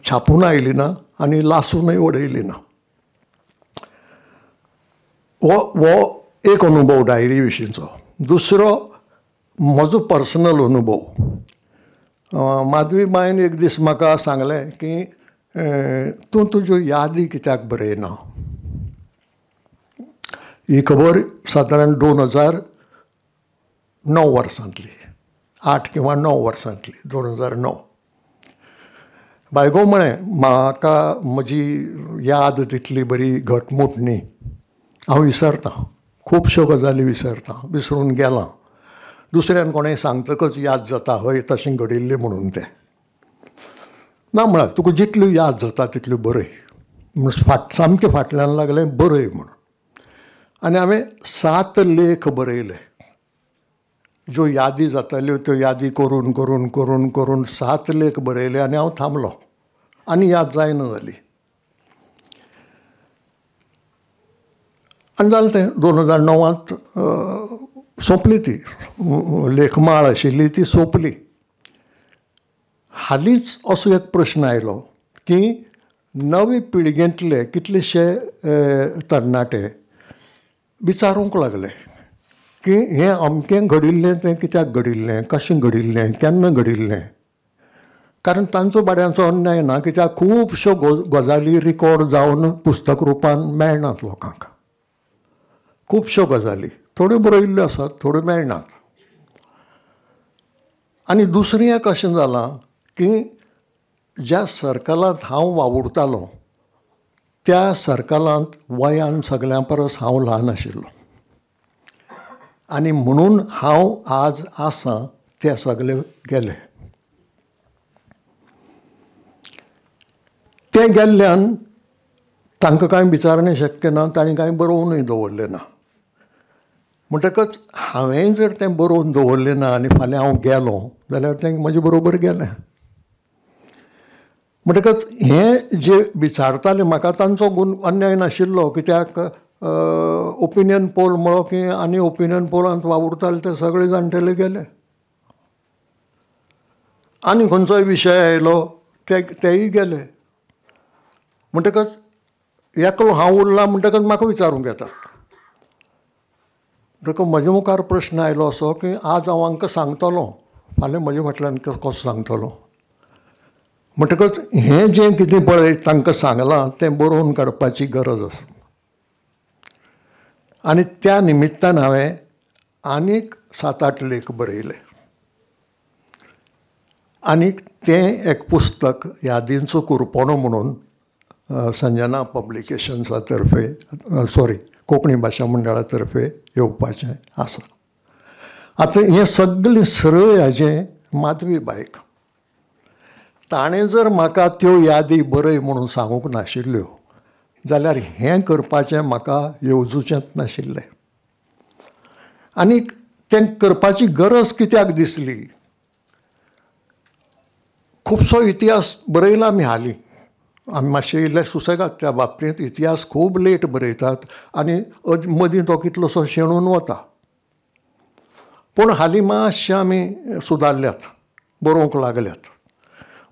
छापून आयली ना आनी लासूनय उडयली ना. हो एक अनुभव डायरी विशींचो. दुसरो म्हजो पर्सनल अनुभव. माधवी बायन एक दीस म्हाका सांगलें की तूं तुज्यो यादी कित्याक बरयना. ही खबर सादारण 2009 वर्सांतली, 8 किंवा 9 वर्सांतली, 2009. बायगो म्हळें म्हाका म्हजी याद तितली बरी घटमूट न्ही, हांव विसरतां, खुबश्यो गजाली विसरतां, विसरून गेलां. दुसऱ्यान कोणें सांगतकच याद जाता हय तशें घडिल्लें म्हणून तें. ना म्हळ्यार तुका जितल्यो याद जाता तितल्यो बरय म्हूण सामकें फाटल्यान लागलें बरय म्हूण. आनी हांवें 7 लेख बरयले. ज्यो यादी जाताल्यो त्यो यादी करून करून करून करून 7 लेख बरयले आनी हांव थांबलो आनी याद जायना जाली. आनी जालें तें 2009 सोंपली ती लेखमाळ आशिल्ली ती सोंपली. हालींच असो एक प्रश्न आयलो की नवे पिळगेंतले कितलेशे तरणाटे विचारूंक लागले की हें अमकें घडिल्लें तें कित्याक घडिल्लें, कशें घडिल्लें, केन्ना घडिल्लें. कारण तांचो बाड्यांचो अन्याय ना, कित्याक खुबश्यो गजाली रिकॉर्ड जावन पुस्तक रुपान मेळनात लोकांक. खुबश्यो गजाली थोड्यो बरयिल्ल्यो आसात, थोड्यो मेळनात. आनी दुसरें एक अशें जालां की ज्या सर्कलांत हांव वावुरतालो त्या सर्कलांत वयान सगळ्यां परस हांव ल्हान आशिल्लो आनी म्हणून हांव आज आसा ते सगळे गेले. ते गेल्ल्यान तांकां कांय विचारणें शक्य ना, तांणी कांय बरोवनूय दवरलें ना. म्हणटकच हांवें जर तें बरोवन दवरलें ना आनी फाल्यां हांव गेलो जाल्यार तें म्हजे बरोबर गेलें. म्हणटकच हें जे विचारताले म्हाका तांचो गुण अन्याय नाशिल्लो, कित्याक ओपिनियन पोल म्हळो की आनी ओपिनियन पोलांत वावुरताले ते सगळे जाणटेले गेले. आनी खंयचोय विशय आयलो तेय गेले. म्हणटकच एकलो हांव उरला म्हणटकच म्हाका विचारूंक येता. म्हणटकच म्हजे मुखार प्रश्न आयलो असो की आज हांव हांकां सांगतलो, फाल्यां म्हजे फाटल्यान कसो सांगतलो. म्हणटकच हें जें कितें पळय तांकां सांगलां तें बरोवन काडपाची गरज आसा. आनी त्या निमित्तान हांवें आनीक 7-8 लेख बरयले आनीक तें एक पुस्तक यादींचो कुरपणो म्हणून संजना पब्लिकेशन्सा तर्फे, सॉरी, कोंकणी भाशा मंडळा तर्फे येवपाचें आसा. आतां हें सगळें श्रेय हाजें माधवी बायक. ताणें जर म्हाका त्यो यादी बरय म्हणून सांगूंक नाशिल्ल्यो जाल्यार हें करपाचें म्हाका येवजुचेंच नाशिल्लें. आनी तें करपाची गरज कित्याक दिसली, खुबसो इतिहास बरयला आमी हालीं, आमी मातशे इल्ले सुसेगाद त्या बाबतींत, इतिहास खूब लेट बरयतात आनी मदीं तो कितलोसो शेणून वता. पूण हालीं मातशें आमी सुदारल्यात, बरोवंक लागल्यात.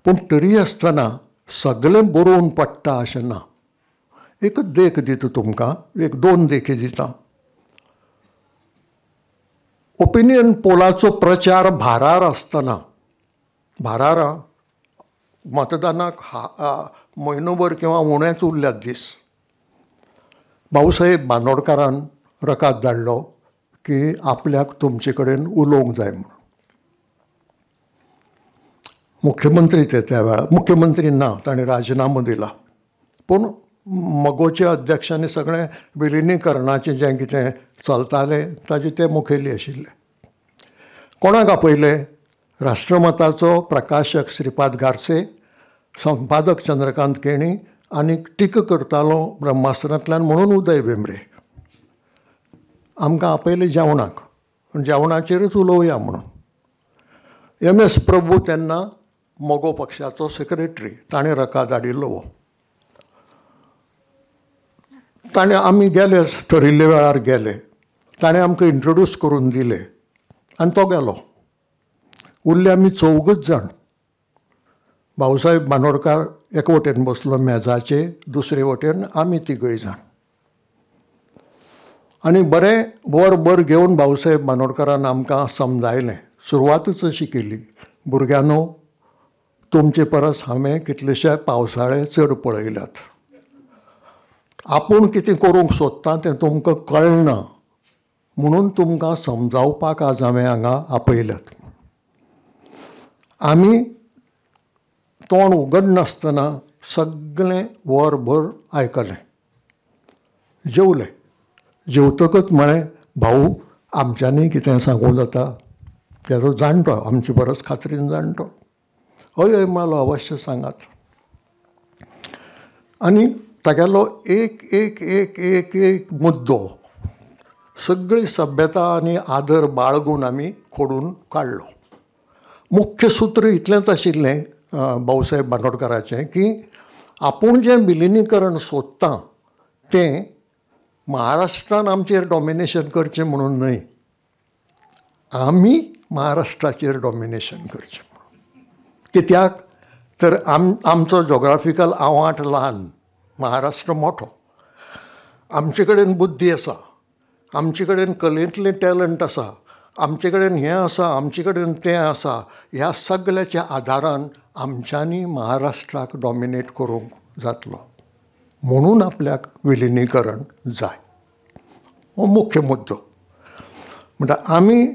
पूण तरी आसतना सगळें बरोवन पडटा अशें ना. एक देख दिता तुमकां, 1-2 देखी दिता. ओपिनियन पोलाचो प्रचार भारार आसतना, भारार मतदानाक म्हयनोभर किंवा उणेच उरल्यात दीस, भाऊसाहेब बांदोडकारान रकाद धाडलो की आपल्याक तुमचे कडेन उलोवंक जाय म्हणून. मुख्यमंत्री ते त्या वेळार, मुख्यमंत्री ना, ताणें राजिनामो दिला, पूण मगोच्या अध्यक्षांनी सगळें विलिनीकरणाचें जें कितें चलतालें ताजे ते मुखेली आशिल्ले. कोणाक आपयले? राष्ट्रमताचो प्रकाशक श्रीपाद गारसे, संपादक चंद्रकांत केणी आनी टिका करतालो ब्रह्मास्त्रांतल्यान म्हणून उदय भेंब्रे. आमकां आपयले जेवणाक, जेवणाचेरच उलोवया म्हणून. एम एस प्रभू तेन्ना मगो पक्षाचो सेक्रेटरी, ताणें रकाद धाडिल्लो. हो ताणें, आमी गेले ठरिल्ले वेळार गेले, ताणें आमकां इंट्रोड्यूस करून दिले आनी तो गेलो. उरले आमी 4 जाण. भाऊसाहेब बांदोडकार एक वटेन बसलो मेजाचे, दुसरे वटेन आमी 3 जाण. आनी बरें वरभर घेवन भाऊसाहेब बांदोडकारान आमकां समजायलें. सुरवातूच अशी केली, भुरग्यांनो तुमचे परस हांवें कितलेशे पावसाळे चड पळयल्यात. आपूण कितें करूंक सोदता तें तुमकां कळना म्हणून तुमकां समजावपाक आज हांवें हांगा आपयल्यात. आमी तोंड उगडनासतना सगळें वरभर आयकलें, जेवले. जेवतकच म्हळें, भाऊ आमच्यांनी कितें सांगूं जाता? तेजो जाणटो, आमचे परस खात्रीन जाणटो. हय हय म्हळो, अवश्य सांगात. आनी तागेलो एक एक एक एक एक मुद्दो सगळी सभ्यता आनी आदर बाळगून आमी खोडून काडलो. मुख्य सूत्र इतलेंच आशिल्लें भाऊसाहेब बांदोडकाराचें की आपूण जें विलिनीकरण सोदता तें महाराष्ट्रान आमचेर डॉमिनेशन करचें म्हणून न्हय, आमी महाराष्ट्राचेर डॉमिनेशन करचें म्हणून. कित्याक तर आमचो जोग्राफिकल आवांठ ल्हान, महाराष्ट्र मोठो. आमचे कडेन बुद्धी आसा, आमचे कडेन कलेंतलें टॅलंट आसा, आमचे कडेन हें आसा, आमचे कडेन तें आसा. ह्या सगळ्याच्या आदारान आमच्यांनी महाराष्ट्राक डॉमिनेट करूंक जातलो म्हणून आपल्याक विलिनीकरण जाय, हो मुख्य मुद्दो. म्हणटा आमी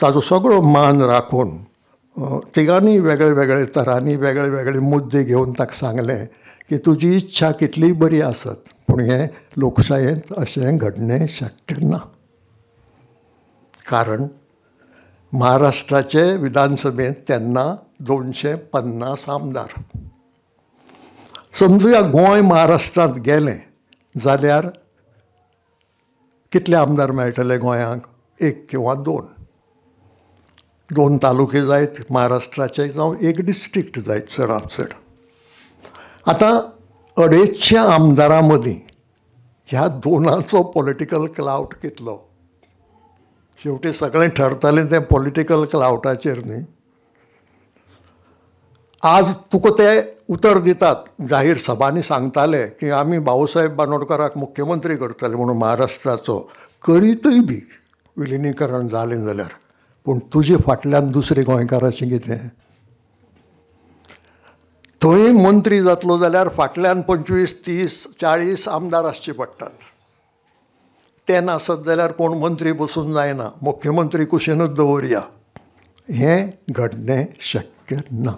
ताजो सगळो मान राखून तिगांनी वेगळे वेगळे तरांनी वेगळे वेगळे मुद्दे घेवन ताका सांगलें की तुजी इच्छा कितलीय बरी आसत पूण हें लोकशायेंत अशें घडणें शक्य ना. कारण महाराष्ट्राचे विधानसभेंत तेन्ना 250 आमदार. समजुया गोंय महाराष्ट्रांत गेलें जाल्यार कितले आमदार मेळटले गोंयांक? 1 किंवा 2. 2 तालुके जायत महाराष्ट्राचे, जावं 1 डिस्ट्रिक्ट जायत चडांत चड. आतां 250 आमदारां मदीं ह्या 2नाचो पॉलिटिकल क्लावट कितलो? शेवटी सगळें ठरतालें तें पॉलिटिकल क्लावटाचेर न्ही. आज तुका ते उतर दितात, जाहीर सभांनी सांगताले की आमी भाऊसाहेब बांदोडकाराक मुख्यमंत्री करतले म्हणून महाराष्ट्राचो, करीतय बी विलिनीकरण जालें जाल्यार, पूण तुजे फाटल्यान दुसरे गोंयकाराचें कितें? थंय मंत्री जातलो जाल्यार फाटल्यान 25, 30, 40 आमदार आसचे पडटात. ते नासत जाल्यार कोण मंत्री बसून जायना, मुख्यमंत्री कुशीनूच दवरया. हें घडणें शक्य ना.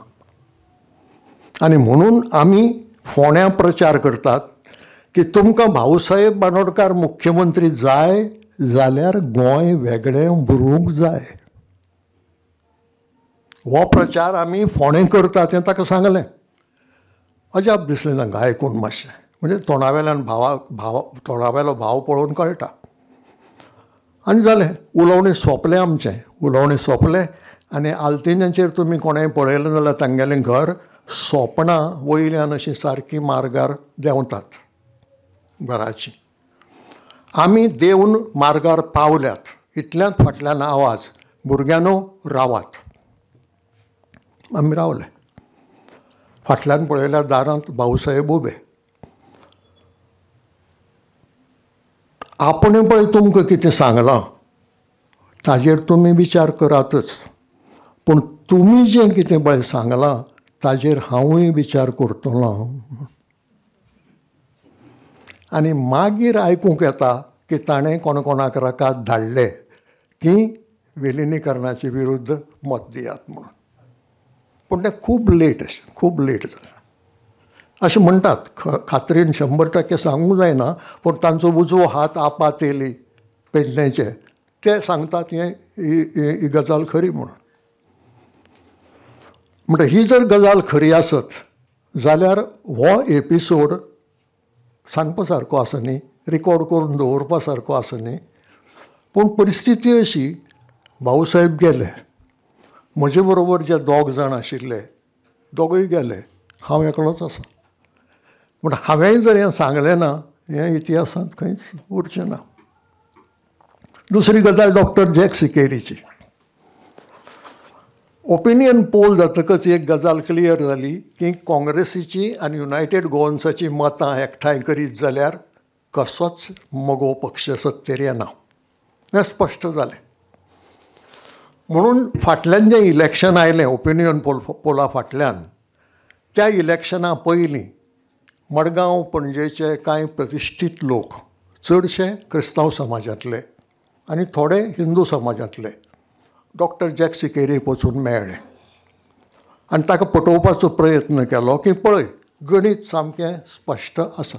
आनी म्हणून आमी फोंड्यां प्रचार करतात की तुमकां भाऊसाहेब बांदोडकार मुख्यमंत्री जाय जाल्यार गोंय वेगळें उरूंक जाय. हो प्रचार आमी फोंडें करतात हें ताका सांगलें. अजाप दिसलें तांकां आयकून मातशें, म्हणजे तोंडावेल्यान तोंडावेलो भाव पळोवन कळटा. आनी जालें, उलोवणें सोंपलें आमचें. उलोवणें सोंपलें आनी आल्तिन्याचेर तुमी कोणेंय पळयलें जाल्यार तांगेलें घर सोंपणां वयल्यान अशीं सारकीं मार्गार देंवतात घराचीं. आमी देंवन मार्गार पावल्यात इतल्यांत फाटल्यान आवाज, भुरग्यांनो रावात. आमी रावले. फाटल्यान पळयल्यार दारांत भाऊसाहेब उबे. आपणें पळय तुमकां कितें सांगलां ताजेर तुमी विचार करातच, पूण तुमी जें कितें पळय सांगलां ताजेर हांवूय विचार करतलो. आनी मागीर आयकूंक येता की ताणें कोण कोणाक रकाद धाडले की विलिनीकरणाचे विरुद्ध मत दियात म्हणून. पूण तें खूब लेट अशें, खूब लेट जालें अशें म्हणटात. खात्रीन 100% सांगूंक जायना, पूण तांचो उजवो हात आपात येयली पेडणेचे, ते सांगतात हें ही गजाल खरी म्हणून. म्हणटा ही जर गजाल खरी आसत जाल्यार हो एपिसोड सांगपा सारको आसा न्ही, रिकॉर्ड करून दवरपा सारको आसा न्ही. पूण परिस्थिती अशी, भाऊसाहेब गेले, म्हजे बरोबर जे 2 जाण आशिल्ले दोगूय गेले, हांव एकलोच आसा. पूण हांवेंय जर हें सांगलें ना, हें इतिहासांत खंयच उरचें ना. दुसरी गजाल डॉक्टर जॅक सिकेरीची. ओपिनियन पोल जातकच एक गजाल क्लियर जाली की काँग्रेसीची आनी युनायटेड गोवन्साची मतां एकठांय करीत जाल्यार कसोच मगो पक्ष सत्तेर येना, हें स्पश्ट जालें. म्हणून फाटल्यान जें इलेक्शन आयलें ओपिनियन पोला फाटल्यान, त्या इलेक्शना पयलीं मडगांव पणजेचे कांय प्रतिश्ठीत लोक, चडशे क्रिस्तांव समाजांतले आनी थोडे हिंदू समाजांतले, डॉक्टर जॅक सिकेरीक वचून मेळ्ळे आनी ताका पटोवपाचो प्रयत्न केलो की पळय गणीत सामकें स्पश्ट आसा,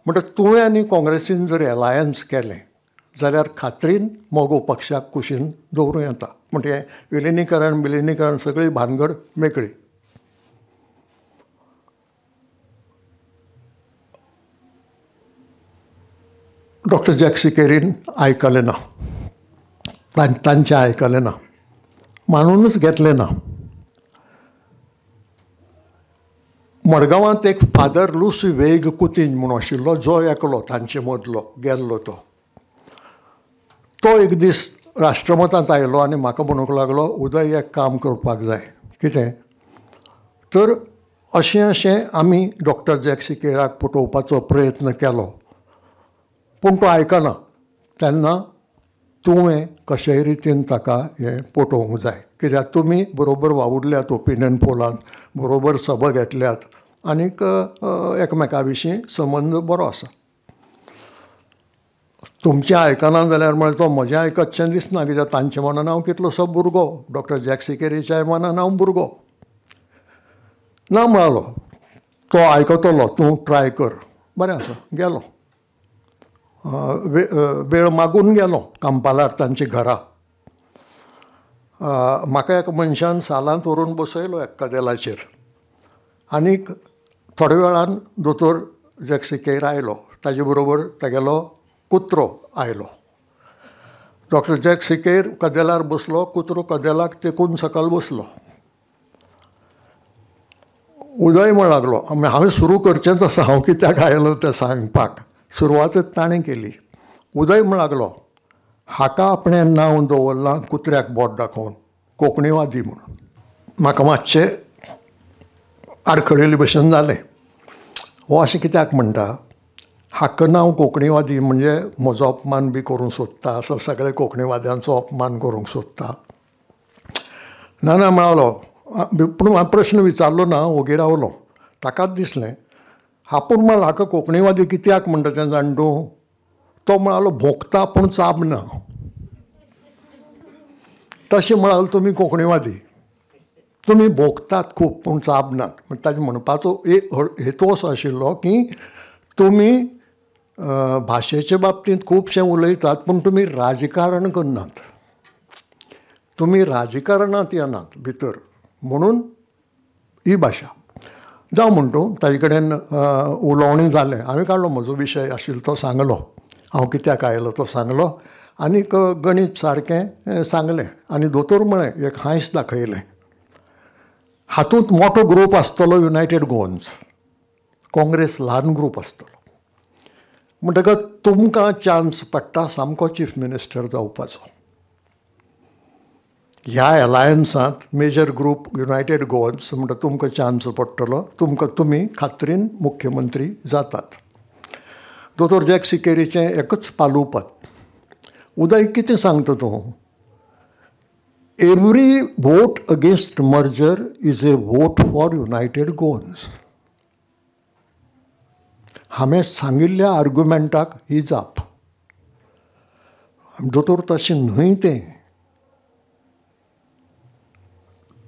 म्हणटा तुवें आनी काँग्रेसीन जर एलायन्स केलें जाल्यार खात्रीन मगो पक्षाक कुशीन दवरूं येता. म्हणजे विलिनीकरण बिलिनीकरण सगळी भानगड मेकळी. डॉक्टर जॅक सिकेरीन आयकलें ना, तांचें आयकलें ना, मानूनच घेतलें ना. मडगांवांत एक फादर लुसी वेग कुतीन म्हूण आशिल्लो, जो एकलो तांचे मदलो गेल्लो, तो तो एक दीस राष्ट्रमतांत आयलो आनी म्हाका म्हणूंक लागलो, उदय एक काम करपाक जाय. कितें तर अशें अशें आमी डॉक्टर जॅक सिकेराक पटोवपाचो प्रयत्न केलो पूण तो आयकना, तेन्ना तुवें कशेय रितीन ताका हें पटोवंक जाय, कित्याक तुमी बरोबर वावुरल्यात ओपिनियन पोलांत, बरोबर सभा घेतल्यात आनीक एकमेका विशीं संबंद बरो आसा. तुमचें आयकना जाल्यार म्हळ्यार तो म्हजें आयकतशें दिसना, कित्याक तांच्या मनान हांव कितलोसो भुरगो, डॉक्टर जॅक सिकेरीच्याय मनान हांव भुरगो ना. म्हळालो तो आयकतलो, तूं ट्राय कर. बरें आसा, गेलो, वेळ मागून गेलो कांपालार तांच्या घरा. म्हाका एका मनशान सालांत व्हरून बसयलो एका कदेलाचेर आनीक थोड्या वेळान दोतोर जॅक सिकेर आयलो, ताजे बरोबर तागेलो कुत्रो आयलो. डॉक्टर जॅक सिकेर कदेलार बसलो, कुत्रो कदेलाक तेकून सकयल बसलो. उदय म्हण लागलो, हांवें सुरू करचेंच आसा, हांव कित्याक आयलो तें सांगपाक, सुरवातच ताणें केली. उदय म्हण लागलो, हाका आपणें नांव दवरलां कुत्र्याक बोट दाखोवन कोंकणीवादी म्हणून. म्हाका मातशें आडखळिल्ले भशेन जालें, हो अशें कित्याक म्हणटा, हाका नांव कोंकणीवादी म्हणजे म्हजो अपमान बी करूंक सोदता, असो सगळे कोंकणीवाद्यांचो अपमान करूंक सोदता. ना ना म्हणालो, पूण हांवें प्रश्न विचारलो ना, ओगी रावलो. ताकाच दिसलें आपूण म्हळ्यार हाका कोंकणीवादी कित्याक म्हणटा तें जाण तूं. तो म्हणालो भोंकता पूण चाबना, तशें म्हणाल तुमी कोंकणीवादी, तुमी भोंकतात खूब पूण चाबनात. ताजें म्हणपाचो एक हेतू असो आशिल्लो की तुमी भाशेचे बाबतींत खुबशें उलयतात पूण तुमी राजकारण करनात, तुमी राजकारणांत येनात भितर, म्हणून ही भाशा. जावं म्हणटू ताजे कडेन उलोवणें जालें, हांवें काडलो म्हजो विशय आशिल्लो तो सांगलो, हांव कित्याक आयलो तो सांगलो आनीक गणीत सारकें सांगलें. आनी दोतोर म्हळें एक हांयस दाखयलें, हातूंत मोटो ग्रूप आसतलो युनायटेड गोवन्स, काँग्रेस ल्हान ग्रूप आसतलो, म्हणटकच तुमकां चान्स पडटा सामको चीफ मिनिस्टर जावपाचो. ह्या एलायन्सांत मेजर ग्रूप युनायटेड गोवन्स म्हणटा तुमकां चान्स पडटलो, तुमकां तुमी खात्रीन मुख्यमंत्री जातात. दोतोर जॅक सिकेरीचें एकच पालुपत. उदय कितें सांगता तूं, every vote against merger is a vote for United Goans. हांवें सांगिल्ल्या आर्ग्युमेंटाक ही जाप. दोतोर तशें न्हय तें,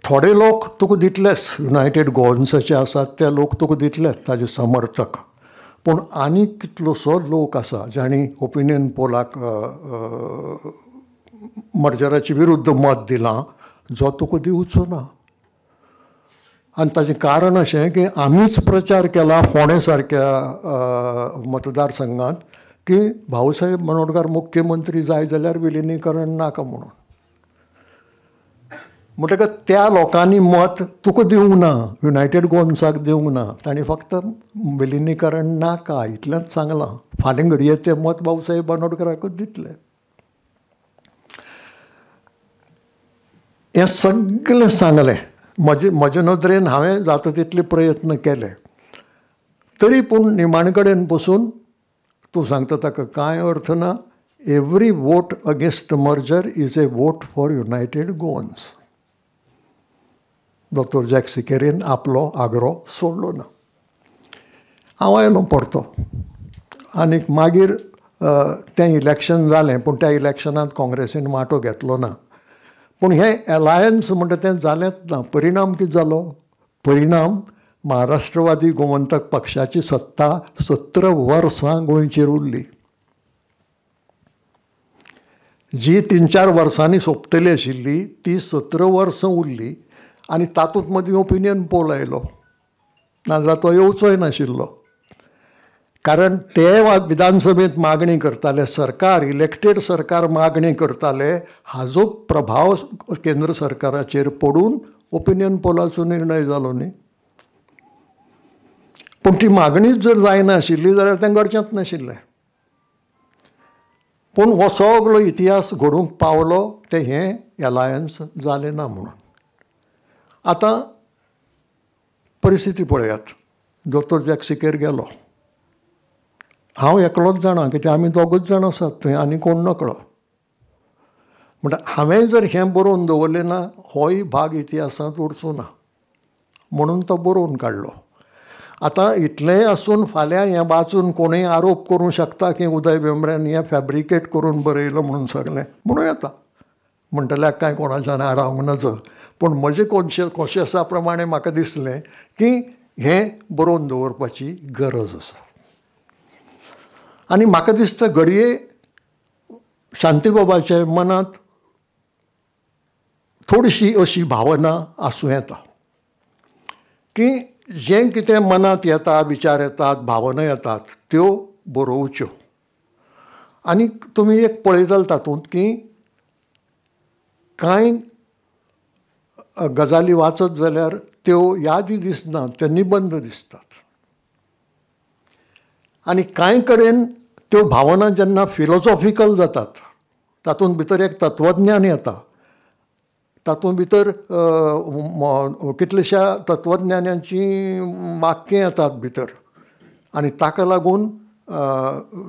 थोडे लोक तुका दितलेच, युनायटेड गोवन्साचे आसात ते लोक तुका दितलेच ताजे समर्थक, पूण आनीक कितलोसो लोक आसा जांणी ओपिनियन पोलाक मर्जराचे विरुद्ध मत दिलां, जो तुका दिवचो ना. आनी ताचें कारण अशें की आमीच प्रचार केला फोंडें सारक्या मतदारसंघांत की भाऊसाहेब बांदोडकार मुख्यमंत्री जाय जाल्यार विलिनीकरण नाका म्हणून. म्हणटकच त्या लोकांनी मत तुका दिवंक ना, युनायटेड गोवन्साक दिवंक ना, तांणी फक्त विलिनीकरण नाका इतलेंच सांगलां. फाल्यां घडये तें मत भाऊसाहेब बांदोडकाराकूच दितले. हें सगळें सांगलें, म्हजे नदरेन हांवें जाता तितले प्रयत्न केले, तरी पूण निमाणे कडेन बसून तूं सांगता ताका कांय अर्थ ना. Every vote against merger is a vote for United Goans. दोतोर जॅक सिकेरीन आपलो आग्रो सोडलो ना. हांव आयलो परतो आनीक मागीर तें इलेक्शन जालें, पूण त्या इलेक्शनांत काँग्रेसीन वांटो घेतलो ना. पूण हें एलायन्स म्हणटा तें जालेंच ना. परिणाम कितें जालो? परिणाम महाराष्ट्रवादी गोमंतक पक्षाची सत्ता 17 वर्सां गोंयचेर उरली, जी 3-4 वर्सांनी सोंपतली आशिल्ली ती 17 वर्सां उरली. आनी तातूंत मदीं ओपिनियन पोल आयलो, नाजाल्यार तो येवचोय नाशिल्लो. कारण ते विधानसभेंत मागणी करताले, सरकार इलेक्टेड सरकार मागणी करताले, हाजो प्रभाव केंद्र सरकाराचेर पडून ओपिनियन पोलाचो निर्णय जालो न्ही. पूण ती मागणीच जर जायनाशिल्ली जाल्यार तें घडचेंच नाशिल्लें. पूण हो सगलो इतिहास घडूंक पावलो तें हें एलायन्स जालें ना म्हणून. आतां परिस्थिती पळयात, दोतोर जॅक सिकेर गेलो, हांव एकलोच जाणा कित्याक आमी दोगूच जाण आसात थंय, आनी कोण नकळो. म्हणटा हांवें जर हें बरोवन दवरलें ना होय भाग इतिहासांत उरचो ना म्हणून तो बरोवन काडलो. आतां इतलेंय आसून फाल्यां हें वाचून कोणूय आरोप करूंक शकता की उदय भेंब्रेन हें फॅब्रिकेट करून बरयलो म्हणून सगळें म्हणूं येता, म्हणटल्याक कांय कोणाच्यान आडावंक नजो. पूण म्हजे कॉन्शियसा प्रमाणें म्हाका दिसलें की हें बरोवन दवरपाची गरज आसा. आनी म्हाका दिसता घडये शांतीबाबाच्या मनांत थोडीशी अशी भावना आसूं येता की जें कितें मनांत येता, विचार येतात, भावना येतात त्यो बरोवच्यो. आनी तुमी एक पळयतले तातूंत की कांय गजाली वाचत जाल्यार त्यो यादी दिसना, ते निबंद दिसतात. आनी कांय कडेन त्यो भावना जेन्ना फिलोसॉफिकल जातात, तातूंत भितर एक तत्वज्ञान येता, तातूंत भितर कितल्याश्या तत्वज्ञानाचीं वाक्यां येतात भितर, आनी ताका लागून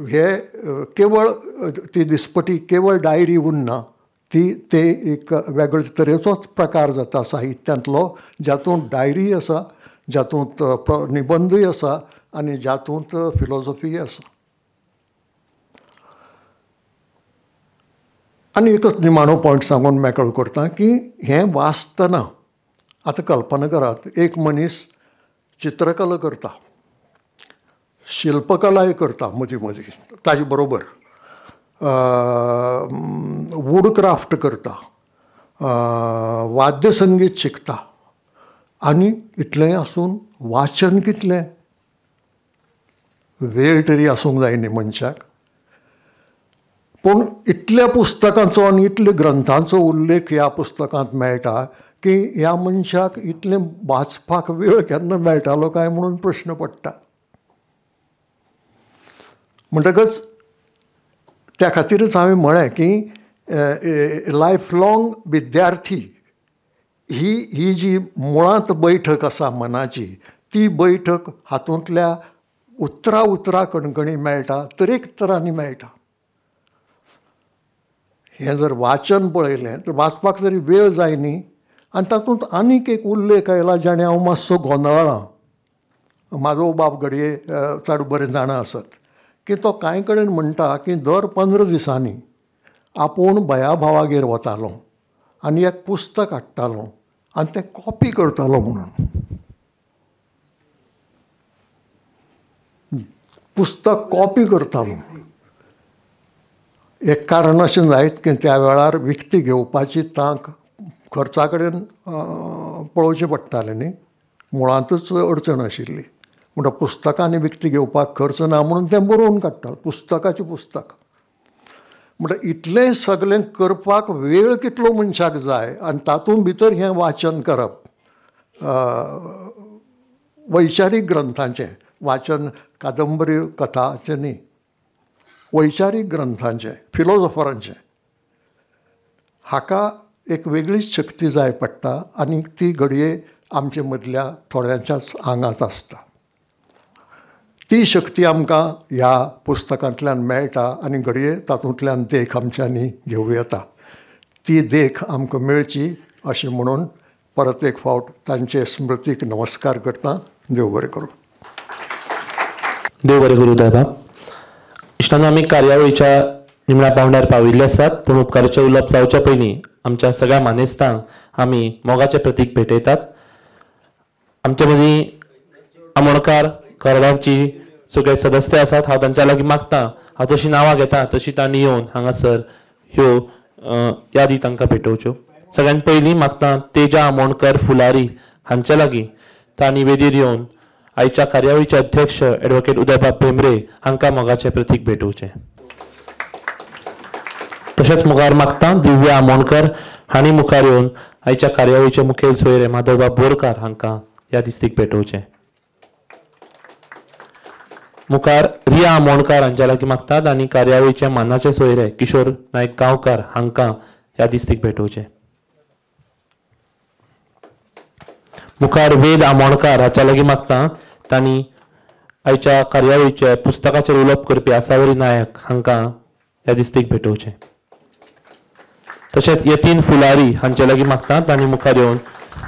हे केवळ ती दिसपटी केवळ डायरी उरना, ती ते एक वेगळे तरेचोच प्रकार जाता साहित्यांतलो, जातूंत डायरी आसा, जातूंत निबंदूय आसा आनी जातूंत फिलोसॉफीय आसा. आनी एकच निमाणो पॉयंट सांगून मेकळो करता की हें वाचतना आतां कल्पना करात, एक मनीस चित्रकला करता, शिल्पकलाय करता मदीं मदीं, ताजे बरोबर वूडक्राफ्ट करता, वाद्यसंगीत शिकता, आनी इतलेंय आसून वाचन कितलें, वेळ तरी आसूंक जाय न्ही मनशाक. पूण इतल्या पुस्तकांचो आनी इतल्या ग्रंथांचो उल्लेख ह्या पुस्तकांत मेळटा की ह्या मनशाक इतलें वाचपाक वेळ केन्ना मेळटालो काय म्हणून प्रश्न पडटा. म्हणटकच त्या खातीरच हांवें म्हळें की लायफ लॉंग विद्यार्थी ही ही जी मुळांत बैठक आसा मनाची, ती बैठक हातूंतल्या उतरा उतरा कणकणी मेळटा, तरेक तरांनी मेळटा. हें जर वाचन पळयलें तर वाचपाक तरी वेळ जाय न्ही. आनी तातूंत आनीक एक उल्लेख आयला जाणें हांव मातसो गोंदळ्ळां, म्हाजो बाब घडये चड बरें जाणा आसत, की तो कांय कडेन म्हणटा की दर 15 दिसांनी आपूण बयाभावागेर वतालो आनी एक पुस्तक हाडटालो आनी तें कॉपी करतालो म्हणून. पुस्तक कॉपी करतालो. एक कारण अशें जायत की त्या वेळार विकती घेवपाची तांक खर्चा कडेन पळोवचें पडटालें न्ही, मुळांतूच अडचण आशिल्ली. म्हणटा पुस्तकांनी विकती घेवपाक खर्च ना म्हणून तें बरोवन काडटालें, पुस्तकाचें पुस्तक. म्हणटा इतलें सगळें करपाक वेळ कितलो मनशाक जाय आनी तातूंत भितर हें वाचन करप, वैचारीक ग्रंथांचें वाचन, कादंबरी कथाचें न्ही, वैचारीक ग्रंथांचें, फिलोसॉफरांचें, हाका एक वेगळीच शक्ती जाय पडटा आनी ती घडये आमचे मदल्या थोड्यांच्याच आंगांत आसता. ती शक्ती आमकां ह्या पुस्तकांतल्यान मेळटा आनी घडये तातूंतल्यान देख आमच्यांनी घेवं येता. ती देख आमकां मेळची अशें म्हणून परत एक फावट तांचे स्मृतीक नमस्कार करता. देव बरें करूं. देव बरें करूं उदयबाब. इश्टांनो, आमी कार्यावळीच्या निमण्या पावंड्यार पाविल्ले आसात, पूण उपकाराचें उलोवप जावच्या पयलीं आमच्या सगळ्या मानेस्तांक आमी मोगाचें प्रतीक भेटयतात. आमचे मदीं आमोणकार घराब्याची सगळे सदस्य आसात. हांव तांच्या लागीं मागता, हांव जशीं नांवां घेता तशी तांणी येवन हांगासर ह्यो यादी तांकां भेटोवच्यो. सगळ्यान पयलीं मागता तेजा आमोणकर फुलारी हांचे लागीं तांणी वेदीर येवन आयच्या कार्यावळीचे अध्यक्ष एडवोकेट उदयबाब भेंब्रे हांकां मोगाचें प्रतीक भेटोवचें. तशेंच मुखार मागता दिव्या आमोणकर हांणी मुखार येवन आयच्या कार्यावळीचे मुखेल सोयरे माधवबाब बोरकार हांकां ह्या दिस्तीक भेटोवचें. मुखार रिया आमोणकार हांच्या लागीं मागतात आनी कार्यावळीचे मानाचे सोयरे किशोर नायक गांवकार हांकां ह्या दिस्तीक भेटोवचें. मुखार वेद आमोणकार हाच्या लागीं मागता तांणी आयच्या कार्यावळीचे पुस्तकाचेर उलोवप करपी आसावरी नायक हांकां ह्या दिस्तीक भेटोवचें. तशेंच यतीन फुलारी हांचे लागीं मागता तांणी मुखार येवन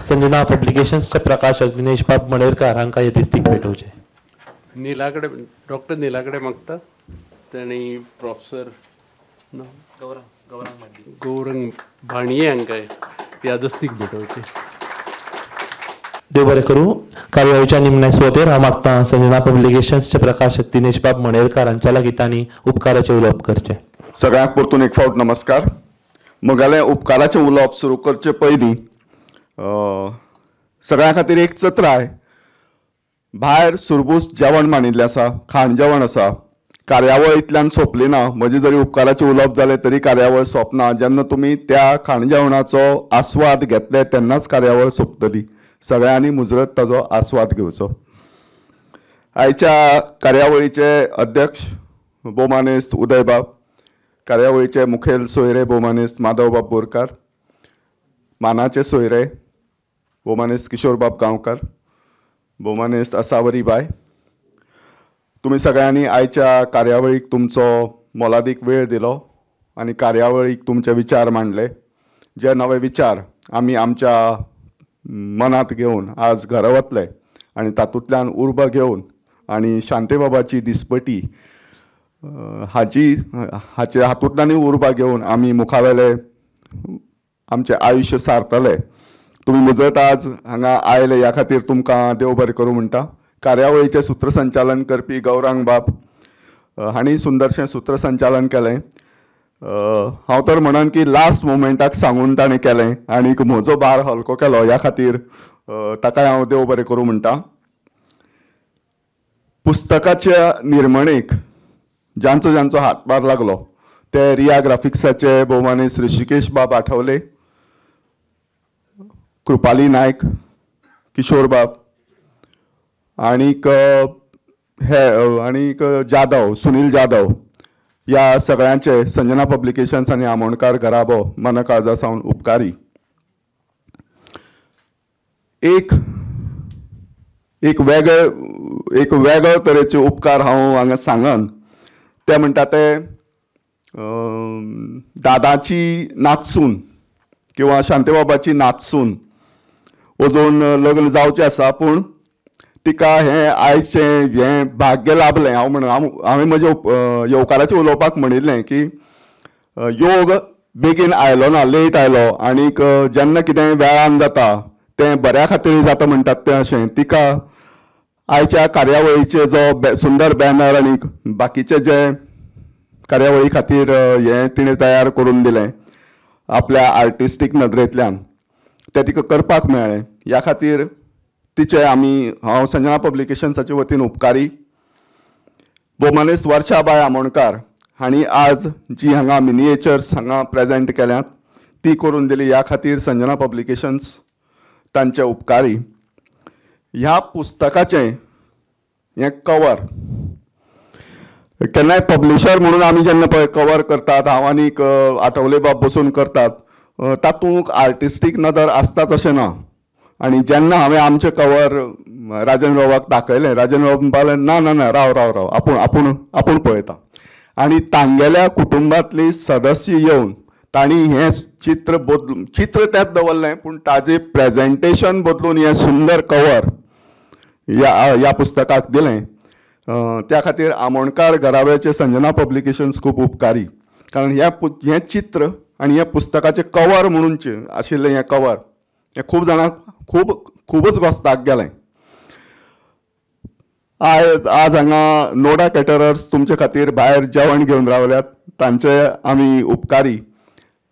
संजना पब्लिकेशन्सचे प्रकाशक दिनेश बाब मणेरकार हांकां हे दिस्तीक भेटोवचें. निलाकडे, डॉक्टर निलाकडे मागता तांणी प्रोफेसर गौरंग भाणये हांकां यादस्तीक भेटोवचें. देव बरें करूं. कार्यावळीच्या निमण्या सुवातेर हांव मागता संजना पब्लिकेशन्सचे प्रकाशक दिनेश बाब मणेरकार हांच्या लागीं तांणी उपकाराचें उलोवप करचें. सगळ्यांक परतून एक फावट नमस्कार. म्हगेलें उपकाराचें उलोवप सुरू करचे पयलीं सगळ्यां खातीर एक चत्राय. भायर सुरबूस जेवण मांडिल्लें आसा, खाण जेवण आसा. कार्यावळ इतल्यान सोंपली ना. म्हजें जरी उपकाराचें उलोवप जालें तरी कार्यावळ सोंपना. जेन्ना तुमी त्या खाण जेवणाचो आस्वाद घेतले तेन्नाच कार्यावळ सोंपतली. सगळ्यांनी मुजरत ताजो आस्वाद घेवचो. आयच्या कार्यावळीचे अध्यक्ष भोवमानेस्त उदयबाब, कार्यावळीचे मुखेल सोयरे भोवमानेस्त माधवबाब बोरकार, मानाचे सोयरे भोवमानेस्त किशोरबाब गांवकार, भोवमानेस्त आसावरी बाय, तुमी सगळ्यांनी आयच्या कार्यावळीक तुमचो मोलादीक वेळ दिलो आनी कार्यावळीक तुमचे विचार मांडले. जे नवे विचार आमी आमच्या मनांत घेवन आज घरा वतले आनी तातूंतल्यान उर्बा घेवन आनी शांतेबाबाची दिसपटी हाची हाचे हातूंतल्यानूय उर्बा घेवन आमी मुखावेले आमचें आयुश्य सारतले. तुमी मुजरत आज हांगा आयले ह्या खातीर तुमकां देव बरें करूं म्हणटा. कार्यावळीचें सुत्रसंचालन करपी गौरांग बाब हांणी सुंदरशें सुत्रसंचालन केलें. हांव तर म्हणन की लास्ट मोमेंटाक सांगून ताणें केलें आनी म्हजो भार हलको केलो, ह्या खातीर ताकाय हांव देव बरें करूं म्हणटा. पुस्तकाच्या निर्मणेक जांचो जांचो हातभार लागलो ते रिया ग्राफिक्साचे भोवमानेस्त ऋषिकेश बाब आठवले, कृपाली नायक, किशोर बाब आनीक हे आनीक जाधव, सुनील जाधव, ह्या सगळ्यांचे संजना पब्लिकेशन्स आनी आमोणकार घराबो मनकाळजा सावन उपकारी. एक एक वेगळे एक वेगळे तरेचे उपकार हांव हांगा सांगन ते म्हणटा ते दादाची नाचसून किंवा शांतेबाबाची नाचसून अजून लग्न जावचें आसा, पूण तिका हें आयचें हें भाग्य लाभलें. हांव म्हण हांवें म्हजें येवकाराचें उलोवपाक म्हणिल्लें की योग बेगीन आयलो ना, लेट आयलो आनीक जेन्ना कितें वेळान जाता तें बऱ्या खातीर जाता म्हणटात तें अशें. तिका आयच्या कार्यावळीचे जो सुंदर बॅनर आनी बाकीचे जे कार्यावळी खातीर हें तिणें तयार करून दिलें आपल्या आर्टिस्टीक नदरेंतल्यान तें तिका करपाक मेळ्ळें, ह्या खातीर तिचे आमी हांव संजना पब्लिकेशन्साचे वतीन उपकारी. भोवमानेस्त वर्षाबाय आमोणकार हांणी आज जी हांगा मिनिएचर्स हांगा प्रेजेंट केल्यात ती करून दिली, ह्या खातीर संजना पब्लिकेशन्स तांचे उपकारी. ह्या पुस्तकाचें हें कवर केन्नाय पब्लिशर म्हणून आमी जेन्ना पळय कवर करतात, हांव आनीक आठवले बाब बसून करतात, तातूंत आर्टिस्टीक नदर आसताच अशें ना. आनी जेन्ना हांवें आमचें कवर राजन बाबाक दाखयलें, राजन बाब म्हणपाक ना ना ना राव राव राव, आपूण आपूण आपूण पळयता. आनी तांगेल्या कुटुंबांतली सदस्य येवन तांणी हें चित्र बदलून, चित्र त्यात दवरलें पूण ताजें प्रेजेंटेशन बदलून हें सुंदर कवर ह्या पुस्तकाक दिलें. त्या खातीर आमोणकार घराब्याचे संजना पब्लिकेशन्स खूब उपकारी, कारण हें चित्र आनी हें पुस्तकाचें कवर म्हणून आशिल्लें हें कवर हें खूब जाणांक खूबच घोस्ताक गेलें. आज हांगा नोडा कॅटरर्स तुमचे खातीर भायर जेवण घेवन रावल्यात, तांचे आमी उपकारी.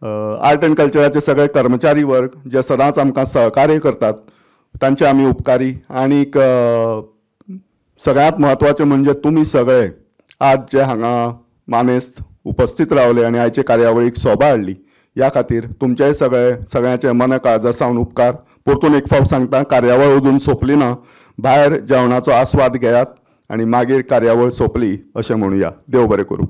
आर्ट एंड कल्चराचे सगळे कर्मचारी वर्ग जे सदांच आमकां सहकार्य करतात तांचे आमी उपकारी. आनीक सगळ्यांत म्हत्वाचें म्हणजे तुमी सगळे आज जे हांगा मानेस्त उपस्थित रावले आनी आयचे कार्यावळीक सोबा हाडली, ह्या खातीर तुमचेय सगळ्यांचे मन काळजा सावन उपकार. परतून एक फावट सांगता, कार्यावळ अजून सोंपली ना, भायर जेवणाचो आस्वाद घेयात आनी मागीर कार्यावळ सोंपली अशें म्हणुया. देव बरें करूं.